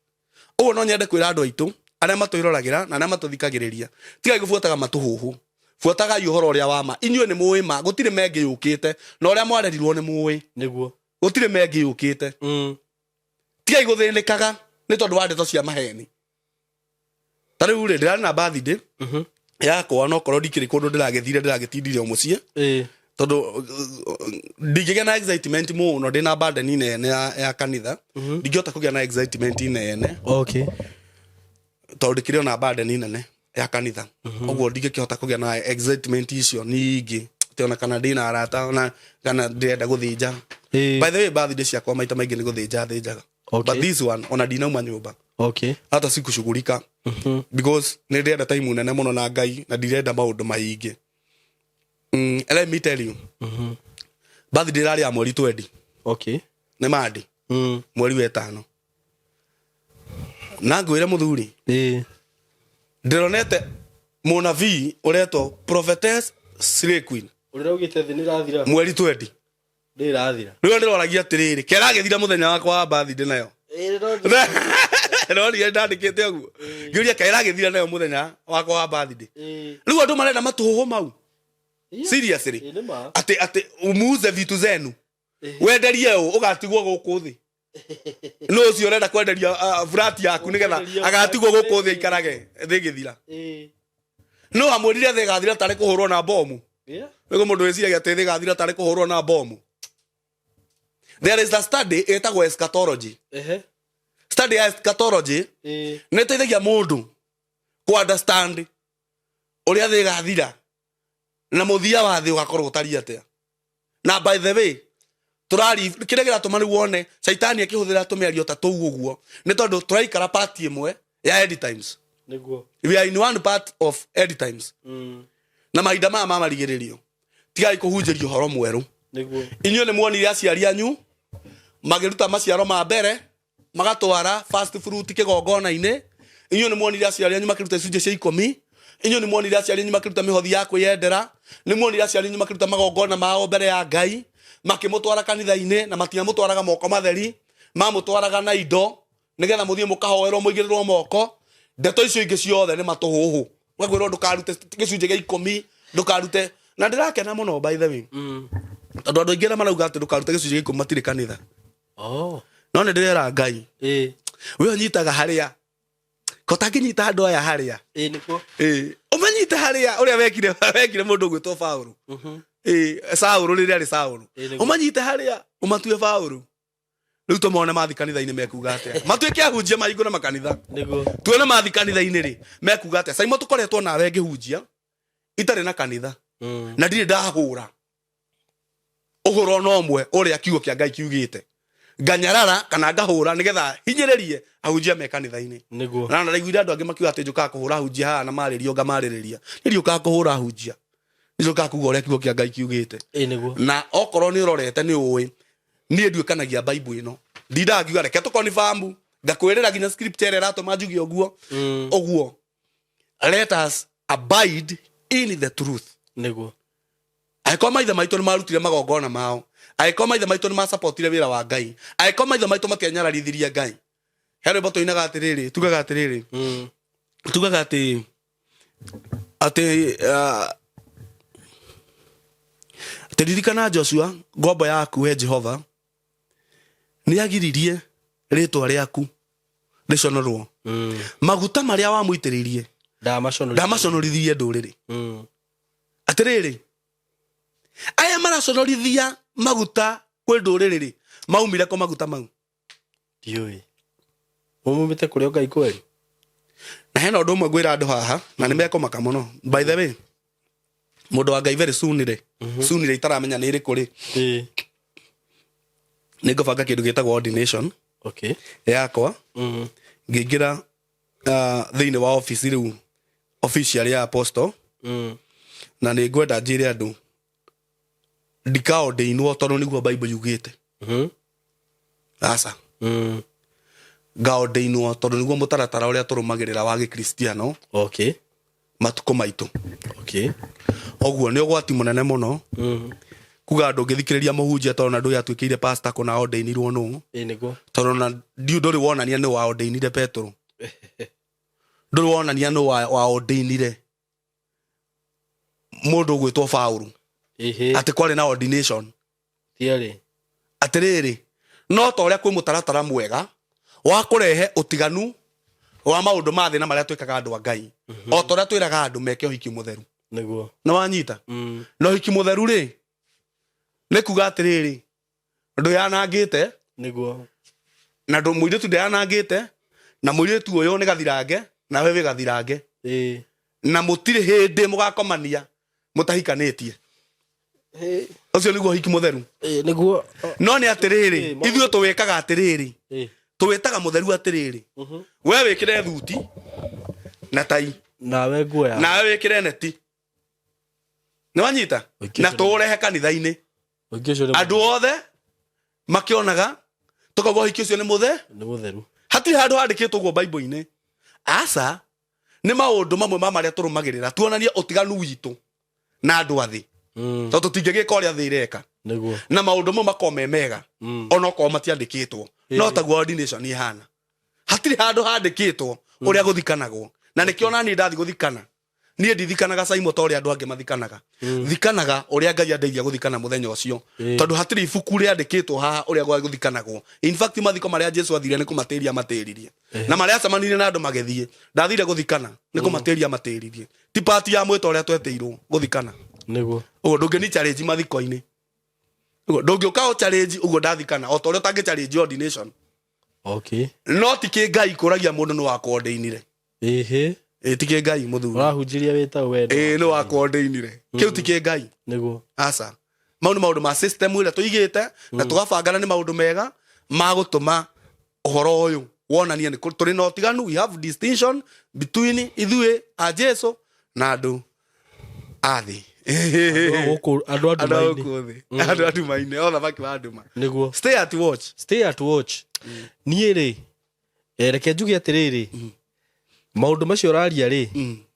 Ũguo no nyende kwĩra andũ aitũ arĩa matwĩroragĩra na arĩa matũthikagĩrĩria, tigai gũbuataga matũhũhũ, buatagai ũhoro ũrĩa wa ma. Inyuĩ nĩ mũĩ ma, gũtirĩ mengĩ yũkĩte, na ũrĩa mwarerirwo nĩ mũĩ. Gũtirĩ mengĩ yũkĩte. Tigai gũthĩnĩkaga nĩ tondũ wa ndeto cia maheni. Ta rĩu rĩ, ndĩrarĩ na birthday yakwa, no korwo ndikĩrĩ kũndũ ndĩragĩthire, ndĩragĩtindire o mũciĩ, tondũ ndingĩgĩa na excitement mũno, ndĩna burden nene ya kanitha. Ndingĩhota kũgĩa na excitement nene tondũ ndĩkĩrĩ ona burden nene ya kanitha. Ũguo ndingĩkĩhota kũgĩa na excitement icio nyingĩ atĩ ona kana ndĩna arata, ona kana ndĩrenda gũthĩnja. By the way, birthday ciakwa maita maingĩ nĩ gũthĩnja thĩnjaga. But this one, ona ndinauma nyũmba, hata sikushughulika, because nĩ ndĩrenda time nene mũno na Ngai, na ndirenda maũndũ maingĩ. Let me tell you, birthday ĩrarĩ ya mweri 20. Nĩ mandi mweri wa ĩtano, na ngwĩre mũthuri, ndĩronete mũnabii ũretwo Prophetess Slay Queen. Ũrĩa ugĩte thĩ nĩ ĩrathira. Mweri 20. Ndĩ ĩrathira. Rĩu ndĩroragia atĩrĩrĩ, keragĩthira mũthenya wakwa wa birthday nayo? Ndonire ndandĩkĩte ũguo, ngĩũria keragĩthira nayo mũthenya wakwa wa birthday. Rĩu andũ marenda matũhũhũ mau, seriously? Nĩ ma. Atĩ umuuze vitu zenu, wenderie ũ, ũgatigwo gũkũ thĩ? Nũ ũcio ũrenda kwenderia flat yaku nĩgetha Ũkwenderia agatigwo gũkũ thĩ aikarage thĩ ĩgĩthira? No amwĩrire thĩ ĩgathira tarĩ kũhũrwo na bomu. Nĩguo mũndũ wĩciragia atĩ thĩ ĩgathira tarĩ kũhũrwo na bomu. There is a study ĩtagwo eschatology. Study ya eschatology nĩ ĩteithagia mũndũ kũ understand ũrĩa thĩ ĩgathira na mũthia wa thĩ ũgakorwo ũtariĩ atĩa. Na by the way, tũrari kĩrĩa kĩratũma rĩu wone caitani akĩhũthĩra tũmĩario ta tũu ũguo nĩ tondũ tũraikara part ĩmwe ya end times. Nĩguo. We are in one part of end times. Na mahinda maya ma marigĩrĩrio tigai kũhunjĩrio ũhoro mwerũ. Nĩguo. Inyuĩ nĩ muonire aciari anyu makĩruta maciaro ma mbere magatwara first fruit kĩgongona-inĩ. Inyuĩ nĩ muonire aciari anyu makĩruta icunjĩ cia ikũmi. Inyuĩ nĩ muonire aciari anyu makĩruta mĩhothi ya kwĩyendera. Nĩ muonire aciari anyu makĩruta magongona mao mbere ya Ngai, makĩmũtwara kanitha-inĩ, na matiamũtwaraga moko matheri, mamũtwaraga na indo nĩgetha mũthiĩ mũkahoerwo mũigĩrĩrwo moko. Ndeto icio ingĩ ciothe nĩ matũhũhũ. Ũgakwĩrwo ndũkarute gĩcunjĩ gĩa ikũmi, ndũkarute. Na ndĩrakena mũno by the way. Tondũ andũ aingĩ arĩa marauga atĩ ndũkarute gĩcunjĩ gĩa ikũmi matirĩ kanitha. No nĩ ndĩrera Ngai. We ũnyitaga harĩa. Ko ũtangĩnyita andũ aya harĩa. Nĩkuo. Ũmanyite harĩa ũrĩa wekire, wekire mũndũ ũgwĩtwo Paũlũ. Saũlũ rĩrĩa arĩ Saũlũ. Nĩguo. Ũmanyite harĩa, ũmatue Paũlũ. Rĩu tũmone mathi kanitha-inĩ mekuga atĩa. Matuĩke ahunjia mahingũre makanitha. Nĩguo. Tuone mathi kanitha-inĩ rĩ, mekuga atĩa. Saimo tũkoretwo nawe ngĩhunjia itarĩ na kanitha. Na ndirĩ ndahũra ũhoro ona ũmwe ũrĩa kiugo kĩa Ngai kiugĩte. Nganyarara kana ngahũra nĩgetha hinyĩrĩrie ahunjia me kanitha-inĩ. Nĩguo. Na ndaiguire andũ angĩ makiuga atĩ njũkaga kũhũra ahunjia haha na marĩrio ngamarĩrĩria. Niĩ ndiũkaga kũhũra ahunjia. Nĩ njũkaga kuga ũrĩa kiugo kĩa Ngai kiugĩte. Nĩguo. Na okorwo nĩ ũrorete nĩ ũĩ niĩ nduĩkanagia Bible ĩno. Ndindaga ngiuga reke tũkonifambu, ngakwĩrĩra nginya scripture ĩrĩa ĩratũma njuge ũguo. Ũguo. Let us abide in the truth. Nĩguo. Angĩkorwo maithe maitũ nĩ marutire magongona mao, angĩkorwo maithe maitũ nĩ masapotire wĩra wa Ngai, angĩkorwo maithe maitũ matianyararithirie Ngai. He rwĩmbo tũinaga atĩrĩrĩ, tugaga atĩrĩrĩ, tugaga atĩ, atĩ, atĩ ririkana Joshua ngombo yaku we Jehova nĩ agiririe rĩtwa rĩaku rĩconorwo. Maguta marĩa wamũitĩrĩirie ndamaconorithirie ndũrĩrĩ. Atĩrĩrĩ, aya maraconorithia maguta kwĩ ndũrĩrĩ rĩ, maumire kũ maguta mau? Ndiũĩ. Maumĩte kũrĩ o Ngai kweri? Na hena ũndũ ũmwe ngwĩra andũ haha, na nĩ mekũmaka mũno. By the way, mũndũ wa Ngai very soon rĩ, soon rĩ itaramenya nĩ ĩrĩkũ rĩ, nĩ ngũbanga kĩndũ gĩtagwo ordination yakwa. Ngĩingĩra, thĩinĩ wa office rĩu official ya apostle. Na nĩ ngwenda njĩre andũ ndikaordinwo tondũ nĩguo Bible yugĩte. Aca. Ngaordinwo tondũ nĩguo mũtaratara ũrĩa tũrũmagĩrĩra wa gĩkristiano. Matukũ maitũ. Ũguo nĩ ũgwati mũnene mũno. Kuga andũ ũngĩthikĩrĩria mũhunjia tondũ na ndũĩ atuĩkĩire pastor kũna ordainirwo nũ. Nĩguo. Tondũ na ndiũ ndũrĩ wonania nĩ wa ordainire Petro. Ndũrĩ wonania nĩ wa ordainire mũndũ ũgwĩtwo Paũlũ. Atĩ kwarĩ na ordination. Tiarĩ. Atĩrĩrĩ, no ta ũrĩa kwĩ mũtaratara mwega wa kũrehe ũtiganu wa maũndũ ma thĩ na marĩa twĩkaga andũ a Ngai. O ta ũrĩa twĩraga andũ meke ũhiki mũtheru. Nĩguo. Nĩ wanyita? Na ũhiki mũtheru rĩ, nĩ kuga atĩrĩrĩ, ndũyanangĩte. Nĩguo. Na mũirĩtu ndeyanangĩte, na mũirĩtu ũyũ nĩ gathirange, nawe wĩ gathirange. Na mũtirĩ hĩndĩ mũgakomania mũtahikanĩtie. Ũcio nĩguo ũhiki mũtheru. Nĩguo. No nĩ atĩrĩrĩ, ithuĩ tũwĩkaga atĩrĩrĩ. Tũwĩtaga mũtheru atĩrĩrĩ. We wĩkĩre thuti na tai. Nawe nguo ya. Nawe wĩkĩre neti. Nĩ wanyita? Ũingĩ Na ũcio nĩ tũũrehe kanitha-inĩ. Ũingĩ ũcio nĩ Andũ othe makĩonaga tũkauga ũhiki ũcio nĩ mũthe? Nĩ mũtheru. Hatirĩ handũ handĩkĩtwo ũguo Bible-inĩ. Aca, nĩ maũndũ mamwe ma marĩa tũrũmagĩrĩra tuonanie ũtiganu witũ na andũ a thĩ. Tondũ tũtingĩgĩka ũrĩa thĩ ĩreka. Nĩguo. Na maũndũ mau makorwo me mega. Ona okorwo matiandĩkĩtwo. No taguo ordination ĩhana. Hatirĩ handũ handĩkĩtwo ũrĩa gũthikanagwo. Na nĩkĩo ona niĩ ndathiĩ gũthikana. Niĩ ndithikanaga Saimo ta ũrĩa andũ angĩ mathikanaga. Thikanaga ũrĩa Ngai andeithia gũthikana mũthenya ũcio. Tondũ hatirĩ ibuku rĩandĩkĩtwo haha ũrĩa gũthikanagwo. In fact, mathiko marĩa Jesu athire nĩ kũmatĩria matĩririe. Na marĩa acemanirie na andũ magĩthiĩ, ndathire gũthikana, nĩ kũmatĩria matĩririe. Ti part ya mwĩto ũrĩa twetĩirwo gũthikana. Nĩguo. Ũguo ndũngĩni challenge mathiko-inĩ. Ndũngĩũka ũ challenge ũguo ndathikana o ta ũrĩa ũtangĩ challenge ordination. No ti kĩ Ngai kũragia mũndũ nĩ wakũordainire. Ĩhĩ. Ĩ ti kĩ Ngai mũthuri. Ũrahunjĩria wĩta wendo. Ĩ nĩ wakũordainire. Kĩu ti kĩ Ngai. Nĩguo. Aca. Mau nĩ maũndũ ma system ĩrĩa tũigĩte na tũgabangana nĩ maũndũ mega ma gũtũma ũhoro ũyũ wonanie nĩ tũrĩ na ũtiganu, we have distinction between ithuĩ a Jesu na andũ a thĩ. Gũkũ andũ a Andũ a nduma-inĩ. gũkũ thĩ. Andũ a nduma-inĩ, othamaki wa nduma. Nĩguo. Stay at watch. Stay at watch. Niĩ rĩ, reke njuge atĩrĩrĩ, maũndũ macio ũraria rĩ,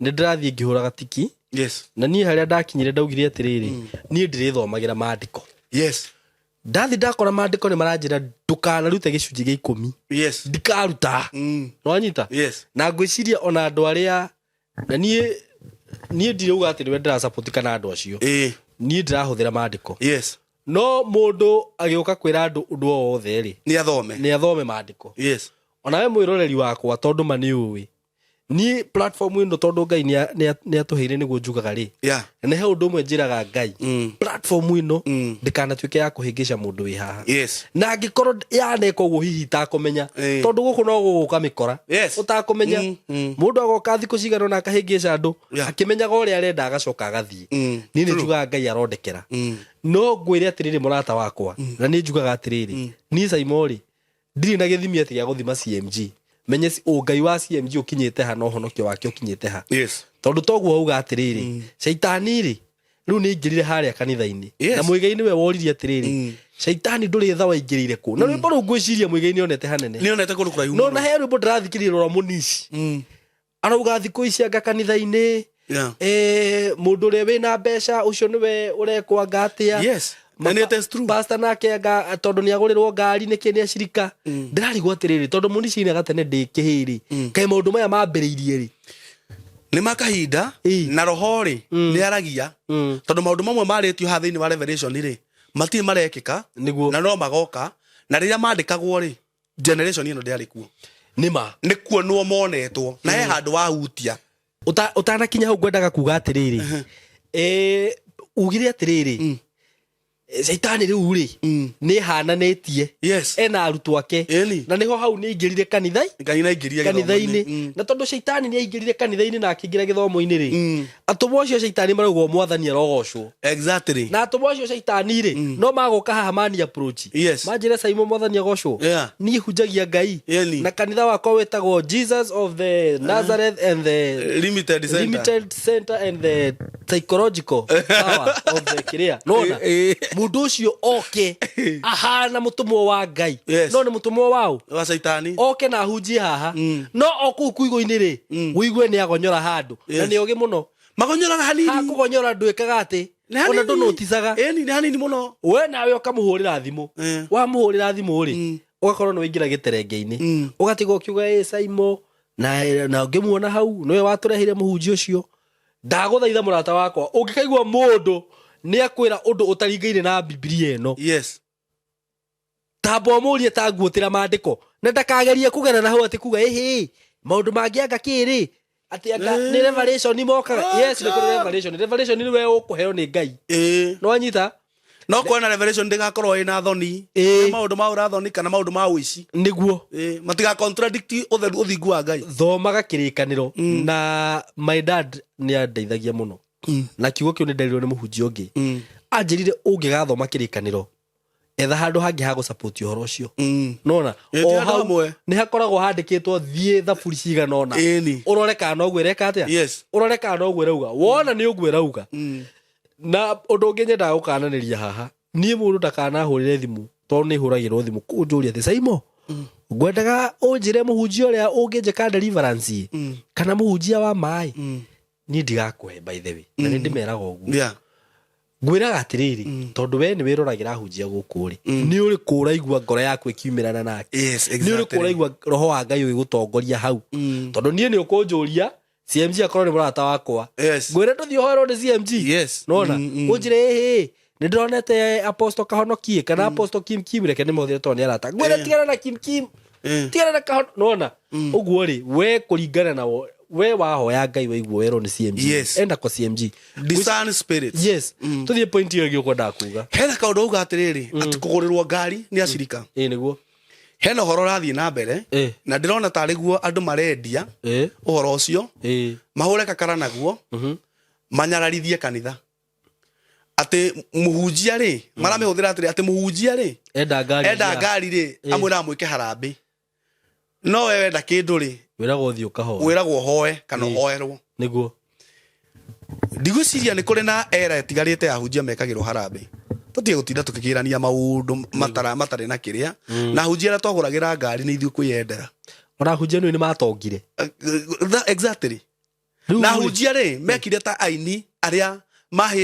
nĩ ndĩrathiĩ ngĩhũraga tiki. Na niĩ harĩa ndakinyire ndaugire atĩrĩrĩ, niĩ ndĩrĩthomagĩra maandĩko. Ndathi ndakora maandĩko nĩ maranjĩra ndũkanarute gĩcunjĩ gĩa 10. Ndikaruta. Nĩwanyita? Na ngwĩciria ona andũ arĩa, na niĩ ndirauga atĩ nĩwe ndĩrasupport kana andũ acio. Niĩ ndĩrahũthĩra maandĩko. No mũndũ agĩũka kwĩra andũ ũndũ o wothe rĩ, Nĩ athome. Nĩ athome maandĩko. Ona we mwĩroreri wakwa, tondũ ma nĩ ũĩ niĩ platform ĩno, tondũ Ngai nĩ atũheire nĩguo njugaga rĩ, na nĩ he ũndũ ũmwe njĩraga Ngai, platform ĩno ndĩkanatuĩke ya kũhĩngĩca mũndũ wĩ haha. Na angĩkorwo yaneka ũguo hihi itakũmenya, tondũ gũkũ no gũgũka mĩkora ũtakũmenya, mũndũ agoka thikũ cigana ũna akahĩngĩca andũ, akĩmenyaga ũrĩa arenda, agacoka agathiĩ. Niĩ nĩ njugaga Ngai arondekera. No ngwĩre atĩrĩrĩ, mũrata wakwa, na nĩ njugaga atĩrĩrĩ, niĩ Saimo rĩ, ndirĩ na gĩthimi atĩ gĩa gũthima CMG menye ũngai wa CMG ũkinyĩte ha na ũhonokio wake ũkinyĩte ha. Tondũ toguo auga atĩrĩrĩ, caitani rĩ, rĩu nĩ aingĩrire harĩa kanitha-inĩ. Na Mũigai nĩwe woririe atĩrĩrĩ, caitani ndũrĩ tha waingĩrĩire kũ? Na rwĩmbo rũu ngwĩciria Mũigai nĩ onete hanene. Nĩ onete kũndũ kũraihu No mũno. na he rwĩmbo ndĩrathikĩrĩria rwa Mũnici, arauga thikũ ici anga kanitha-inĩ, mũndũ ũrĩa wĩna mbeca ũcio nĩwe ũrekwo anga atĩa. And it is true. Pastor nake anga tondũ nĩ agũrĩrwo ngari nĩkĩ nĩ acirika. Ndĩrarigwo atĩrĩrĩ, tondũ Mũnici nĩ gatene ndĩ kĩhĩrĩ, kaĩ maũndũ maya mambĩrĩirie rĩ? Nĩ ma kahinda. Na roho rĩ, nĩ aragia, tondũ maũndũ mamwe marĩtio haha thĩinĩ wa Revelation rĩ, matirĩ marekĩka. Na no magoka, na rĩrĩa mandĩkagwo rĩ, generation ĩno ndĩarĩ kuo. Nĩ ma. Nĩ kuonwo monetwo na he handũ wahutia. Ũtanakinya hau, ngwendaga kuga atĩrĩrĩ, ugire atĩrĩrĩ, caitani rĩu rĩ, nĩ hananĩtie ena arutwo ake. Na nĩho hau nĩ aingĩrire kanitha. Ngai naingĩria Kanitha-inĩ. Na tondũ caitani nĩ aingĩrire kanitha-inĩ na akĩingĩra gĩthomo-inĩ rĩ, atũmwo acio a caitani maraugwo Mwathani arogocwo. Na atũmwo acio caitani rĩ, no magoka haha mani approach, manjĩre, "Saimo, Mwathani agocwo." "Niĩ hunjagia Ngai na kanitha wakwa wĩtagwo Jesus of the Nazareth and the Limited Center. Limited Center and the psychological power of the kĩrĩa." Nona mũndũ ũcio oke ahana mũtũmwo wa Ngai, no nĩ mũtũmwo waũ? Wa caitani. Oke na ahunjie haha, no o kũu kuigũ-inĩ rĩ, wĩigue nĩ agonyora handũ na nĩ ogĩ mũno. Magonyoraga hanini. Hakũgonyora ndwĩkaga atĩ Nĩ hanini. ona ndũnũticaga. Ĩni, nĩ hanini mũno. We nawe ũkamũhũrĩra thimũ. Wamũhũrĩra thimũ rĩ, ũgakorwo nĩ waingĩra gĩterenge-inĩ, ũgatigwo ũkiuga, "Ĩ Saimo," na ũngĩmuona hau nĩwe watũreheire mũhunjia ũcio. Ndagũthaitha, mũrata wakwa, ũngĩkaigua mũndũ nĩ akwĩra ũndũ ũtaringaine na Bibilia ĩno, tamba ũmũrie ta nguũtĩra maandĩko, na ndakagerie kũgera na hau atĩ kuga ĩhĩ maũndũ mangĩ anga kĩrĩ atĩ anga nĩ revelation mokaga. Yes, nĩ kũrĩ revelation. Revelation nĩ we ũkũheo nĩ Ngai. No wanyita? No kuona revelation ndĩgakorwo ĩna thoni. Nĩ maũndũ ma ũrathoni kana maũndũ ma ũici. Matiga contradict ũtheru, ũthingu wa Ngai. Thomaga Kĩrĩkanĩro. Na my dad nĩ andeithagia mũno na kiugo kĩu. Nĩ nderirwo nĩ mũhunjia ũngĩ, anjĩrire ũngĩgathoma Kĩrĩkanĩro, etha handũ hangĩ ha gũsupport ũhoro ũcio. Nona Ĩ, ti o handũ hau hamwe. nĩ hakoragwo handĩkĩtwo, thiĩ thaburi cigana ũna, ũrore kana noguo ĩreka atĩa, ũrore kana noguo ĩrauga. Wona nĩ ũguo ĩrauga. Na ũndũ ũngĩ nyendaga gũkananĩria haha, niĩ mũndũ ndakanahũrĩre thimũ, tondũ nĩ hũragĩrwo thimũ kũnjũria atĩ, "Saimo, ngwendaga ũnjĩre mũhunjia ũrĩa ũngĩnjĩka deliverance kana mũhunjia wa maĩ." Niĩ ndigakũhe, by the way, na nĩ ndĩmeraga ũguo. Ngwĩraga atĩrĩrĩ, tondũ we nĩ wĩroragĩra ahunjia gũkũ rĩ, nĩ ũrĩkũ ũraigua ngoro yaku ĩkiumĩrana nake? Nĩ ũrĩkũ ũraigua roho wa Ngai ũgĩgũtongoria hau? Tondũ niĩ nĩ ũkũnjũria CMG akorwo nĩ mũrata wakwa, ngwĩre tũthiĩ ũhoerwo nĩ CMG. Nona ũnjĩre, "Ĩhĩ, nĩ ndĩronete Apostle Kahonokie kana Apostle Kim Kim," reke nĩ mothire tondũ nĩ arata. Ngwĩre, "Tigana na Kim Kim, tigana na Kahono." Nona ũguo rĩ, we kũringana na We wahoya Ngai waigua werwo nĩ CMG. Yes. Enda kwa CMG. Discern spirits. Yes, tũthiĩ point ĩyo ĩngĩ ũkwendaga kuga. Hena kaũndũ auga atĩrĩrĩ, atĩ kũgũrĩrwo ngari nĩ acirika. Ĩ nĩguo. Hena ũhoro ũrathiĩ na mbere na ndĩrona tarĩ guo andũ marendia ũhoro ũcio, mahũre kakara naguo, manyararithie kanitha, atĩ mũhunjia rĩ, maramĩhũthĩra atĩrĩ, atĩ mũhunjia rĩ enda ngari, enda ngari rĩ, amwĩraga mwĩke harambĩ, no we wenda kĩndũ rĩ, wĩragwo ũthiĩ ũkahoe. Wĩragwo ũhoe kana ũhoerwo. Ndigwĩciria nĩ kũrĩ na era ĩtigarĩte ya ahunjia mekagĩrwo harambĩ. Tũtige gũtinda tũkĩkĩrania maũndũ matarĩ na kĩrĩa, na ahunjia arĩa twagũragĩra ngari nĩ ithuĩ kwĩyendera. Ona ahunjia nĩ matongire. Exactly. Rĩu Na rĩ, ahunjia rĩ mekire ta aini arĩa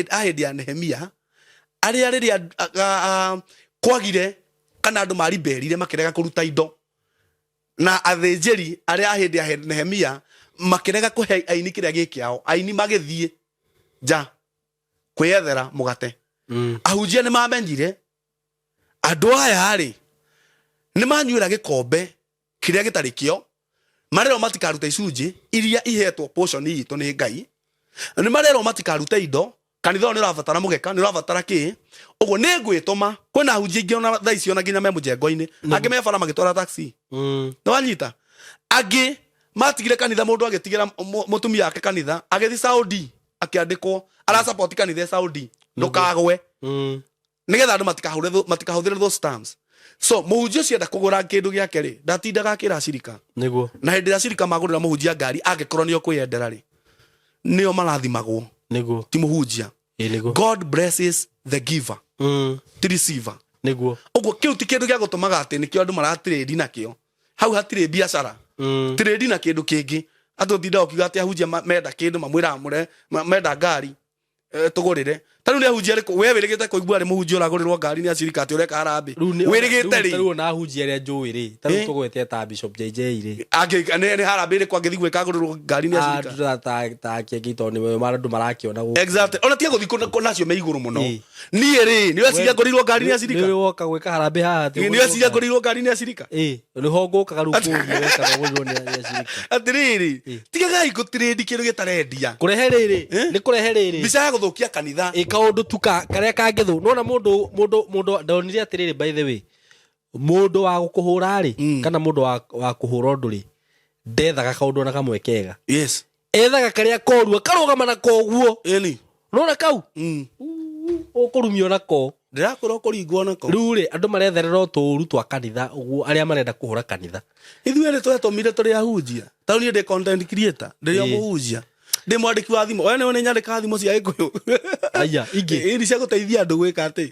a hĩndĩ ya Nehemia, arĩa rĩrĩa kwagire kana andũ mariberire makĩrega kũruta indo, na athĩnjĩri arĩa a hĩndĩ ya Nehemia makĩrega kũhe aini kĩrĩa gĩ kĩao, aini magĩthiĩ nja kwĩyethera mũgate. Ahunjia nĩ mamenyire andũ aya rĩ nĩ manyuĩra gĩkombe kĩrĩa gĩtarĩ kĩo, marerwo matikaruta icunjĩ iria ihetwo portion itũ nĩ Ngai, nĩ marerwo matikarute indo kanitha ũyũ nĩ ũrabatara mũgeka, nĩ ũrabatara kĩ ũguo nĩ ngwĩtũma. Kwĩna ahunjia aingĩ ona thaa ici ona nginya me mũjengo-inĩ, angĩ me bara magĩtwara taxi. Nĩ wanyita, angĩ matigire kanitha, mũndũ agĩtigĩra mũtumia wake kanitha, agĩthiĩ Saudi akĩandĩkwo arasupport kanitha e Saudi, ndũkagwe. Nigetha andũ matikahũthĩre those terms. So mũhunjia ũcio enda kũgũra kĩndũ gĩake rĩ, ndatindaga akĩra acirika. Na hĩndĩ ĩrĩa acirika magũrĩra mũhunjia ngari, angĩkorwo nĩo kwĩyendera rĩ, nĩo marathimagwo, ti mũhunjia. Ĩ nĩguo. God blesses the giver, ti receiver. Ũguo kĩu ti kĩndũ gĩa gũtũmaga atĩ nĩkĩo andũ maratrade nakĩo. Hau hatirĩ biacara. Trade na kĩndũ kĩngĩ, andũ tinda ũkiuga atĩ ahunjia menda kĩndũ mamwĩraga mũre menda ngari, tũgũrĩre. Ta rĩu nĩ ahunjia arĩkũ we wĩrĩgĩte kũigua arĩ mũhunjia ũragũrĩrwo ngari nĩ acirika atĩ ũreka harambĩ? Rĩu Wĩrĩgĩte rĩu rĩ? ona ahunjia arĩa njũĩ rĩ, ta rĩu tũgwete ta Bishop JJ rĩ. Nĩ harambĩ ĩrĩkũ angĩthiĩ gwĩka agũrĩrwo ngari nĩ acirika? Ah, ta kĩngĩ tondũ nĩ andũ marakĩona gũkũ. Exactly, ona tiga gũthiĩ nacio me igũrũ mũno. Niĩ rĩ, nĩ weciria ngũrĩirwo ngari nĩ acirika? Nĩ woka gwĩka harambĩ haha atĩ Nĩ ũgũrĩrwo weciria ngari? ngũrĩirwo ngari nĩ acirika? Ĩ, nĩho ngũkaga rĩu kũũria we kana ũgũrĩrwo nĩ acirika. Atĩrĩrĩ, tigagai gũtirĩndi kĩndũ gĩtarendia. Kũrehe rĩrĩ, nĩ kũrehe rĩrĩ. Mbica ya gũthũkia kanitha. Ĩ, kaũndũ tu karĩa kangĩthũ nona mũndũ ndonire atĩrĩrĩ, by the way, mũndũ wa gũkũhũra rĩ, kana mũndũ wa kũhũra ũndũ rĩ, ndethaga kaũndũ ona kamwe kega. Ethaga karĩa koru akarũgama na koguo. Nona kau ũkũrumio nako. Ndĩrakwĩra ũkũringwo nako. Rĩu rĩ, andũ maretherera ũtũũru twa kanitha ũguo, arĩa marenda kũhũra kanitha. Ithuĩ rĩ, twetũmire tũrĩ ahunjia? Ta rĩu niĩ ndĩ content creator, ndĩrĩ o mũhunjia, ndĩ mwandĩki wa thimo. We nĩwe nĩ nyandĩkaga thimo cia Gĩkũyũ. Aya ingĩ. Ĩni, cia gũteithia andũ gwĩka atĩ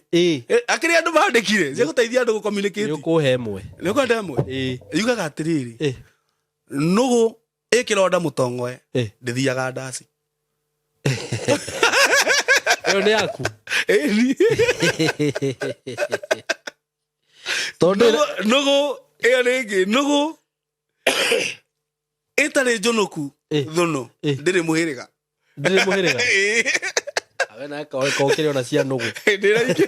akĩrĩ andũ mandĩkire cia gũteithia andũ gũcommunicate. Nĩ ũkũhe ĩmwe. Nĩ ũkwenda ĩmwe? Yugaga atĩrĩrĩ, nũgũ ĩkĩronda mũtongoe ndĩthiaga ndaci. Ĩyo nĩ yaku? Ĩni. Tondũ Nũgũ ĩyo nĩ ĩngĩ, nũgũ ĩtarĩ njũnũku thũnũ ndĩrĩ mũhĩrĩga. Ndĩrĩ mũhĩrĩga. Awe na kokĩrĩ ona cia nũgũ. Ndĩra ingĩ.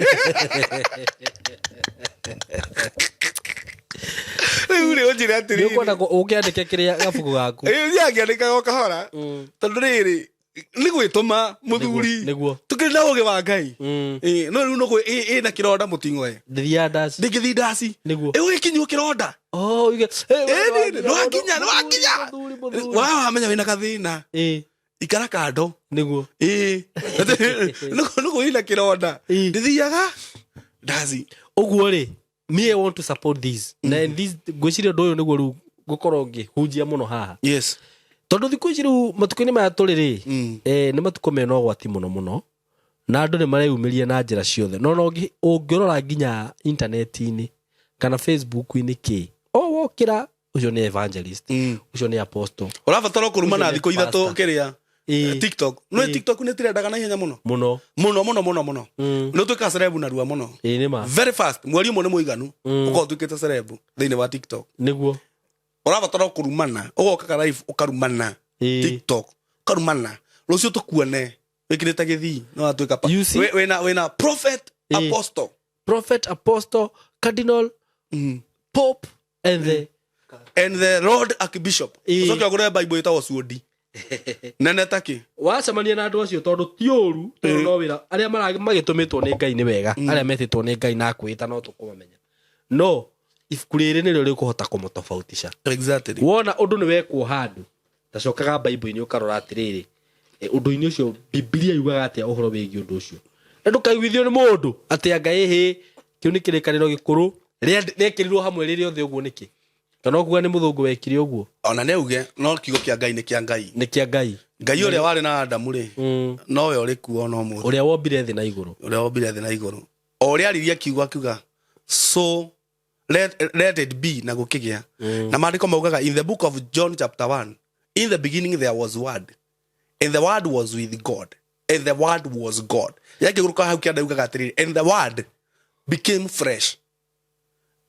Rĩu rĩ, ũnjĩre Nĩ atĩrĩrĩ, ũkwenda ũkĩandĩke kĩrĩa gabuku gaku. Ĩĩ, niĩ o kahora, tondũ rĩrĩ nĩ gwĩtũma mũthuri. Tũkĩrĩ na ũgĩ wa Ngai. Ĩĩ, no rĩu nũgũ ĩna kĩronda mũting'oe Ndĩthiaga ndaci. Ndĩngĩthiĩ ndaci. Ĩgũgĩkinywo kĩronda. Oh, uge, Ĩĩ, nĩ wakinya. Mũthuri, mũthuri. Wamenya wĩna gathĩna, ikara kando. Ĩĩ, nũgũ ĩna kĩronda ndĩthiaga ndaci. Ũguo rĩ, me, I want to support this na this, ngwĩciria ũndũ ũyũ nĩguo rĩu ngũkorwo ngĩhunjia mũno haha, tondũ thikũ ici rĩu matukũ-inĩ maya tũrĩ rĩ, nĩ matukũ mena ũgwati mũno mũno, na andũ nĩ mareyumĩria na njĩra ciothe. No ũngĩrora nginya intaneti-inĩ kana Facebook-inĩ kĩ, o wokĩra, ũcio nĩ evangelist, ũcio nĩ apostle. Ũrabatara kũruma na Ũcio nĩ thikũ 3 pastor. kĩrĩa, TikTok no TikTok nĩ tirendaga na ihenya mũno. Mũno. Mũno mũno mũno mũno. Nĩ ũtuĩkaga celeb narua mũno. Ĩ, nĩ ma. Very fast, mweri ũmwe nĩ mũiganu ũkorwo ũtuĩkĩte celeb thĩinĩ wa TikTok. Ũrabatara kũrumana, ũgokaga live ũkarumana TikTok, ũkarumana, rũciũ tũkuone wĩkĩrĩte gĩthii no watuĩka You see? Wĩna prophet, apostle. Prophet, apostle, cardinal, pope and the And the Lord Archbishop. Ũcoke ũgũre Bible ĩtagwo Suodi. Nene takĩ. Wacemania na andũ acio, tondũ ti ũru, tondũ no wĩra arĩa magĩtũmĩtwo nĩ Ngai nĩ wega, arĩa metĩtwo nĩ Ngai na akwĩta no tũkũmamenya, no ibuku rĩrĩ nĩrĩo rĩkũhota kũmũtofautisha. Wona ũndũ nĩ wekwo handũ, tacokaga Bible-inĩ ũkarora atĩrĩrĩ, ũndũ-inĩ ũcio Bibilia yugaga atĩa ũhoro wĩgiĩ ũndũ ũcio, na ndũkaiguithio nĩ mũndũ atĩ anga ĩhĩ kĩu nĩ kĩrĩkanĩro gĩkũrũ rĩekĩrirwo hamwe rĩrĩ othe ũguo nĩkĩ, kana ũkuga nĩ mũthũngũ wekire ũguo. Ona nĩ auge, no kiugo kĩa Ngai nĩ kĩa Ngai. Nĩ kĩa Ngai. Ngai ũrĩa warĩ na Adamu rĩ, nowe ũrĩ kuo ona ũmũthĩ. Ũrĩa wombire thĩ na igũrũ. Ũrĩa wombire thĩ na igũrũ, o ũrĩa aririe kiugo akiuga, "So let it be," na gũkĩgĩa. Na maandĩko maugaga in the book of John chapter 1, "In the beginning there was Word, and the Word was with God, and the Word was God." Yakĩgũrũka hau kĩanda yugaga atĩrĩrĩ, "And the Word became flesh,"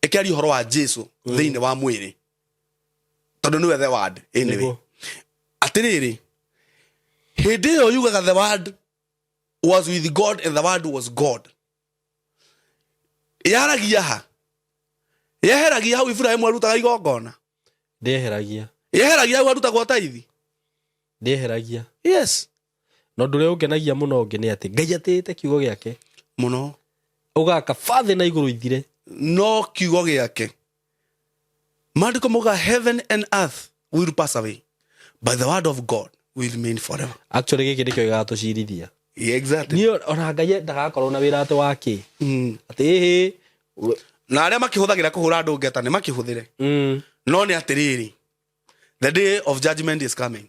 ĩkĩaria ũhoro wa Jesu thĩinĩ wa mwĩrĩ, tondũ nĩwe the Word anyway. Atĩrĩrĩ, hĩndĩ ĩyo yugaga, "The Word was with God and the Word was God," yaragia ha? Yeheragia hau Iburahĩmu arutaga igongona? Ndĩeheragia. Yeheragia hau arutagwo taithi? Ndĩeheragia. Yes. Na ũndũ ũrĩa ũngenagia mũno ũngĩ nĩ atĩ Ngai atĩĩte kiugo gĩake mũno. Ũgaka bathĩ na igũrũ ithire. No kiugo gĩake, maandĩko mauga, "Heaven and earth will pass away, but the word of God will remain forever." Actually, gĩkĩ nĩkĩo gĩgatũcirithia. Yeah, exactly. Niĩ ona Ngai ndagakorwo na wĩra atĩ wa kĩ atĩ ĩhĩ. Na arĩa makĩhũthagĩra kũhũra andũ ngeta nĩ makĩhũthĩre, no nĩ atĩrĩrĩ, the day of judgment is coming.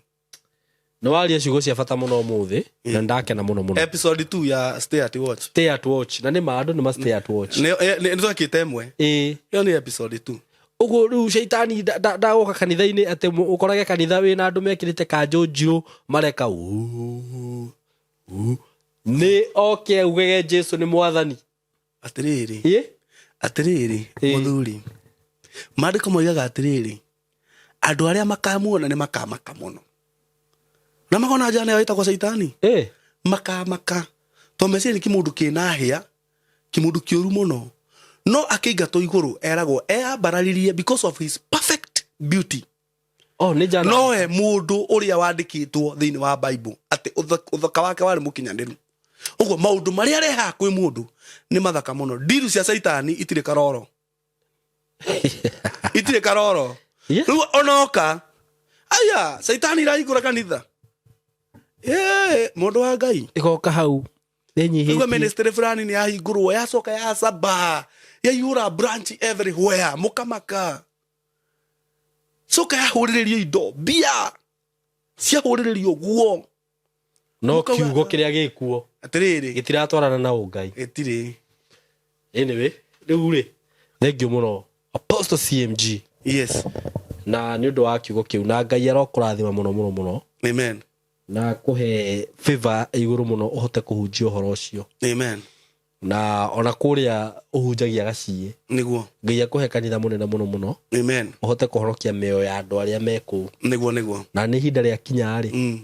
Nĩ waria ciugo cia bata mũno ũmũthĩ na ndakena mũno mũno. Episode 2 ya Stay at Watch. Stay at watch, na nĩ ma andũ nĩ ma stay at watch. Nĩ twekĩte ĩmwe. Ĩyo nĩ episode 2. Ũguo rĩu caitani ndagoka kanitha-inĩ atĩ ũkorage kanitha wĩna andũ mekĩrĩte kanjũ njirũ mareka "Uu, uu." Nĩ oke augage Jesu nĩ mwathani. Atĩrĩrĩ, ĩ. Atĩrĩrĩ, mũthuri, maandĩko moigaga atĩrĩrĩ, andũ arĩa makamuona nĩ makamaka mũno na makona njana ĩyo ĩtagwo caitani. Makamaka to meciria nĩ kĩmũndũ kĩna hĩa, kĩmũndũ kĩũru mũno, no akĩingatwo igũrũ eragwo eambararirie because of his perfect beauty. Oh, nĩ njana. Nowe mũndũ ũrĩa wandĩkĩtwo thĩinĩ wa Bible atĩ ũthaka wake warĩ mũkinyanĩru. Ũguo maũndũ marĩa arehaga kwĩ mũndũ nĩ mathaka mũno. Ndiru cia caitani itirĩ karoro, itirĩ karoro. Rĩu onoka aya caitani irahingũra kanitha, ĩĩ, mũndũ wa Ngai. Ĩgoka hau Rĩu ĩnyihĩtie. Ministry fulani nĩ yahingũrwo, yacoka yacamba, yaihũra branch everywhere, mũkamaka. Coka yahũrĩrĩrio indo, mbia ciahũrĩrĩrio guo. No kiugo kĩrĩa gĩkuo atĩrĩrĩ gĩtiratwarana na ũngai. Ĩtirĩ. Anyway, rĩu rĩ, thank you mũno, Apostle CMG, na nĩ ũndũ wa kiugo kĩu, na Ngai arokũrathima mũno mũno mũno. Amen. Na kũhe favor igũrũ mũno ũhote kũhunjia ũhoro ũcio. Amen. Na ona kũrĩa ũhunjagia gaciĩ, Ngai akũhe kanitha mũnene mũno mũno, Amen. ũhote kũhonokia mĩoyo ya andũ arĩa me kũu. Nĩguo, nĩguo. Na nĩ ihinda rĩa kinya rĩ,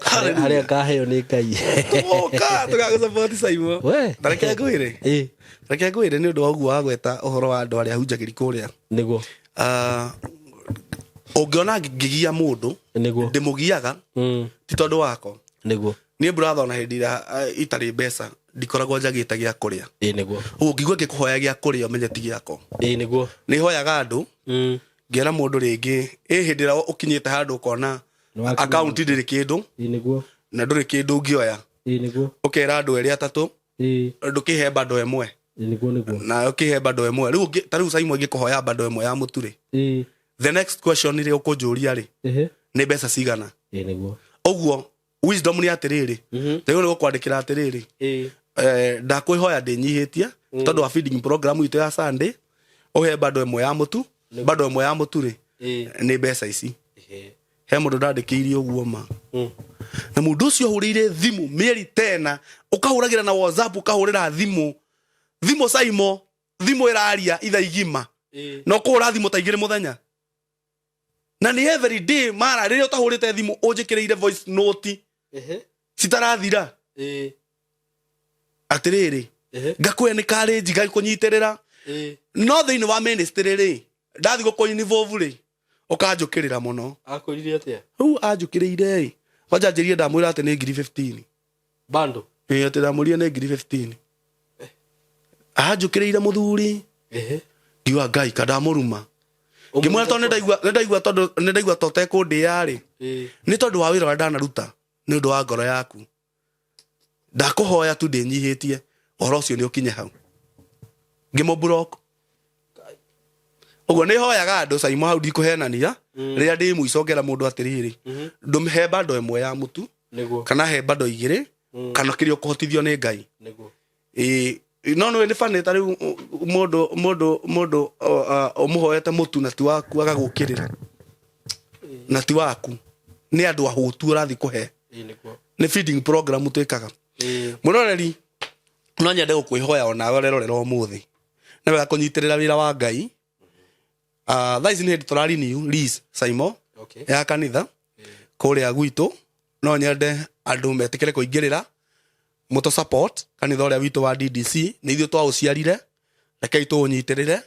Hallelujah. harĩa ngaheo nĩ Ngai. Tũgoka tũgagũsupport, Saimo. We. Ta reke ngwĩre, reke ngwĩre, nĩ ũndũ wa ũguo wagweta ũhoro wa andũ arĩa hunjagĩri kũrĩa, Ah, ũngĩona ngĩgia mũndũ, ndĩmũgiaga ti tondũ wakwa. Niĩ brother, ona hĩndĩ ĩrĩa itarĩ mbeca, ndikoragwo njagĩte gĩa kũrĩa. Ũguo ngĩigua ngĩkũhoya gĩa kũrĩa, ũmenye ti gĩakwa. Nĩ hoyaga andũ, ngera mũndũ rĩngĩ ĩ hĩndĩ ĩrĩa ũkinyĩte handũ ũkona Nĩwakinya. Akaunti ndĩrĩ kĩndũ, na ndũrĩ kĩndũ ũngĩoya, ũkera andũ erĩ atatũ, ndũkĩhe bando ĩmwe. Ĩ nĩguo nĩguo. Na ũkĩhe bando ĩmwe rĩu ta rĩu Saimo ingĩkũhoya bando ĩmwe ya mũtu rĩ, the next question rĩ ũkũnjũria rĩ, nĩ mbeca cigana? Ĩ nĩguo. Ũguo wisdom nĩ atĩrĩrĩ, rĩu nĩ gũkwandĩkĩra atĩrĩrĩ, ndakwĩhoya ndĩnyihĩtie tondũ wa feeding program itũ ya Sunday, ũhe bando ĩmwe ya mũtu. Bando ĩmwe ya mũtu rĩ, nĩ mbeca ici. He mũndũ ndandĩkĩirie ũguo ma, na mũndũ ũcio ahũrĩire thimũ mĩeri tena, ũkahũragĩra na WhatsApp, ũkahũrĩra thimũ, thimũ Saimo, thimũ ĩraria ithaa igima, na ũkũhũra thimũ ta igĩrĩ mũthenya, na nĩ every day mara rĩrĩa ũtahũrĩte thimũ ũnjĩkĩrĩire voice note citarathira. Atĩrĩrĩ, ngakũhe nĩ karĩnji ngakũnyitĩrĩra, no thĩinĩ wa ministry rĩ, ndathi gũkũ involve rĩ, Ũkanjũkĩrĩra mũno. Akwĩrire atĩa? Rĩu anjũkĩrĩire ĩ, kwanja anjĩrire ndamwĩra atĩ nĩ ngiri 15. Bando. Ĩ, atĩ ndamwĩrire nĩ ngiri 15. Anjũkĩrĩire mũthuri. Ehe. Ngiuga Ngai kandamũruma. Ngĩmwĩra tondũ nĩndaigua nĩndaigua tondũ nĩndaigua to tekũndĩa rĩ. Ĩĩ. Nĩ tondũ wa wĩra ũrĩa ndanaruta nĩ ũndũ wa ngoro yaku. Ndakũhoya tu ndĩnyihĩtie ũhoro ũcio nĩ ũkinye hau. Ngĩmũ block. Ũguo nĩ hoyaga andũ Saimo hau ndikũhenania rĩrĩa ndĩ mũico ngera mũndũ atĩrĩrĩ, ndũmĩhe bando ĩmwe ya mũtu Nĩguo. kana he bando igĩrĩ kana kĩrĩa ũkũhotithio nĩ Ngai. Nĩguo. Ĩĩ, no nĩ nĩ funny ta rĩu mũndũ mũndũ mũndũ ũmũhoete mũtu na ti waku agagũkĩrĩra na ti waku, nĩ andũ ahũtu ũrathiĩ kũhe. Ĩĩ nĩguo. Nĩ feeding program twĩkaga. Ĩĩ. Mũroreri, no nyende gũkwĩhoya onawe ũrerorera ũmũthĩ nĩ wega kũnyitĩrĩra wĩra wa Ngai. Thaa ici nĩ hĩndĩ tũra renew lease Saimo ya kanitha kũrĩa gwitũ. No nyende andũ metĩkĩre kũingĩrĩra mũtũ support kanitha ũrĩa witũ wa DDC. Nĩ ithuĩ twaũciarire, rekei tũũnyitĩrĩre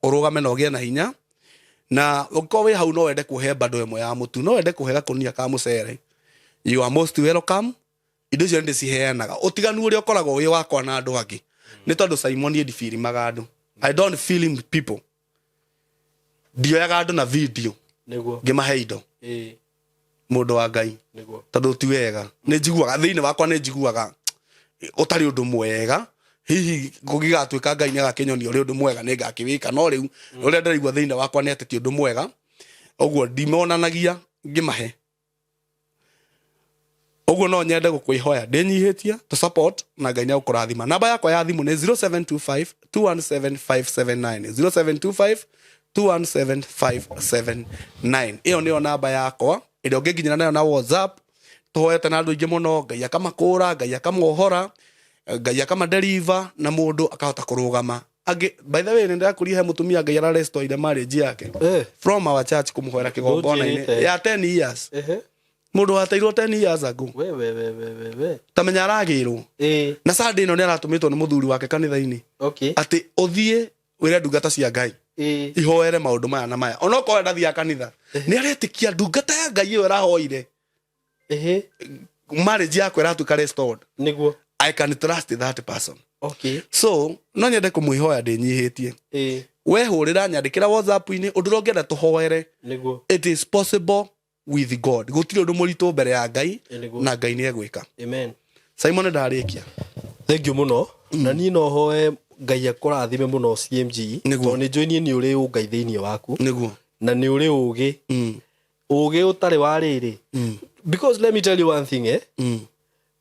ũrũgame na ũgĩe na hinya. Na ũngĩkorwo wĩ hau no wende kũhe bando ĩmwe ya mũtu, no wende kũhe gakũnia ka mũcere, you are most welcome. Indo icio nĩ ndĩciheanaga. Ũtiganu ũrĩa ũkoragwo wĩ wakwa na andũ angĩ nĩ tondũ Simon niĩ ndibirimaga andũ. I don't film people. Ndioyaga andũ na video Nĩguo. ngĩmahe indo. Ĩĩ. Mũndũ wa Ngai. Nĩguo. Tondũ ti wega, nĩ njiguaga thĩinĩ wakwa, nĩ njiguaga ũtarĩ ũndũ mwega. Hihi kũngĩgatuĩka Ngai nĩ agakĩnyonia ũrĩ ũndũ mwega, nĩ ngakĩwĩka, no rĩu ũrĩa ndĩraigua thĩinĩ wakwa nĩ atĩ ti ũndũ mwega. Ũguo ndimonanagia ngĩmahe. Ũguo no nyende gũkwĩhoya ndĩnyihĩtie to support na Ngai nĩ agũkũrathima. Namba yakwa ya thimũ nĩ 0725 217 579, 0725 217 579. Ĩyo nĩyo namba yakwa ĩrĩa ũngĩnginyĩra nayo na WhatsApp. Tũhoete na andũ aingĩ mũno, Ngai akamakũra, Ngai akamohora, Ngai akamadeliver na mũndũ akahota kũrũgama. Angĩ, by the way, nĩ ndakũria he mũtumia Ngai ararestoire marriage yake from our church kũmũhoera kĩgongona-inĩ Ndũnjĩrĩte. ya 10 years. Ehe. Mũndũ wateirwo 10 years ago. We we we we we we. Tamenya aragĩrwo. Ĩĩ. Na Sunday ĩno nĩ aratũmĩtwo nĩ mũthuri wake kanitha-inĩ atĩ ũthiĩ wĩre ndungata cia Ngai ihoere maũndũ maya na maya, onokorwo ndathiaga kanitha, nĩ aretĩkia ndungata ya Ngai ĩyo ĩrahoire marriage yakwa ĩratuĩka restored. Nĩguo. I can trust that person. So no nyende kũmwĩhoya ndĩnyihĩtie. Wehũrĩra, nyandĩkĩra WhatsApp-inĩ ũndũ ũrĩa ũngĩenda tũhoere. Nĩguo. It is possible with God. Gũtirĩ ũndũ mũritũ mbere ya Ngai. Nĩguo. Na Ngai nĩ egwĩka. Amen. Simon, ndarĩkia. Thank you mũno, na niĩ no hoe Ngai akũrathime mũno, CMG. Nĩguo. Tondũ nĩ njũĩ niĩ nĩ ũrĩ ũngai thĩinĩ waku na nĩ ũrĩ ũgĩ ũgĩ ũtarĩ wa rĩrĩ, because let me tell you one thing, eh?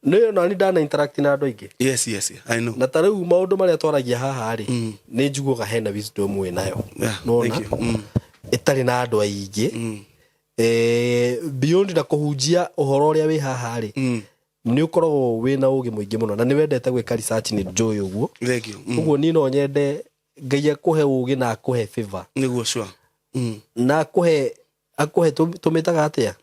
Nĩ ona nĩ ndana interact na andũ aingĩ. Yes, I know. Na ta rĩu maũndũ marĩa twaragia haha rĩ, nĩ njiguaga hena wisdom wĩ nayo. Nĩwona? Thank you. Ĩtarĩ na andũ aingĩ. Beyond na kũhunjia ũhoro ũrĩa wĩ haha rĩ, nĩ ũkoragwo wĩna ũgĩ mũingĩ mũno na nĩ wendete gwĩka research, nĩ njũĩ ũguo. Thank you. Ũguo niĩ no nyende Ngai akũhe ũgĩ na akũhe favor Nĩguo, sure. Na akũhe tũmĩtaga atĩa,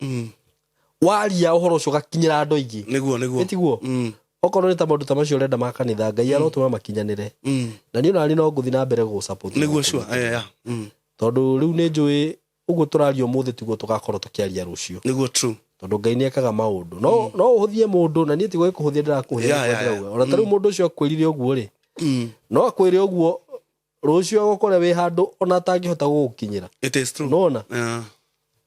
waria ũhoro ũcio ũgakinyĩra andũ aingĩ. Nĩguo nĩguo. Ĩtiguo? Okorwo nĩ ta maũndũ ta macio ũrenda ma kanitha, Ngai arotũma makinyanĩre. Na niĩ onani no ngũthiĩ na mbere gũgũ-support. Nĩguo, sure. Yeah. Tondũ rĩu nĩ njũĩ ũguo tũraria ũmũthĩ tiguo tũgakorwo tũkĩaria rũciũ. Nĩguo, true. Tondũ Ngai nĩ ekaga maũndũ, no ũhũthie mũndũ, na niĩ tiguo gĩkũhũthia ndĩrakũhũthia. Ona ta rĩu mũndũ ũcio akwĩrire ũguo rĩ, no akwĩre ũguo rũciũ agũkore wĩ handũ ona atangĩhota gũgũkinyĩra. It is true. Nona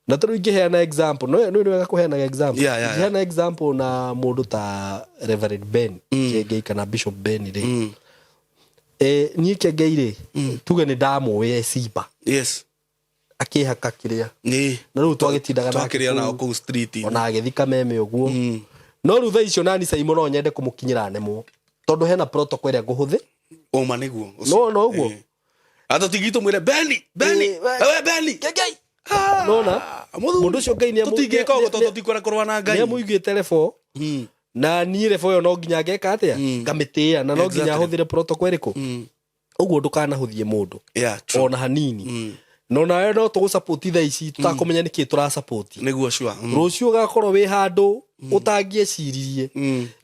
na ta rĩu ingĩheana example, no nĩ wega kũheanaga example. Ingĩheana example na mũndũ ta Reverend Ben Kĩengei kana Bishop Ben rĩ, niĩ Kĩengei rĩ, tuge nĩ ndamũĩ e Simba akĩhaka kĩrĩa na rĩu twagĩtindaga nake Twakĩrĩa nao kũu, kũu street. Ona agĩthi Kameme ũguo. No rĩu thaa icio nani Saimo no nyende kũmũkinyĩra nemwo tondũ hena protocol ĩrĩa ngũhũthĩ. Ũma nĩguo ũcio. No ũguo. Ata tigitũ mwĩre Beni, Beni, we Beni. Kĩengei. Ah, Nona? Mũthuri. Mũndũ ũcio Ngai Tũtingĩka ũguo tondũ tũtikwenda kũrũa na Ngai. nĩ amũigĩte rebo, na niĩ rebo ĩyo no nginya ngeka atĩa, ngamĩtĩĩa, na no nginya hũthĩre protocol ĩrĩkũ. Ũguo ndũkanahũthie mũndũ ona hanini. No nawe no tũgũ-support thaa ici tũtakũmenya nĩkĩ tũra-support. Nĩguo, sure. Rũciũ ũgakorwo wĩ handũ ũtangĩeciririe.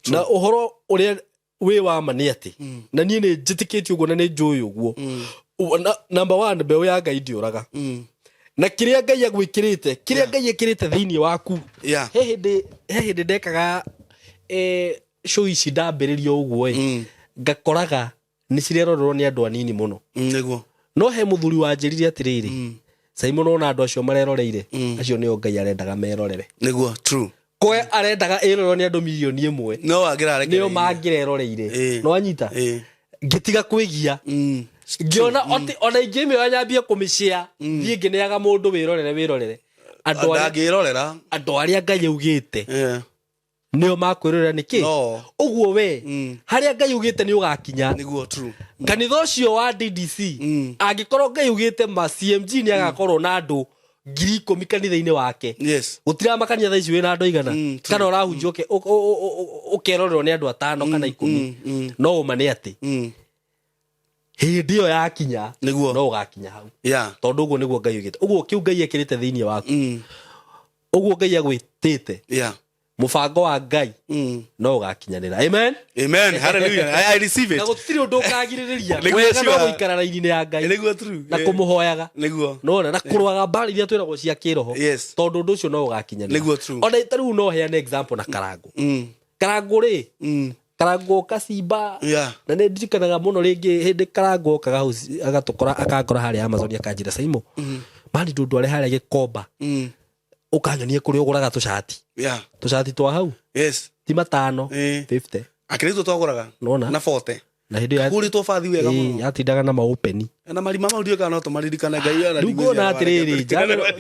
Na ũhoro ũrĩa wĩ wa ma nĩ atĩ, na niĩ nĩ njĩtĩkĩtie ũguo na nĩ njũĩ ũguo, number one, mbeũ ya Ngai ndĩũraga. Na kĩrĩa Ngai agwĩkĩrĩte, kĩrĩa Ngai ekĩrĩte thĩinĩ waku. Yeah. He hĩndĩ ndekaga show ici, ndambĩrĩria ũguo ĩ, ngakoraga nĩ cirerorerwo nĩ andũ anini mũno. Nĩguo No he mũthuri wanjĩrire atĩrĩrĩ, "Simon, ona andũ acio mareroreire, acio nĩo Ngai arendaga merorere." Nĩguo, true. Kwe arendaga ĩrorerwo nĩ andũ 1 mirioni No wangĩrarekereirie. nĩo mangĩreroreire. No anyita ngĩtiga kwĩgia, ngĩona ona ingĩmĩoya nyambie kũmĩshare, thiĩ ngĩneaga mũndũ, "Wĩrorere, wĩrorere," andũ arĩa Ndangĩrorera. Andũ arĩa Ngai augĩte nĩo makwĩrorera nĩkĩ. No. Ũguo we, harĩa Ngai augĩte nĩ ũgakinya. Nĩguo, true. Kanitha ũcio wa DDC, angĩkorwo Ngai augĩte ma CMG nĩ agakorwo na andũ 10,000 kanitha-inĩ wake, gũtiramakania thaa ici wĩna andũ aigana, True. kana ũrahunjia ũkerorerwo nĩ andũ atano kana 10, no ũma nĩ atĩ hĩndĩ ĩyo yakinya, no ũgakinya hau, tondũ ũguo nĩguo Ngai augĩte. Ũguo kĩu Ngai ekĩrĩte thĩinĩ waku, ũguo Ngai agwĩtĩte, mũbango wa Ngai no ũgakinyanĩra. Amen. Amen, hallelujah. I receive it. Na gũtirĩ ũndũ ũkagirĩrĩria. Nĩguo Wega no sure. gũikara raini-inĩ ya Ngai Nĩguo, true. na kũmũhoyaga, nona na kũrũaga mbara iria twĩragwo cia kĩroho, tondũ ũndũ ũcio no ũgakinyanĩra. Nĩguo, true. Ona ta rĩu no heane example na Karangũ. Karangũ rĩ, Karangũ kacimba, na nĩ ndirikanaga mũno rĩngĩ hĩndĩ Karangũ okaga hau agatũkora, akangora harĩa Amazon, akanjĩra, "Saimo mani, ndũndware harĩa Gĩkomba, ũkanyonie kũrĩa ũgũraga tũcati, tũcati twa hau ti matano, 50." Akĩrĩ tuo twagũraga. Nona. Na 40. Na hĩndĩ ĩyo Hũrĩtwo bathi wega mũno. Yatindaga na maũpeni. Na marima mau ndiũĩ kana no tũmaririkane, Ngai ona. Rĩu nguona atĩrĩrĩ,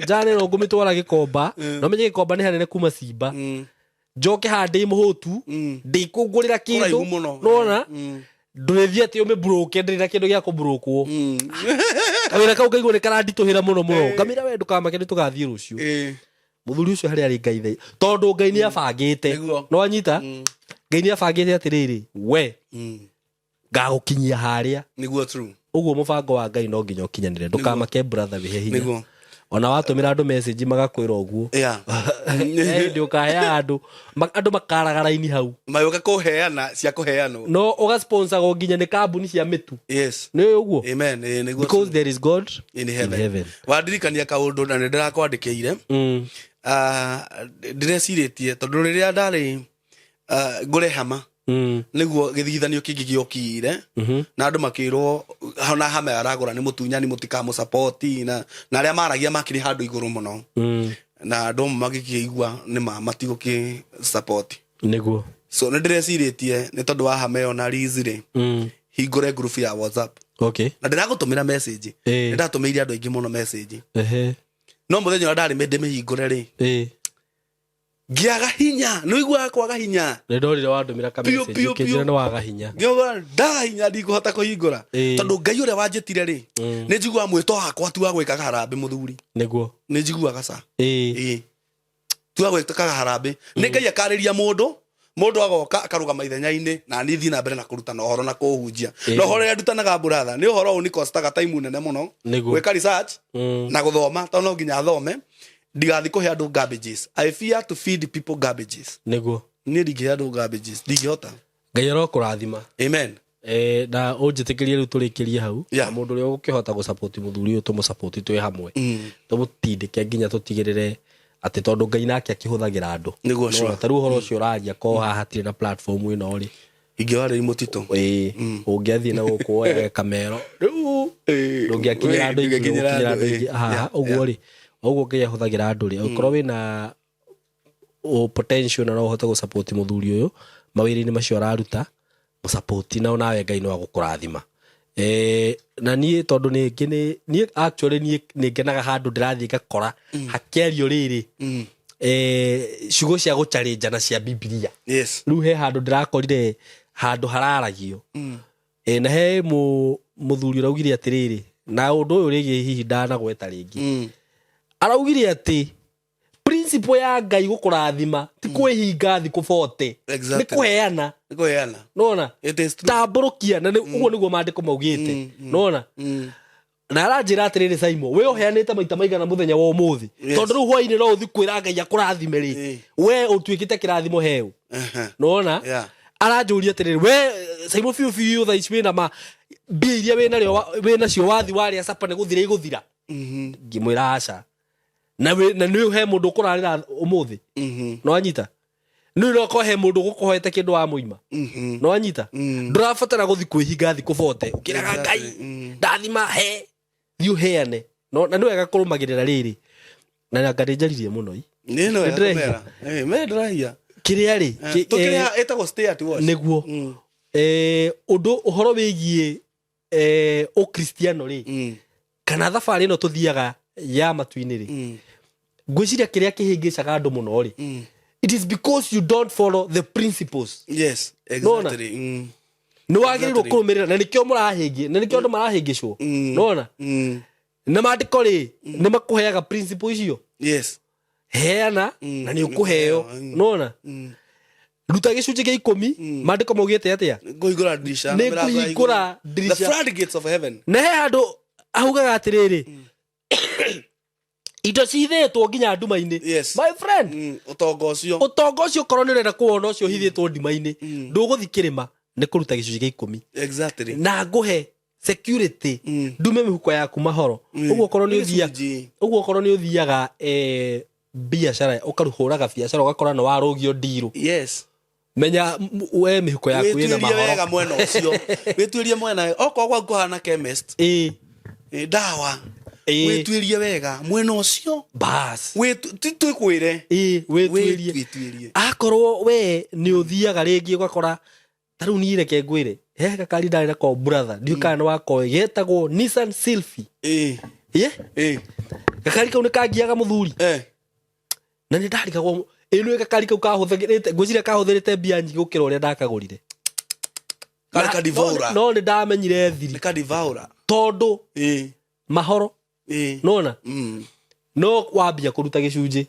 njanĩro ngũmĩtwara Gĩkomba, no menye Gĩkomba nĩ hanene kuma Cimba, njoke haha ndĩ mũhũtu, ndĩkũngũrĩra Kũraihu kĩndũ mũno. Nona ndũrĩthiĩ atĩ ũmĩmburũke, ndĩrĩ na kĩndũ gĩa kũmburũkwo. Kawĩra kau ngaigua nĩ karanditũhĩra mũno mũno. Ngamĩra, "We ndũkamake, nĩ tũgathiĩ rũciũ." Mũthuri ũcio harĩa arĩ, Ngai thai, tondũ Ngai nĩ abangĩte. No anyita, Ngai nĩ abangĩte atĩrĩrĩ, we ngagũkinyia harĩa. Nĩguo, true. Ũguo mũbango wa Ngai no nginya ũkinyanĩre. Ndũkamake, brother, wĩhe hinya. Ona watũmĩra andũ message magakwĩra ũguo, hĩndĩ ũkaheaga andũ, andũ makaraga raini hau. Magĩũka kũheana cia kũheanwo. No ũgasponsagwo nginya nĩ kambuni cia mĩtu. Nĩ ũguo. Amen. Nĩguo. Because there is God in heaven. In heaven. Wandirikania kaũndũ na nĩ ndĩrakwandĩkĩire. Ndĩrecirĩtie tondũ rĩrĩa ndarĩ ngũre hama, nĩguo gĩthigithanio kĩngĩ gĩokire, na andũ makĩrwo ona hama aragũra nĩ mũtunyani, mũtikamũsapoti, na arĩa maragia makĩrĩ handũ igũrũ mũno, na andũ amwe magĩkĩigua nĩ ma matigũkĩ support. So nĩ ndĩrecirĩtie nĩ tondũ wa hama ĩyo na Liz rĩ, hingũre group ya WhatsApp. Na ndĩragũtũmĩra message. Nĩ ndatũmĩire andũ aingĩ mũno message. No mũthenya ũrĩa ndarĩ ndĩmĩhingũre rĩ, ngĩaga hinya. Nĩ ũiguaga kwaga hinya. Nĩ ndorire wandũmĩra ka Piũ, message piũ, ũkĩnjĩra piũ. nĩ waga hinya. Ngĩuga ndaga hinya, ndikũhota kũhingũra, tondũ Ngai ũrĩa wanjĩtire rĩ, nĩ njiguaga mwĩto wakwa tu wa gwĩkaga harambĩ, mũthuri. Nĩ njiguaga ca ĩĩ, tu wa gwĩkaga harambĩ. Nĩ Ngai akarĩria mũndũ, mũndũ agoka akarũgama ithenya-inĩ, na niĩ thiĩ na mbere na kũrutana ũhoro na kũhunjia. Na ũhoro ũrĩa ndutanaga, brother, nĩ ũhoro ũyũ nĩ costaga time nene mũno gwĩka research na gũthoma, tondũ no nginya thome ndigathiĩ kũhe andũ garbages. I fear to feed people garbages. Niĩ ndingĩhe andũ garbages, ndingĩhota. Ngai arokũrathima. Amen. Na ũnjĩtĩkĩrie rĩu tũrĩkĩrie hau. Na mũndũ ũrĩa ũgũkĩhota gũsapoti mũthuri ũyũ, tũmũsapoti twĩ hamwe, tũmũtindĩke nginya tũtigĩrĩre atĩ, tondũ Ngai nake akĩhũthagĩra andũ. Nĩguo, Nĩwona, sure. ta rĩu ũhoro ũcio ũraria ko haha hatirĩ na platform ĩno rĩ, Ingĩwarĩri mũtitũ. Ĩĩ, ũngĩathiĩ na gũkũ woyage kamero rĩu, ndũngĩakinyĩra andũ aingĩ. Ndũngĩakinyĩra ũgũkinyĩra andũ, andũ aingĩ haha. Ũguo rĩ, ũguo Ngai ahũthagĩra andũ rĩ, ũkorwo wĩna potential na no ũhote gũsapoti mũthuri ũyũ mawĩra-inĩ macio araruta, mũsapoti, na onawe Ngai no agũkũrathima. Na niĩ tondũ nĩ ngĩ niĩ actually niĩ nĩ ngenaga handũ ndĩrathiĩ ngakora hakĩario rĩrĩ, ciugo cia gũcharĩnjana cia Bibilia. Rĩu he handũ ndĩrakorire handũ hararagio, na he mũthuri ũraugire atĩrĩrĩ, na ũndũ ũyũ rĩngĩ hihi ndanagweta rĩngĩ, araugire atĩ principle ya Ngai gũkũrathima ti kwĩhinga thikũ 40, nĩ kũheana. Nĩ kũheana. Nona. It is true. Tambũrũkia, na ũguo nĩguo maandĩko maugĩte, nona. Na aranjĩra atĩrĩrĩ, "Saimo, we ũheanĩte maita maigana mũthenya wa ũmũthĩ?" Tondũ rĩu hwainĩ no ũthi kwĩra Ngai akũrathime rĩ, we ũtuĩkĩte kĩrathimo heu. Nona. Aranjũria atĩrĩrĩ, "We Saimo, biũ biũ thaa ici wĩna ma mbia iria wĩna nacio wathi warĩa capa nĩ gũthira igũthira?" Ngĩmwĩra aca, na na nĩ he mũndũ ũkũrarĩra ũmũthĩ. No anyita nĩ no ko he mũndũ ũgũkũhoete kĩndũ wa mũima. No anyita ndũrabatara gũthi kwĩhinga thikũ bote ũkĩraga Ngai ndathima he thiĩ ũheane. No na nĩ wega kũrũmagĩrĩra rĩrĩ na anga nĩ njaririe mũno i. Nĩ no Nĩndĩrehia. wega me ndĩrahia. Kĩrĩa rĩ Tũkĩrĩha ĩtagwo stay at wash. Nĩguo. Ũndũ ũhoro wĩgiĩ ũkristiano rĩ, kana thabarĩ ĩno tũthiaga ya matu-inĩ rĩ, ngwĩciria kĩrĩa kĩhĩngĩcaga andũ mũno rĩ, it is because you don't follow the principles. Yes. Nona. Exactly. Nĩ wagĩrĩirwo kũrũmĩrĩra, na nĩkĩo mũrahĩngĩ, na nĩkĩo andũ marahĩngĩcwo. Nona na maandĩko rĩ, nĩ makũheaga principle icio. Heana na nĩ ũkũheo. Nona ruta gĩcunjĩ gĩa 10, maandĩko maugĩte atĩa? Ngũhingũra ndirisha na Nĩ mĩrango ya ngũhingũra igũrũ. The ndirisha. floodgates of heaven. Na he handũ augaga atĩrĩrĩ, indo cihithĩtwo nginya nduma-inĩ. My friend, Ũtonga ũcio. Ũtonga ũcio korwo nĩ ũrenda kũwona, ũcio ũhithĩtwo ndima-inĩ, ndũgũthi kĩrĩma, nĩ kũruta gĩcunjĩ gĩa 10. Na ngũhe security, ndume mĩhuko yaku mahoro. Ũguo korwo nĩ ũthia Gĩcunjĩ. Ũguo korwo nĩ ũthiaga biacara, ũkarũhũraga biacara, ũgakora nĩ warũgio ndirũ, menya we mĩhuko yaku ĩna Wĩtuĩrie wega mahoro. Mwena ũcio wĩtuĩrie mwena okorwo gwaku kũhana chemist, ndawa. Wĩtuĩrie wega mwena ũcio. Bas. Ti twĩkwĩre. Wĩtuĩrie. Wĩtuĩrie. Akorwo we nĩ ũthiaga rĩngĩ ũgakora ta rĩu niĩ reke ngwĩre, he gakari ndarĩ nako, brother, ndiũĩ kana nĩ wakoĩ, getagwo Nissan Sylphy. Ye gakari kau nĩ kangiaga mũthuri. Na nĩ ndarigagwo ĩ nĩ gakari kau kahũthĩrĩte, ngwĩciria kahũthĩrĩte mbia nyingĩ gũkĩra ũrĩa ndakagũrire. Karĩ kadivaura. No nĩ ndamenyire thiri. Nĩ kadivaura. Tondũ mahoro. Nona no wambia kũruta gĩcunjĩ.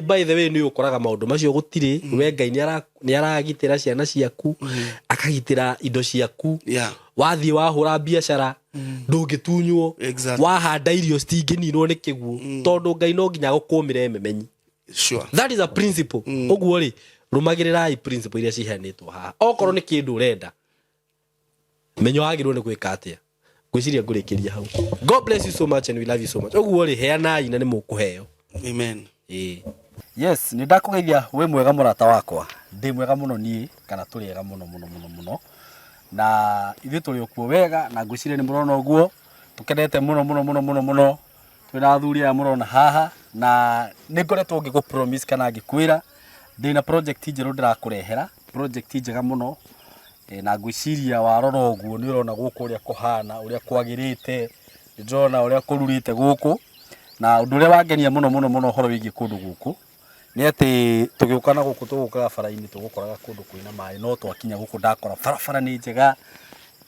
By the way, nĩ ũkoraga maũndũ macio gũtirĩ. We Ngai nĩ aragitĩra ciana ciaku, akagitĩra indo ciaku. Wathiĩ wahũra biacara, ndũngĩtunywo. Wahanda irio, citingĩninwo nĩ kĩguũ, tondũ Ngai no nginya gũkũmĩre memenyi. That is a principle. Ũguo rĩ, rũmagĩrĩrai principle iria ciheanĩtwo haha. Okorwo nĩ kĩndũ ũrenda, menya wagĩrĩirwo nĩ gwĩka atĩa. Ngwĩciria ngũrĩkĩria hau. God bless you so much and we love you so much. Ũguo rĩ, heanai na nĩ mũkũheo. Amen. Ĩĩ. Yes, nĩ ndakũgeithia wĩ mwega mũrata wakwa. Ndĩ mwega mũno niĩ, kana tũrĩ ega mũno mũno mũno mũno, na ithuĩ tũrĩ o kuo wega, na ngwĩciria nĩ mũrona ũguo tũkenete mũno mũno mũno mũno mũno. Twĩna athuri aya mũrona haha, na nĩ ngoretwo ngĩkũ promise kana ngĩkwĩra ndĩna project njerũ ndĩrakũrehera, project njega mũno. Na ngwĩciria warora ũguo nĩ ũrona gũkũ ũrĩa kũhana, ũrĩa kwagĩrĩte, nĩ ndĩrona ũrĩa kũrurĩte gũkũ. Na ũndũ ũrĩa wangenia mũno mũno mũno ũhoro wĩgiĩ kũndũ gũkũ nĩ atĩ tũgĩũka na gũkũ, tũgũkaga bara-inĩ, tũgũkoraga kũndũ kwĩna maĩ, no twakinya gũkũ ndakora barabara nĩ njega,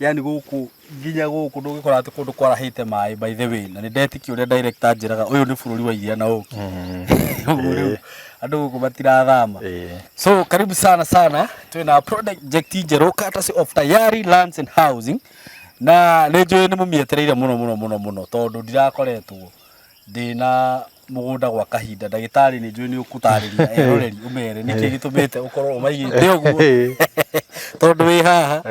yani gũkũ nginya gũkũ ndũngĩkora atĩ kũndũ kwarahĩte maĩ. By the way, na nĩ ndetĩkia ũrĩa director anjĩraga, ũyũ nĩ bũrũri wa iria na ũkĩ. Ũguo rĩu andũ gũkũ matirathama. So karibu sana sana, twĩna project njerũ courtesy of Tayari Lands and Housing, na nĩ njũĩ nĩ mũmĩetereire mũno mũno mũno mũno, tondũ ndirakoretwo ndĩna mũgũnda gwa kahinda. Ndagĩtarĩ, nĩ njũĩ nĩ ũkũtarĩria eroreri, ũmere nĩkĩ gĩtũmĩte ũkorwo ũmaigĩte ũguo, tondũ wĩ haha.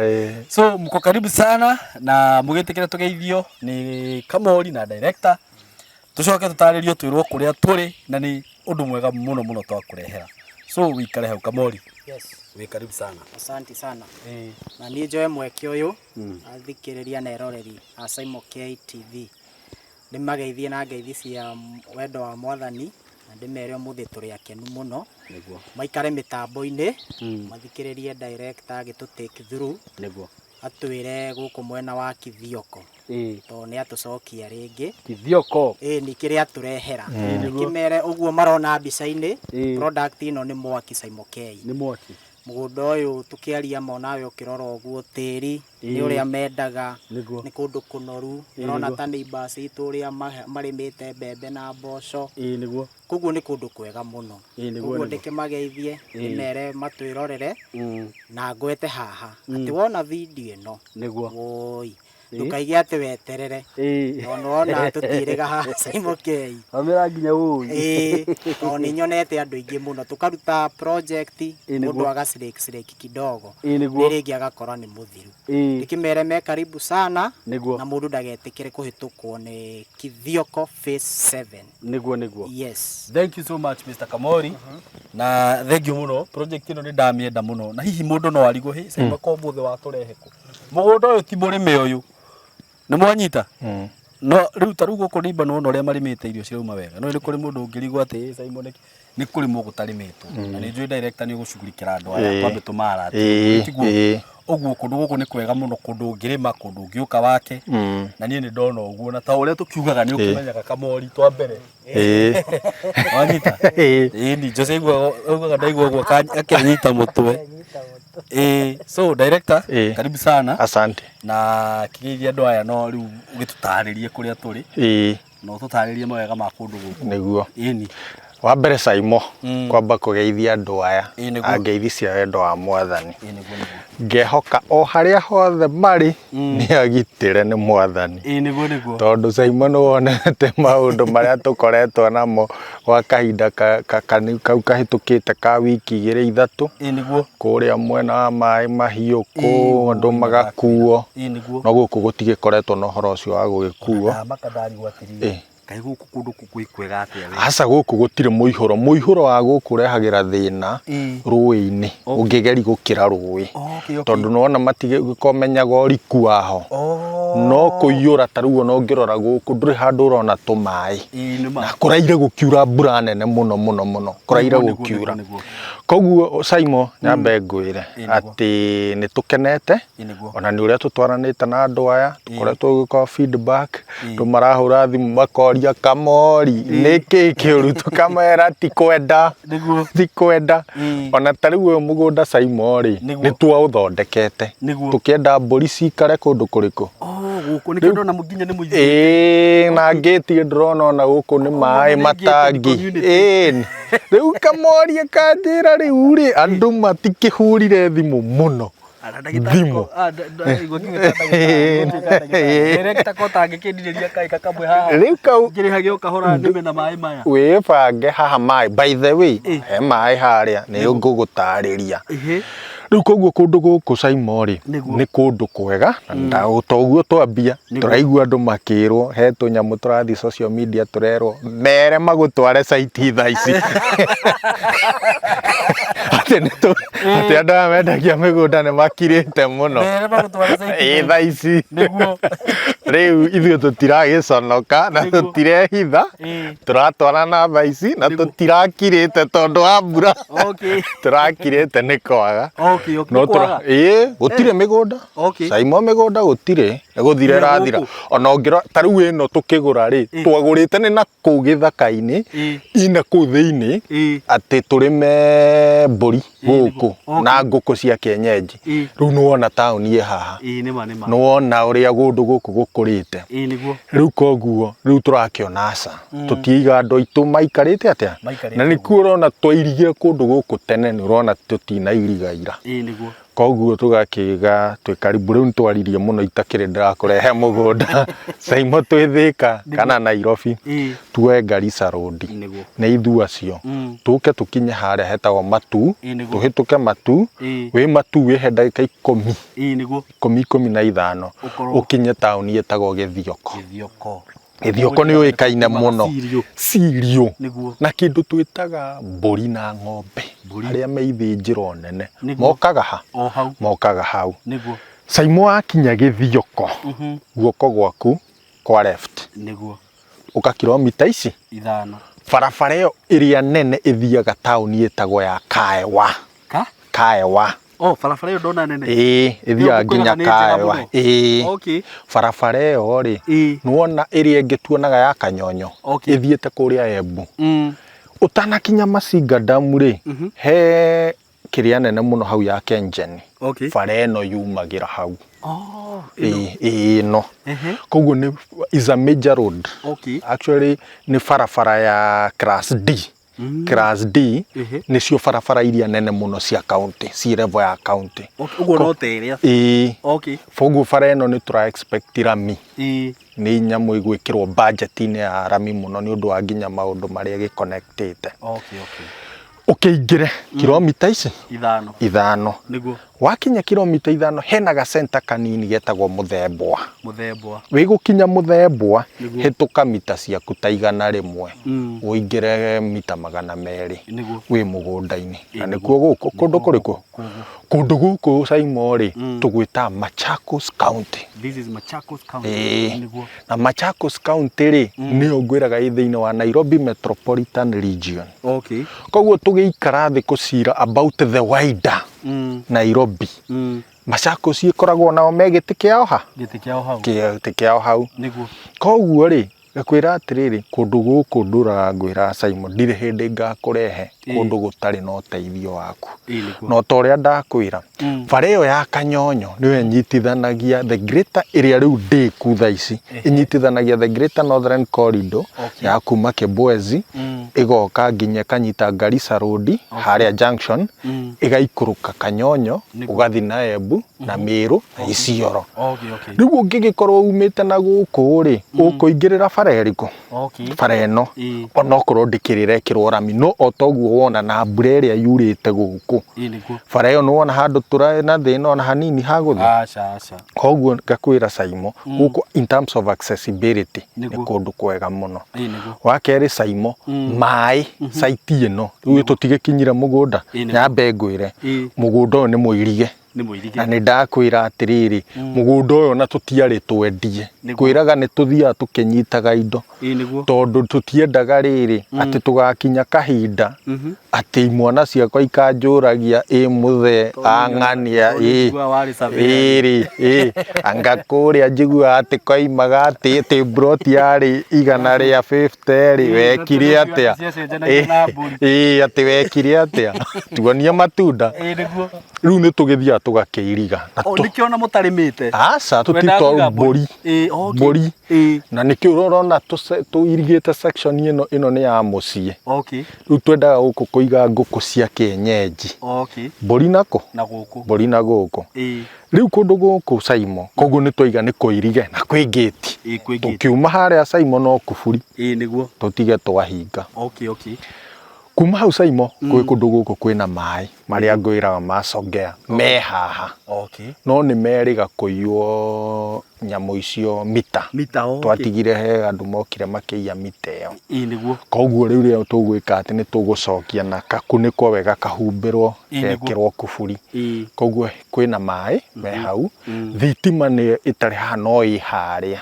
So mko karibu sana, na mũgĩtĩkĩre tũgeithio nĩ Kamori na director, tũcoke tũtarĩrio, twĩrwo kũrĩa tũrĩ, na nĩ ũndũ mwega mũno mũno twakũrehera. So wĩikare hau, Kamori. Yes. Wĩ karibu sana. Asante sana. Na niĩ njoe mweke ũyũ athikĩrĩria na eroreri a Simon K TV, ndĩmageithie na ngeithi cia wendo wa Mwathani, na ndĩmere ũmũthĩ tũrĩ akenu mũno. Maikare mĩtambo-inĩ, mathikĩrĩrie director agĩtũ take through, atwĩre gũkũ mwena wa Kithioko, tondũ nĩ atũcokia rĩngĩ. Kithioko. Ĩ nĩ kĩrĩa atũrehera. Kĩmere ũguo marona mbica-inĩ, product ĩno nĩ mwaki, Simon K. Nĩ mwaki. Mũgũnda ũyũ tũkĩaria ma onawe ũkĩrora ũguo tĩri nĩ ũrĩa mendaga. Nĩ kũndũ kũnoru. Ũrona ta neighbors itũ ũrĩa marĩmĩte mbembe na mboco. Ĩĩ nĩguo. Koguo nĩ kũndũ kwega mũno. Ĩĩ nĩguo. Koguo Nĩguo. ndĩkĩmageithie, ndĩmere matwĩrorere, na ngwete haha atĩ wona video ĩno, woi. Ndũkaige atĩ weterere. Tondũ nĩwona tũtiĩrĩga haha Simon K. Wamĩra nginya ũĩ. Ĩĩ, tondũ nĩ nyonete andũ aingĩ mũno tũkaruta project mũndũ aga slake slake kidogo. Ĩĩ nĩguo. Nĩ rĩngĩ agakora nĩ mũthiru. Ĩĩ. Ndĩkĩmere me karibu sana. Nĩguo. Na mũndũ ndagetĩkĩre kũhĩtũkwo nĩ Kithioko Phase 7. Nĩguo nĩguo. Yes. Thank you so much Mr. Kamori. Na thank you mũno. Project ĩno nĩ ndamĩenda mũno. Na hihi mũndũ no arigwo hĩ Simon ko ũmũthĩ watũrehe kũ. Mũgũnda ũyũ ti mũrĩme ũyũ. Nĩ mwanyita? No rĩu ta rĩu gũkũ nĩ nĩwona ũrĩa marĩmĩte irio cirauma wega. No nĩ kũrĩ mũndũ ũngĩrigwo atĩ "Ĩ, Simon nĩ kũrĩmwo gũtarĩmĩtwo. Na nĩ njũĩ director nĩ ũgũcugurikĩra andũ aya twambe tũmaratie. Tiguo? Ũguo kũndũ gũkũ nĩ kwega mũno kũndũ ũngĩrĩma kũndũ ũngĩũka wake. Na niĩ nĩ ndona ũguo na ta ũrĩa tũkiugaga nĩ ũkĩmenyaga Kamori twa mbere. Wanyita? Ĩĩ ni Jose aiguaga ndaigua ũguo akenyita mũtwe. Ĩĩ so director karibu sana. Asante. Na kĩgeithia andũ aya no rĩu ũgĩtũtarĩrie kũrĩa tũrĩ. Na ũtũtarĩrie mawega ma kũndũ gũkũ. Nĩguo. Ĩni. Wa mbere Saimo, kwamba kũgeithia andũ aya Ĩĩ nĩguo. a ngeithi cia wendo wa Mwathani. Ĩĩ nĩguo nĩguo. Ngehoka o harĩa hothe marĩ nĩ agitĩre nĩ Mwathani. Ĩĩ nĩguo nĩguo. Tondũ Saimo nĩ wonete maũndũ marĩa tũkoretwo namo gwa kahinda kau kahĩtũkĩte ka wiki igĩrĩ ithatũ. Ĩĩ nĩguo. Kũrĩa mwena wa maĩ mahiũ Ĩĩ, kũ andũ magakuo. Ĩĩ nĩguo. No gũkũ gũtigĩkoretwo na ũhoro ũcio wa gũgĩkuo. Ndamaka ndarigwo atĩrĩrĩ. Kaĩ gũkũ kũndũ gwĩ kwega atĩa we? Aca gũkũ gũtirĩ mũihũro. Mũihũro wa gũkũ ũrehagĩra thĩna rũĩ-inĩ ũngĩgeri gũkĩra rũĩ. Tondũ nĩwona matigĩkomenyaga ũriku waho. No kũiyũra ta rĩu ona ũngĩrora gũkũ ndũrĩ handũ ũrona tũmaĩ. Na kũraire gũkiura mbura nene mũno mũno mũno. Kũraire gũkiura. Koguo Saimo nyambe ngwĩre atĩ nĩ tũkenete ona nĩ ũrĩa tũtwaranĩte na andũ aya tũkoretwo tũgĩka feedback andũ marahũra thimũ makoria Kamori nĩkĩ kĩũru tũkamera ti kwenda ti kwenda ona ta rĩu ũyũ mũgũnda Saimo rĩ nĩ twaũthondekete tũkĩenda mbũri cikare kũndũ kũrĩkũ. Gũkũ nĩkĩo ndona nginya nĩ mũirĩtu. Ĩĩ na ngĩti ndĩrona ona gũkũ nĩ maĩ matangi. Ĩĩ rĩu Kamori akanjĩra rĩu rĩ andũ matikĩhũrire thimũ mũno. Thimũ. Rĩu kau wĩbange haha maĩ by the way he maĩ harĩa nĩ ngũgũtarĩria. Rĩu koguo kũndũ gũkũ Saimo rĩ nĩ kũndũ kwega na toguo twambia tũraigua andũ makĩrwo he tũnyamũ tũrathiĩ social media tũrerwo mere magũtware site thaa ici atĩ atĩ andũ aya mendagia mĩgũnda nĩ makirĩte mũno ĩĩ thaa ici. Rĩu ithuĩ tũtiragĩconoka na tũtirehitha tũratwara na thaa ici na tũtirakirĩte tondũ wa mbura tũrakirĩte nĩ kwaga. No ĩĩ gũtirĩ mĩgũnda Saimo mĩgũnda gũtirĩ nĩ gũthira ĩrathira ona ũngĩrora ta rĩu ĩno tũkĩgũra rĩ twagũrĩte nĩ na kũu gĩthaka-inĩ ina kũu thĩinĩ atĩ tũrĩme mbũri gũkũ na ngũkũ cia kienyeji. Rĩu nĩwona taũni ĩ haha nĩwona ũrĩa kũndũ gũkũ gũkũrĩte. Rĩu koguo rĩu tũrakĩona aca tũtiiga andũ aitũ maikarĩte atĩa na nĩkuo ũrona twairigire kũndũ gũkũ tene nĩ ũrona tũtinairiga ira. Koguo tũgakiuga twĩ karibu rĩu nĩtwaririe mũno itakĩrĩ ndĩrakũrehe mũgũnda Saimo twĩ Thĩka kana Nairobi tuoe Garissa Road nĩ ithuĩ acio tũke tũkinye harĩa hetagwo Matu tũhĩtũke Matu wĩ Matu wĩhe ndagĩka ikũmi ikũmi na ithano ũkinye taũni ĩtagwo Gĩthioko. Gĩthioko nĩ ũĩkaine mũno Cirio na kĩndũ twĩtaga mbũri na ng'ombe arĩa me ithĩnjĩro nene mokaga ha mokaga hau. Saimo wakinya Gĩthioko guoko gwaku kwa left ũka kilomita ici barabara ĩyo ĩrĩa nene ĩthiaga taũni ĩtagwo ya Kaewa. Kaewa. Barabara ĩyo ndona nene. Ĩĩ ĩthiaga nginya Kaewa. Ĩĩ barabara ĩyo rĩ nĩwona ĩrĩa ĩngĩ tuonaga ya Kanyonyo ĩthiĩte kũrĩa Embu. Ũtanakinya Masinga Dam rĩ he kĩrĩa nene mũno hau ya Kengen. Bara ĩno yumagĩra hau. Ĩĩ ĩno. Koguo nĩ is a major road. Actually nĩ barabara ya class D. Class D. Ehe. Nĩcio barabara iria nene mũno cia county, ci level ya county. Okay, ũguo no ta ĩrĩa. Ĩĩ. Koguo bara ĩno nĩ tũra expect rami. Nĩ nyamũ ĩgwĩkĩrwo budget-inĩ ya rami mũno nĩ ũndũ wa nginya maũndũ marĩa ĩgĩconnectĩte. Okay. Ũkĩingĩre kilomita ici 5. 5. Nĩguo. Wakinya kilomita 5 hena gacenta kanini getagwo Mũthembwa. Mũthembwa. Wĩgũkinya Mũthembwa, Nĩguo. hĩtũka mita ciaku ta 100 ũingĩre mita 200 Nĩguo. wĩ mũgũnda-inĩ. Na Ĩ, nĩkuo gũkũ kũndũ kũrĩkũ? Kũguo. Kũndũ gũkũ Saimo rĩ, tũgwĩta Machakos County. This is Machakos County. Ĩĩ. Nĩguo. Na Machakos County rĩ, nĩyo ngwĩraga ĩ thĩinĩ wa Nairobi Metropolitan Region. Koguo tũgĩikara thĩ kũcira about the wider Nairobi. Machakos ĩkoragwo nao me gĩtĩ kĩao ha? Gĩtĩ kĩao hau. Gĩtĩ kĩao hau. Nĩguo. Koguo rĩ, ngakwĩra atĩrĩrĩ, kũndũ gũkũ ndũraga ngwĩra Simon, ndirĩ hĩndĩ ngakũrehe kũndũ gũtarĩ na ũteithio waku. Ĩĩ, nĩguo. Na ta ũrĩa ndakwĩra, bara ĩyo ya Kanyonyo nĩyo ĩnyitithanagia the greater ĩrĩa rĩu ndĩku thaa ici, ĩnyitithanagia the greater northern corridor ya kuma Kibwezi, ĩgoka nginya ĩkanyita Garissa Road harĩa junction, ĩgaikũrũka Kanyonyo, ũgathiĩ na Embu na Meru na Isiolo. Okay. Rĩu ũngĩgĩkorwo umĩte na gũkũ rĩ, ũkũingĩrĩra bara ĩrĩkũ? Bara ĩno. Onokorwo ndĩkĩrĩrekĩrwo rami, no o toguo wona na mbura ĩrĩa yurĩte gũkũ. Ĩĩ, nĩguo. Bara ĩyo nĩwona handũ tũrarĩ na thĩna ona hanini ha gũthiĩ. Aca, aca. Koguo ngakwĩra Saimo, gũkũ in terms of accessibility nĩ Nĩguo. kũndũ kwega mũno. Ĩĩ, nĩguo. Wa kerĩ Saimo, maĩ site ĩno rĩu tũtigĩkinyire mũgũnda, Ĩĩ, nĩguo. nyambe ngwĩre Ĩĩ. mũgũnda ũyũ nĩ mũirige. Nĩ mũirige. Na nĩ ndakwĩra atĩrĩrĩ, mũgũnda ũyũ ona tũtiarĩ twendie. Nĩguo. Kwĩraga nĩ tũthiaga tũkĩnyitaga indo. Ĩĩ, nĩguo. Tondũ tũtiendaga rĩrĩ atĩ tũgakinya kahinda atĩ imwana ciakwa ikanjũragia ĩ mũthee ang'ania Tondũ ĩ njiguaga warĩ surveyor. ĩrĩ ĩ anga kũrĩa njiguaga atĩ koimaga atĩ atĩ mburoti yarĩ 150 rĩ, Ĩĩ, wekire na atĩa? ciacenjanagia na mbũri. Ĩĩ, atĩ wekire atĩa? Tuonie matunda. Ĩĩ, nĩguo. Rĩu nĩ tũgĩthiaga tũgakĩiriga. Na O, nĩkĩo ona mũtarĩmĩte. Aca, Twendaga tũtitwa kũiga mbũri. Ĩĩ, okay. Mbũri. Ĩĩ. Na nĩkĩo ũrona tũirigĩte section ĩno, ĩno nĩ ya mũciĩ. Rĩu twendaga gũkũ kũiga ngũkũ cia kĩenyenji. Mbũri nako? Na gũkũ. Mbũri na gũkũ. Ĩĩ. Rĩu kũndũ gũkũ Saimo, koguo nĩ twaiga nĩ kũirige na kwĩ gate. Ĩĩ, kwĩ gate. Tũkiuma harĩa Saimo no kuburi. Ĩĩ, nĩguo. Tũtige twahinga. Okay. Kuma hau Saimo, kwĩ kũndũ gũkũ kwĩna maĩ marĩa ngwĩraga macongea me haha. No nĩ merĩga kũiywo nyamũ icio mita. Mita, okay. Twatigire he andũ mokire makĩiya mita ĩyo. Ĩĩ, nĩguo. Koguo rĩu rĩrĩa tũgwĩka atĩ nĩ tũgũcokia na kakunĩkwo wega kahumbĩrwo, Ĩĩ, nĩguo. gekĩrwo kuburi. Ĩĩ. Koguo kwĩna maĩ me hau. Thitima nĩ ĩtarĩ haha no ĩ harĩa.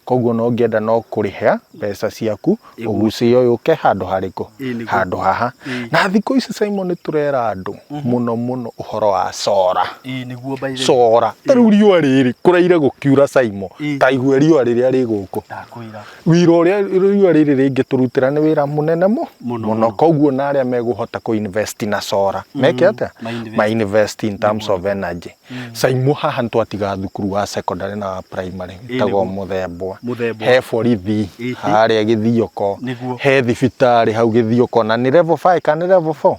Koguo no ngĩenda no kũrĩha mbeca ciaku, ũgucie yũke handũ harĩkũ? Ĩĩ, nĩguo. Handũ haha. Ĩĩ. Na thikũ ici Simon nĩ tũrera andũ mũno mũno ũhoro wa sora. Ĩĩ, nĩguo by the way. Sora. Ta rĩu riũa rĩrĩ kũraire gũkiura Simon. Ĩĩ. Ta igue riũa rĩrĩa rĩ gũkũ. Ndakwĩra. Wĩra ũrĩa riũa rĩrĩ rĩngĩtũrutĩra nĩ wĩra mũnene Mũno, mũno. mũno. Koguo na arĩa megũhota kũ invest na sora. Meke atĩa? Ma-invest. Ma-invest in terms of energy. Saimo haha nĩtwatiga thukuru wa secondary na wa primary Ĩĩ, ĩtagwo nĩguo. Mũthembwa. Mũthembwa. He borithi Ĩhĩ. harĩa Gĩthioko. Nĩguo. He thibitarĩ hau Gĩthioko na nĩ level 5 kana nĩ level 4?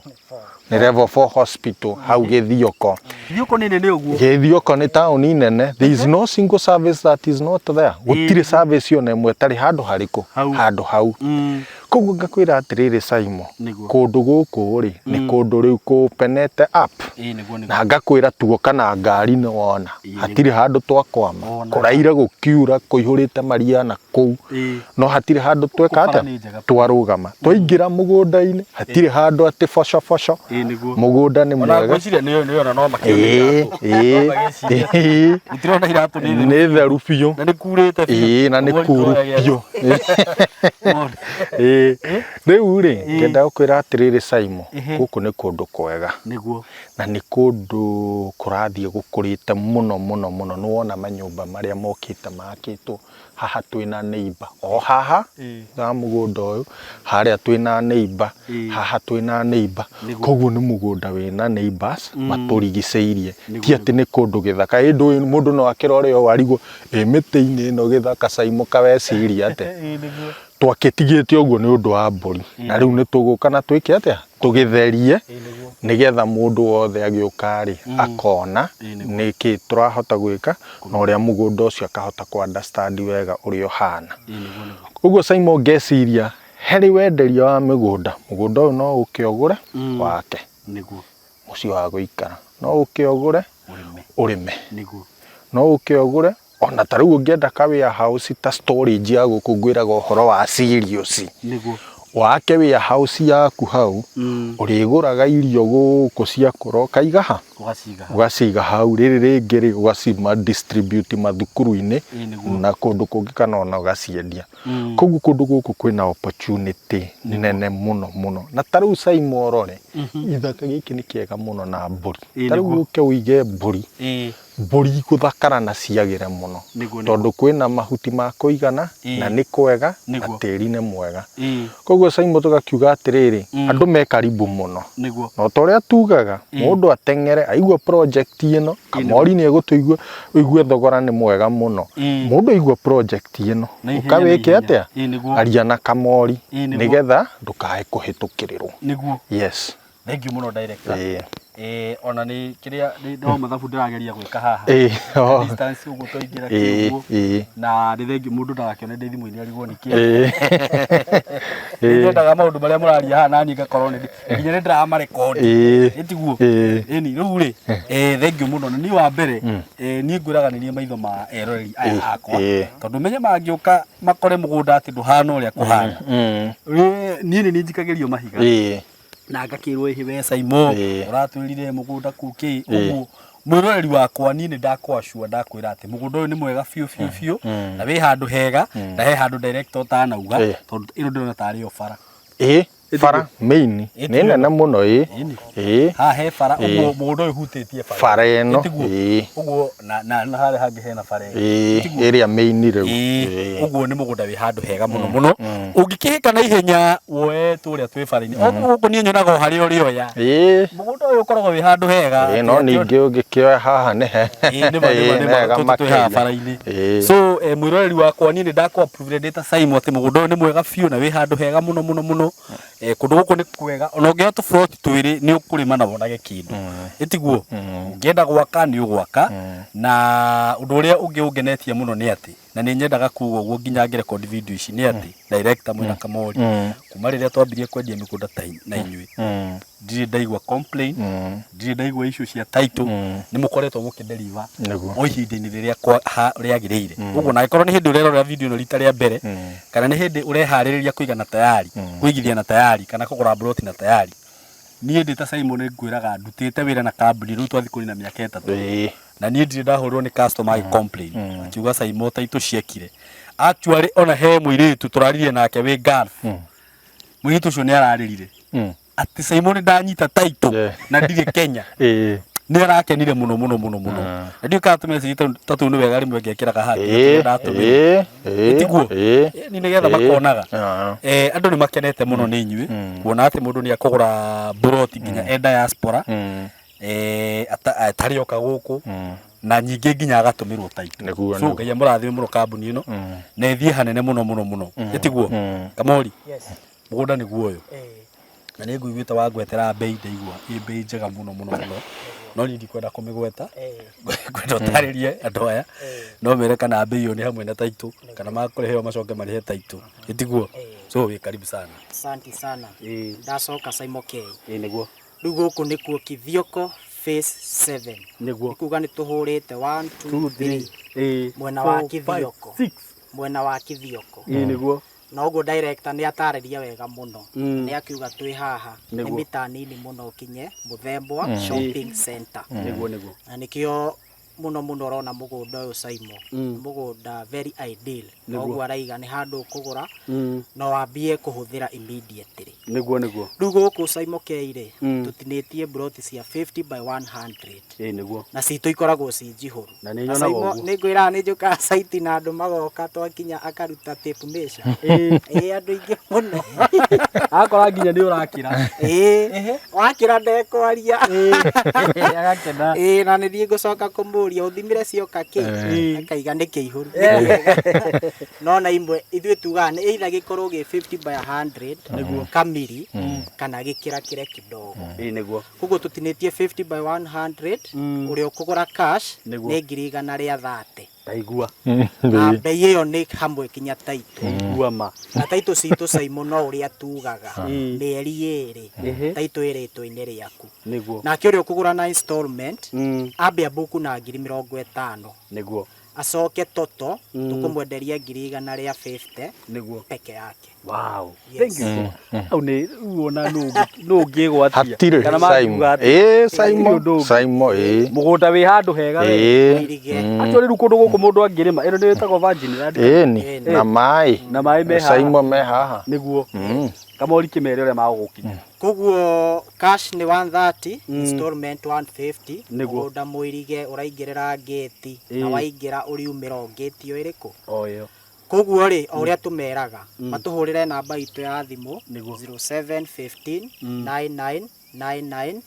Nĩ level 4 hospital hau Gĩthioko. Gĩthioko nĩ nene ũguo. Gĩthioko nĩ taũni nene. There is no single service that is not there. Gũtirĩ service ona ĩmwe ĩtarĩ handũ harĩkũ? Hau. Handũ hau. Koguo ngakwĩra atĩrĩrĩ Saimo, Nĩguo. kũndũ gũkũ rĩ, nĩ kũndũ rĩu kũpenete up. Ĩĩ, nĩguo, nĩguo. Na ngakwĩra tuoka na ngari nĩ wona. Ĩĩ, Hatirĩ handũ twakwama. Wona. Kũraire gũkiura kũihũrĩte maria na kũu. Ĩĩ. No hatirĩ handũ tweka Bara atĩa? nĩ njega. Twarũgama. Twaingĩra mũgũnda-inĩ, hatirĩ handũ atĩ boco boco. Ĩĩ, nĩguo. Mũgũnda nĩ Ona mwega. ngwĩciria nĩ ona no Ĩĩ, makĩona iratũ. ĩĩ, No magĩciria. ĩĩ. Gũtirona iratũ nĩ theru. Nĩ theru biũ. Na nĩ kurĩte biũ. Ĩĩ, na nĩ Ũguo kuru riko biũ. Ĩĩ. Rĩu rĩ, ngenda gũkwĩra atĩrĩrĩ Saimo, gũkũ nĩ kũndũ kwega. Nĩguo. Na nĩ kũndũ kũrathiĩ gũkũrĩte mũno mũno mũno. Nĩ wona manyũmba marĩa mokĩte makĩtwo haha twĩna neighbor. O haha, na mũgũnda ũyũ, harĩa twĩna neighbor, haha twĩna neighbor. Koguo nĩ mũgũnda wĩna neighbors matũrigicĩirie. Ti atĩ nĩ kũndũ gĩthaka. Ĩndũ mũndũ no akĩrore ũũ arigwo, ĩ mĩtĩ-inĩ ĩno gĩthaka Saimo kaweciria atĩa? Ĩĩ, nĩguo. Twakĩtigĩte ũguo nĩ ũndũ wa mbũri, na rĩu nĩ tũgũka na twĩke atĩa, tũgĩtherie nĩgetha mũndũ wothe agĩũka rĩ akona nĩkĩ tũrahota gwĩka na ũrĩa mũgũnda ũcio akahota kũ understand wega ũrĩa ũhana. Ũguo Simon ngeciria harĩ wenderia wa mĩgũnda, mũgũnda ũyũ no ũke ũgũre wake mũciĩ wa gũikara, no ũke ũgũre ũrĩme, no ũke ũgũre ona ta rĩu ũngĩenda ka warehouse ta storage ya gũkũ ngwĩraga ũhoro wa cereals, wake warehouse yaku hau, ũrĩgũraga irio gũkũ ciakũra ũkaiga ha, ũgaciga hau, rĩrĩ rĩngĩ rĩ ũgacima distribute mathukuru-inĩ na kũndũ kũngĩ kana ona ũgaciendia. Koguo kũndũ gũkũ kwĩna opportunity nene mũno mũno, na ta rĩu Simon ũrore gĩthaka gĩkĩ nĩ kĩega mũno na mbũri, ta rĩu ũke ũige mbũri, mbũri igũthakara na ciagĩre mũno tondũ kwĩna mahuti ma kũigana na nĩ kwega na tĩri nĩ mwega. Koguo Simon tũgakiuga atĩrĩrĩ, andũ me karibu mũno, na ta ũrĩa tugaga mũndũ ateng'ere aigua project ĩno, Kamori nĩ egũtũigua ũigue thogora nĩ mwega mũno, mũndũ aigua project ĩno ũka wĩke atĩa, aria na Kamori nĩgetha ndũkae kũhĩtũkĩrĩrwo. Yes. Thank you mũno director. Ona nĩ kĩrĩa no mathabu ndĩrageria gwĩka haha. Distance ũguo twaingĩra kĩguo. Na nĩ thank you mũndũ ndagakĩone ndĩ thimũ-inĩ arigwo nĩ kĩ. Nĩ nyendaga maũndũ marĩa mũraria haha naniĩ ngakorwo nĩ nginya nĩ ndĩramarekondi. Ĩtiguo. Ĩni rĩu rĩ thank you mũno. Na niĩ wa mbere niĩ ngwĩraga nĩ niĩ maitho ma eroreri aya akwa. Tondũ menye mangĩũka makore mũgũnda atĩ ndũhana ũrĩa kũhana. Niĩ nĩ niĩ njikagĩrio mahiga. Na ngakĩrwo ĩhĩ we Saimo ũratwĩrire mũgũnda kũu kĩ ũguo. Mwĩroreri wakwa niĩ nĩ ndakwacua ndakwĩra atĩ mũgũnda ũyũ nĩ mwega biũ biũ biũ na wĩ handũ hega na he handũ director ũtanauga tondũ ĩno ndĩrona tarĩ yo bara. Bara main nĩ nene mũno. Haha he bara ũguo mũgũnda ũyũ ũhutĩtie bara bara ĩno ũguo na harĩa hangĩ hena bara ĩrĩa main rĩu. Ũguo nĩ mũgũnda wĩ handũ hega mũno mũno, ũngĩkĩhĩka na ihenya woe tũrĩa twĩ bara-inĩ o gũkũ niĩ nyonaga o harĩa ũrĩoya mũgũnda ũyũ ũkoragwo wĩ handũ hega. No ningĩ ũngĩkĩoya haha nĩ hega makĩria bara-inĩ. So mwĩroreri wakwa niĩ nĩ ndakũ approve ndĩ ta Simon atĩ mũgũnda ũyũ nĩ mwega biũ na wĩ handũ hega mũno mũno mũno. Kũndũ gũkũ nĩ kwega, ona ũngĩoya tũburoti twĩrĩ nĩ ũkũrĩma na wonage kĩndũ, ĩtiguo? Ũngĩenda gwaka nĩ ũgwaka. Na ũndũ ũrĩa ũngĩ ũngenetie mũno nĩ atĩ, na nĩ nyendaga kuga ũguo nginya ngĩrekondi video ici, nĩ atĩ director mwĩna Kamori, kuma rĩrĩa twambirie kwendia mĩgũnda na inyuĩ, ndirĩ ndaigua complain, ndirĩ ndaigua issue cia title, nĩ mũkoretwo mũkĩdeliver o ihinda-inĩ rĩrĩa rĩagĩrĩire. Ũguo na angĩkorwo nĩ hĩndĩ ũrerorera video ĩno rita rĩa mbere, kana nĩ hĩndĩ ũreharĩrĩria kũiga na tayari, kũigithia na tayari, kana kũgũra mburoti na tayari, niĩ ndĩ ta Simon ngwĩraga ndutĩte wĩra na kambuni rĩu twathiĩ kũrĩ na mĩaka 3, na niĩ ndirĩ ndahũrwo nĩ customer agĩ complain akiuga Simon title ciekire. Actually ona he mũirĩtu tũraririe nake wĩ Gulf, mũirĩtu ũcio nĩ ararĩrire atĩ Simon ndanyita title na ndirĩ Kenya. Nĩ arakenire mũno mũno mũno mũno, na ndiũĩ kana tũmessage ta tũu nĩ wega rĩmwe ngekĩraga haha ndatũmĩrwo, tiguo? Nĩ nĩgetha makonaga. Andũ nĩ makenete mũno nĩ inyuĩ kuona atĩ mũndũ nĩ akũgũra mburoti nginya e diaspora atarĩ oka gũkũ, na nyingĩ nginya agatũmĩrwo title. So Ngai amũrathime mũno kambuni ĩno na ĩthiĩ hanene mũno mũno mũno, ĩtiguo Kamori? Mũgũnda nĩguo ũyũ, na nĩ ngũiguĩte wangwetera mbei, ndaigua ĩ mbei njega mũno mũno mũno, no niĩ ndikwenda kũmĩgweta, ngwenda ũtarĩrie andũ aya no mere kana mbei ĩyo nĩ hamwe na title kana makũrĩhĩo macoke marĩhe title, ĩtiguo? So wĩ karibu sana. Asante sana. Ndacoka Simon K. Nĩguo. Rĩu gũkũ nĩkuo Kithioko phase 7. Nĩguo. Nĩ kuga nĩ tũhũrĩte 1 2 3 mwena wa Kithioko. Mwena wa Kithioko. Nĩguo. Na ũguo director nĩ atarĩria wega mũno. Nĩ akiuga twĩ haha nĩ mita nini mũno ũkinye Mũthembwa Shopping Center. Nĩguo nĩguo. Na nĩkĩo mũno mũno ũrona mũgũnda ũyũ Simon, mũgũnda very ideal. Noguo araiga nĩ handũ ũkũgũra na wambie kũhũthĩra immediately. Nĩguo nĩguo. Rĩu gũkũ Simon K rĩ, tũtinĩtie mburoti cia 50 by 100. Nĩguo. Na citũ ikoragwo ci njihũru. Na nĩ nyonaga ũguo. Nĩ ngwĩraga nĩ njũkaga site na andũ magoka twakinya akaruta tape measure. Andũ aingĩ mũno. Akora nginya nĩ ũrakĩra. Wakĩra ndekwaria. Agakena. Na nĩ thiĩ ngũcoka kũmũria. Agakũria ũthimire cioka kĩ, akaiga nĩ kĩihũru. No na imwe ithuĩ tugaga nĩ either gĩkorwo gĩ 50 by 100 kamiri kana gĩkĩrakĩre kidogo. Ĩĩ nĩguo. Koguo tũtinĩtie 50 by 100. Ũrĩa ũkũgũra cash Nĩguo. nĩ 130,000. Ndaigua. Na mbei ĩyo nĩ hamwe kinya taitũ. Igua ma. Na taitũ citũ Saimo, no ũrĩa tugaga, mĩeri 2 taitũ ĩrĩtwo-inĩ rĩaku. Nake ũrĩa ũkũgũra na installment, ambe ambuku na 50,000. Acoke toto tũkũmwenderia 150,000 peke yake. Wow. Yes. Thank you so much. Hau nĩ rĩu ona nũ ũngĩgwatia. Hatirĩ Kana Simon. mangiuga atĩa? Ĩĩ Simon. Hatirĩ ũndũ ũngĩ. Simon, ĩĩ. Mũgũnda wĩ handũ hega we. Ĩĩ. Mũirige. Actually rĩu kũndũ gũkũ mũndũ angĩrĩma, ĩno nĩ ĩtagwo virgin land. Ĩni na maĩ. Na maĩ me haha. Simon me haha. Nĩguo. Kamori kĩmere ũrĩa magũgũkinya. Koguo cash nĩ 130, installment 150. Nĩguo. Mũgũnda mũirige, ũraingĩrĩra ngĩti na waingĩra ũriumĩra o ngĩti o ĩrĩkũ. O ĩyo. Koguo rĩ, o ũrĩa tũmeraga, matũhũrĩre namba itũ ya thimũ 0715 999909.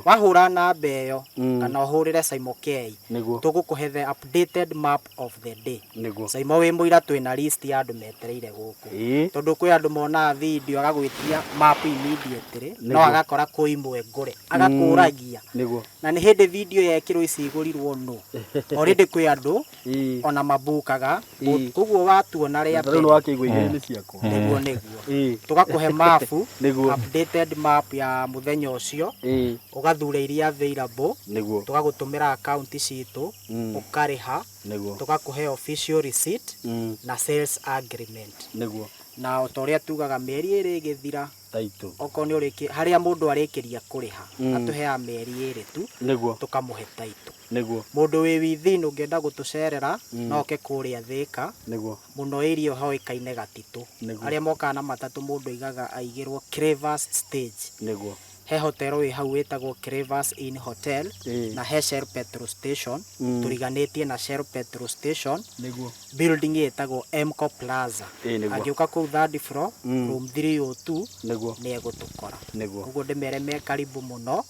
Wahũra namba ĩyo kana ũhũrĩre Saimo K, tũgũkũhe the updated map of the day. Saimo wĩ mũira twĩna list ya andũ metereire gũkũ, tondũ kwĩ andũ monaga video agagwĩtia map immediately, no agakora kwĩ imwe ngũre agakũragia. Na nĩ hĩndĩ video yekĩrwo ici igũrirwo, no already kwĩ andũ ona mabukaga. Koguo watuona rĩa Na rĩu nĩ mbere, wakĩigua igĩrĩ nĩ ciakwa. Nĩguo tũgakũhe mabu, updated map ya mũthenya ũcio, ũgathura iria available, tũgagũtũmĩra akaunti citũ, ũkarĩha, tũgakũhe official receipt na sales agreement. Na o ta ũrĩa tugaga, mĩeri 2 ĩgĩthira, Taitũ. Okorwo nĩ ũrĩki harĩa mũndũ arĩkĩria kũrĩha, atũheaga mĩeri 2 tu, tũkamũhe taitũ. Mũndũ wĩ within ũngĩenda gũtũcerera, no oke kũrĩa Thĩka, mũno area hoĩkaine Gatitũ. Arĩa mokaga na matatũ, mũndũ aigaga aigĩrwo Cravers stage. He hotel wĩ hau wĩtagwo Cravers Inn Hotel, na he Shell petrol station. Tũriganĩtie na Shell petrol station, building ĩtagwo Mco Plaza. Angĩũka kũu third floor, room 302, nĩ egũtũkora. Koguo ndĩmere me karibu mũno,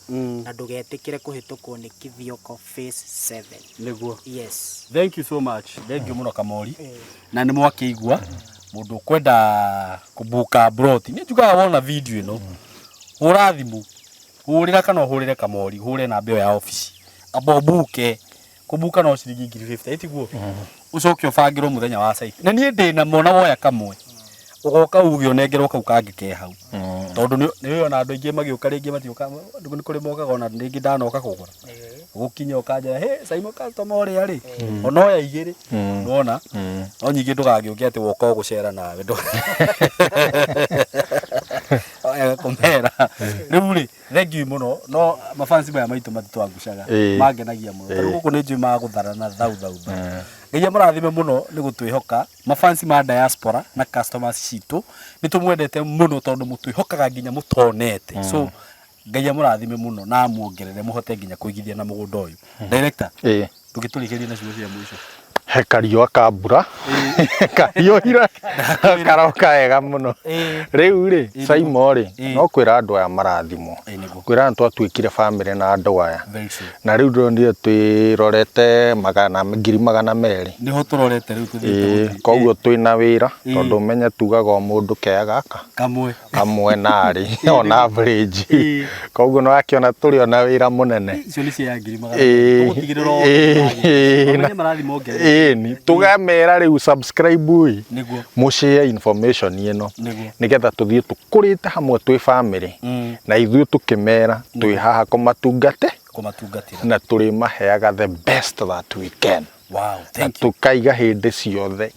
na ndũgetĩkĩre kũhĩtũkwo nĩ Kithioko phase 7. Yes. Thank you so much. Thank you mũno Kamori. Na nĩ mwakĩigua mũndũ ũkwenda kũbuka broti, nĩ njugaga wona video ĩno, hũra thimũ, hũrĩra kana ũhũrĩre Kamori, hũre namba ĩyo ya obici, amba ũbuke. Kũbuka no ciringi 50,000, ĩtiguo? Ũcoke ũbangĩrwo mũthenya wa site. Na niĩ ndĩ na mona woya kamwe, ũgoka uge ũnengerwo kau kangĩ ke hau, tondũ nĩ nĩ ona andũ aingĩ magĩũka rĩngĩ matiũka, nĩ kũrĩ mokaga ona rĩngĩ ndanoka kũgũra, gũkinya ũkanjĩra, "Hey Simon, customer ũrĩa rĩ ona oya igĩrĩ." Nĩwona no nyingĩ ndũgagĩũke atĩ woka ũgũcera nawe kũmera rĩu rĩ. Thank you mũno. No mafansi maya maitũ matitwangucaga, mangenagia mũno. Tarĩu gũkũ nĩ njũĩ magũtharana thau thau thau. Ngai amũrathime mũno nĩ gũtwĩhoka, mafansi ma diaspora na customers citũ. Nĩ tũmwendete mũno tondũ mũtwĩhokaga nginya mũtonete. So Ngai amũrathime mũno na amuongerere mũhote nginya kũigithia na mũgũnda ũyũ. Director, ndũgĩtũrĩkĩrie na ciugo cia mũico. He kariũa ka mbura kariũhire karoka wega mũno. Rĩu rĩ, Saimo rĩ, no kwĩra andũ aya marathimwo, kwĩra nĩ twatuĩkire bamĩrĩ na andũ aya. Very true. Na rĩu ndĩronire twĩrorete magana 200,000. Nĩho tũrorete rĩu tũthiĩte gũthiĩ. Koguo twĩna wĩra, tondũ ũmenye tugaga o mũndũ kea gaka kamwe. Kamwe narĩ on average. Koguo nĩ wakĩona tũrĩ ona wĩra mũnene. Icio nĩ cia 100,000. Tũgũtigĩrĩra mamenye marathi mongerere. Ĩni tũgamera rĩu subscribe ĩ, mũshare information ĩno, nĩgetha tũthiĩ tũkũrĩte hamwe twĩ family. Na ithuĩ tũkĩmera twĩ haha kũmatungate, kũmatungatĩra, na tũrĩmaheaga the best that we can. Na Thank you. Tũkaiga hĩndĩ ciothe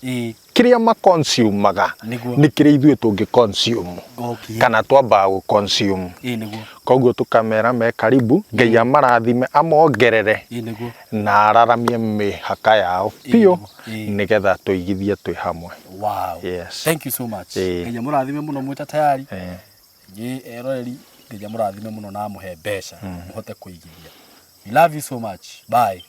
kĩrĩa maconsumaga nĩ kĩrĩa ithuĩ tũngĩ consume kana twambaga gũ consume. Koguo tũkamera me karibu. Ngai amarathime, amongerere na araramie mĩhaka yao biũ, nĩgetha tũigithie twĩ hamwe. Yes. Thank you so much. Ngai amũrathime mũno mwĩta tayari. Inyuĩ eroreri, Ngai amũrathime mũno na amũhe mbeca mũhote kũigithia. We love you so much. Bye.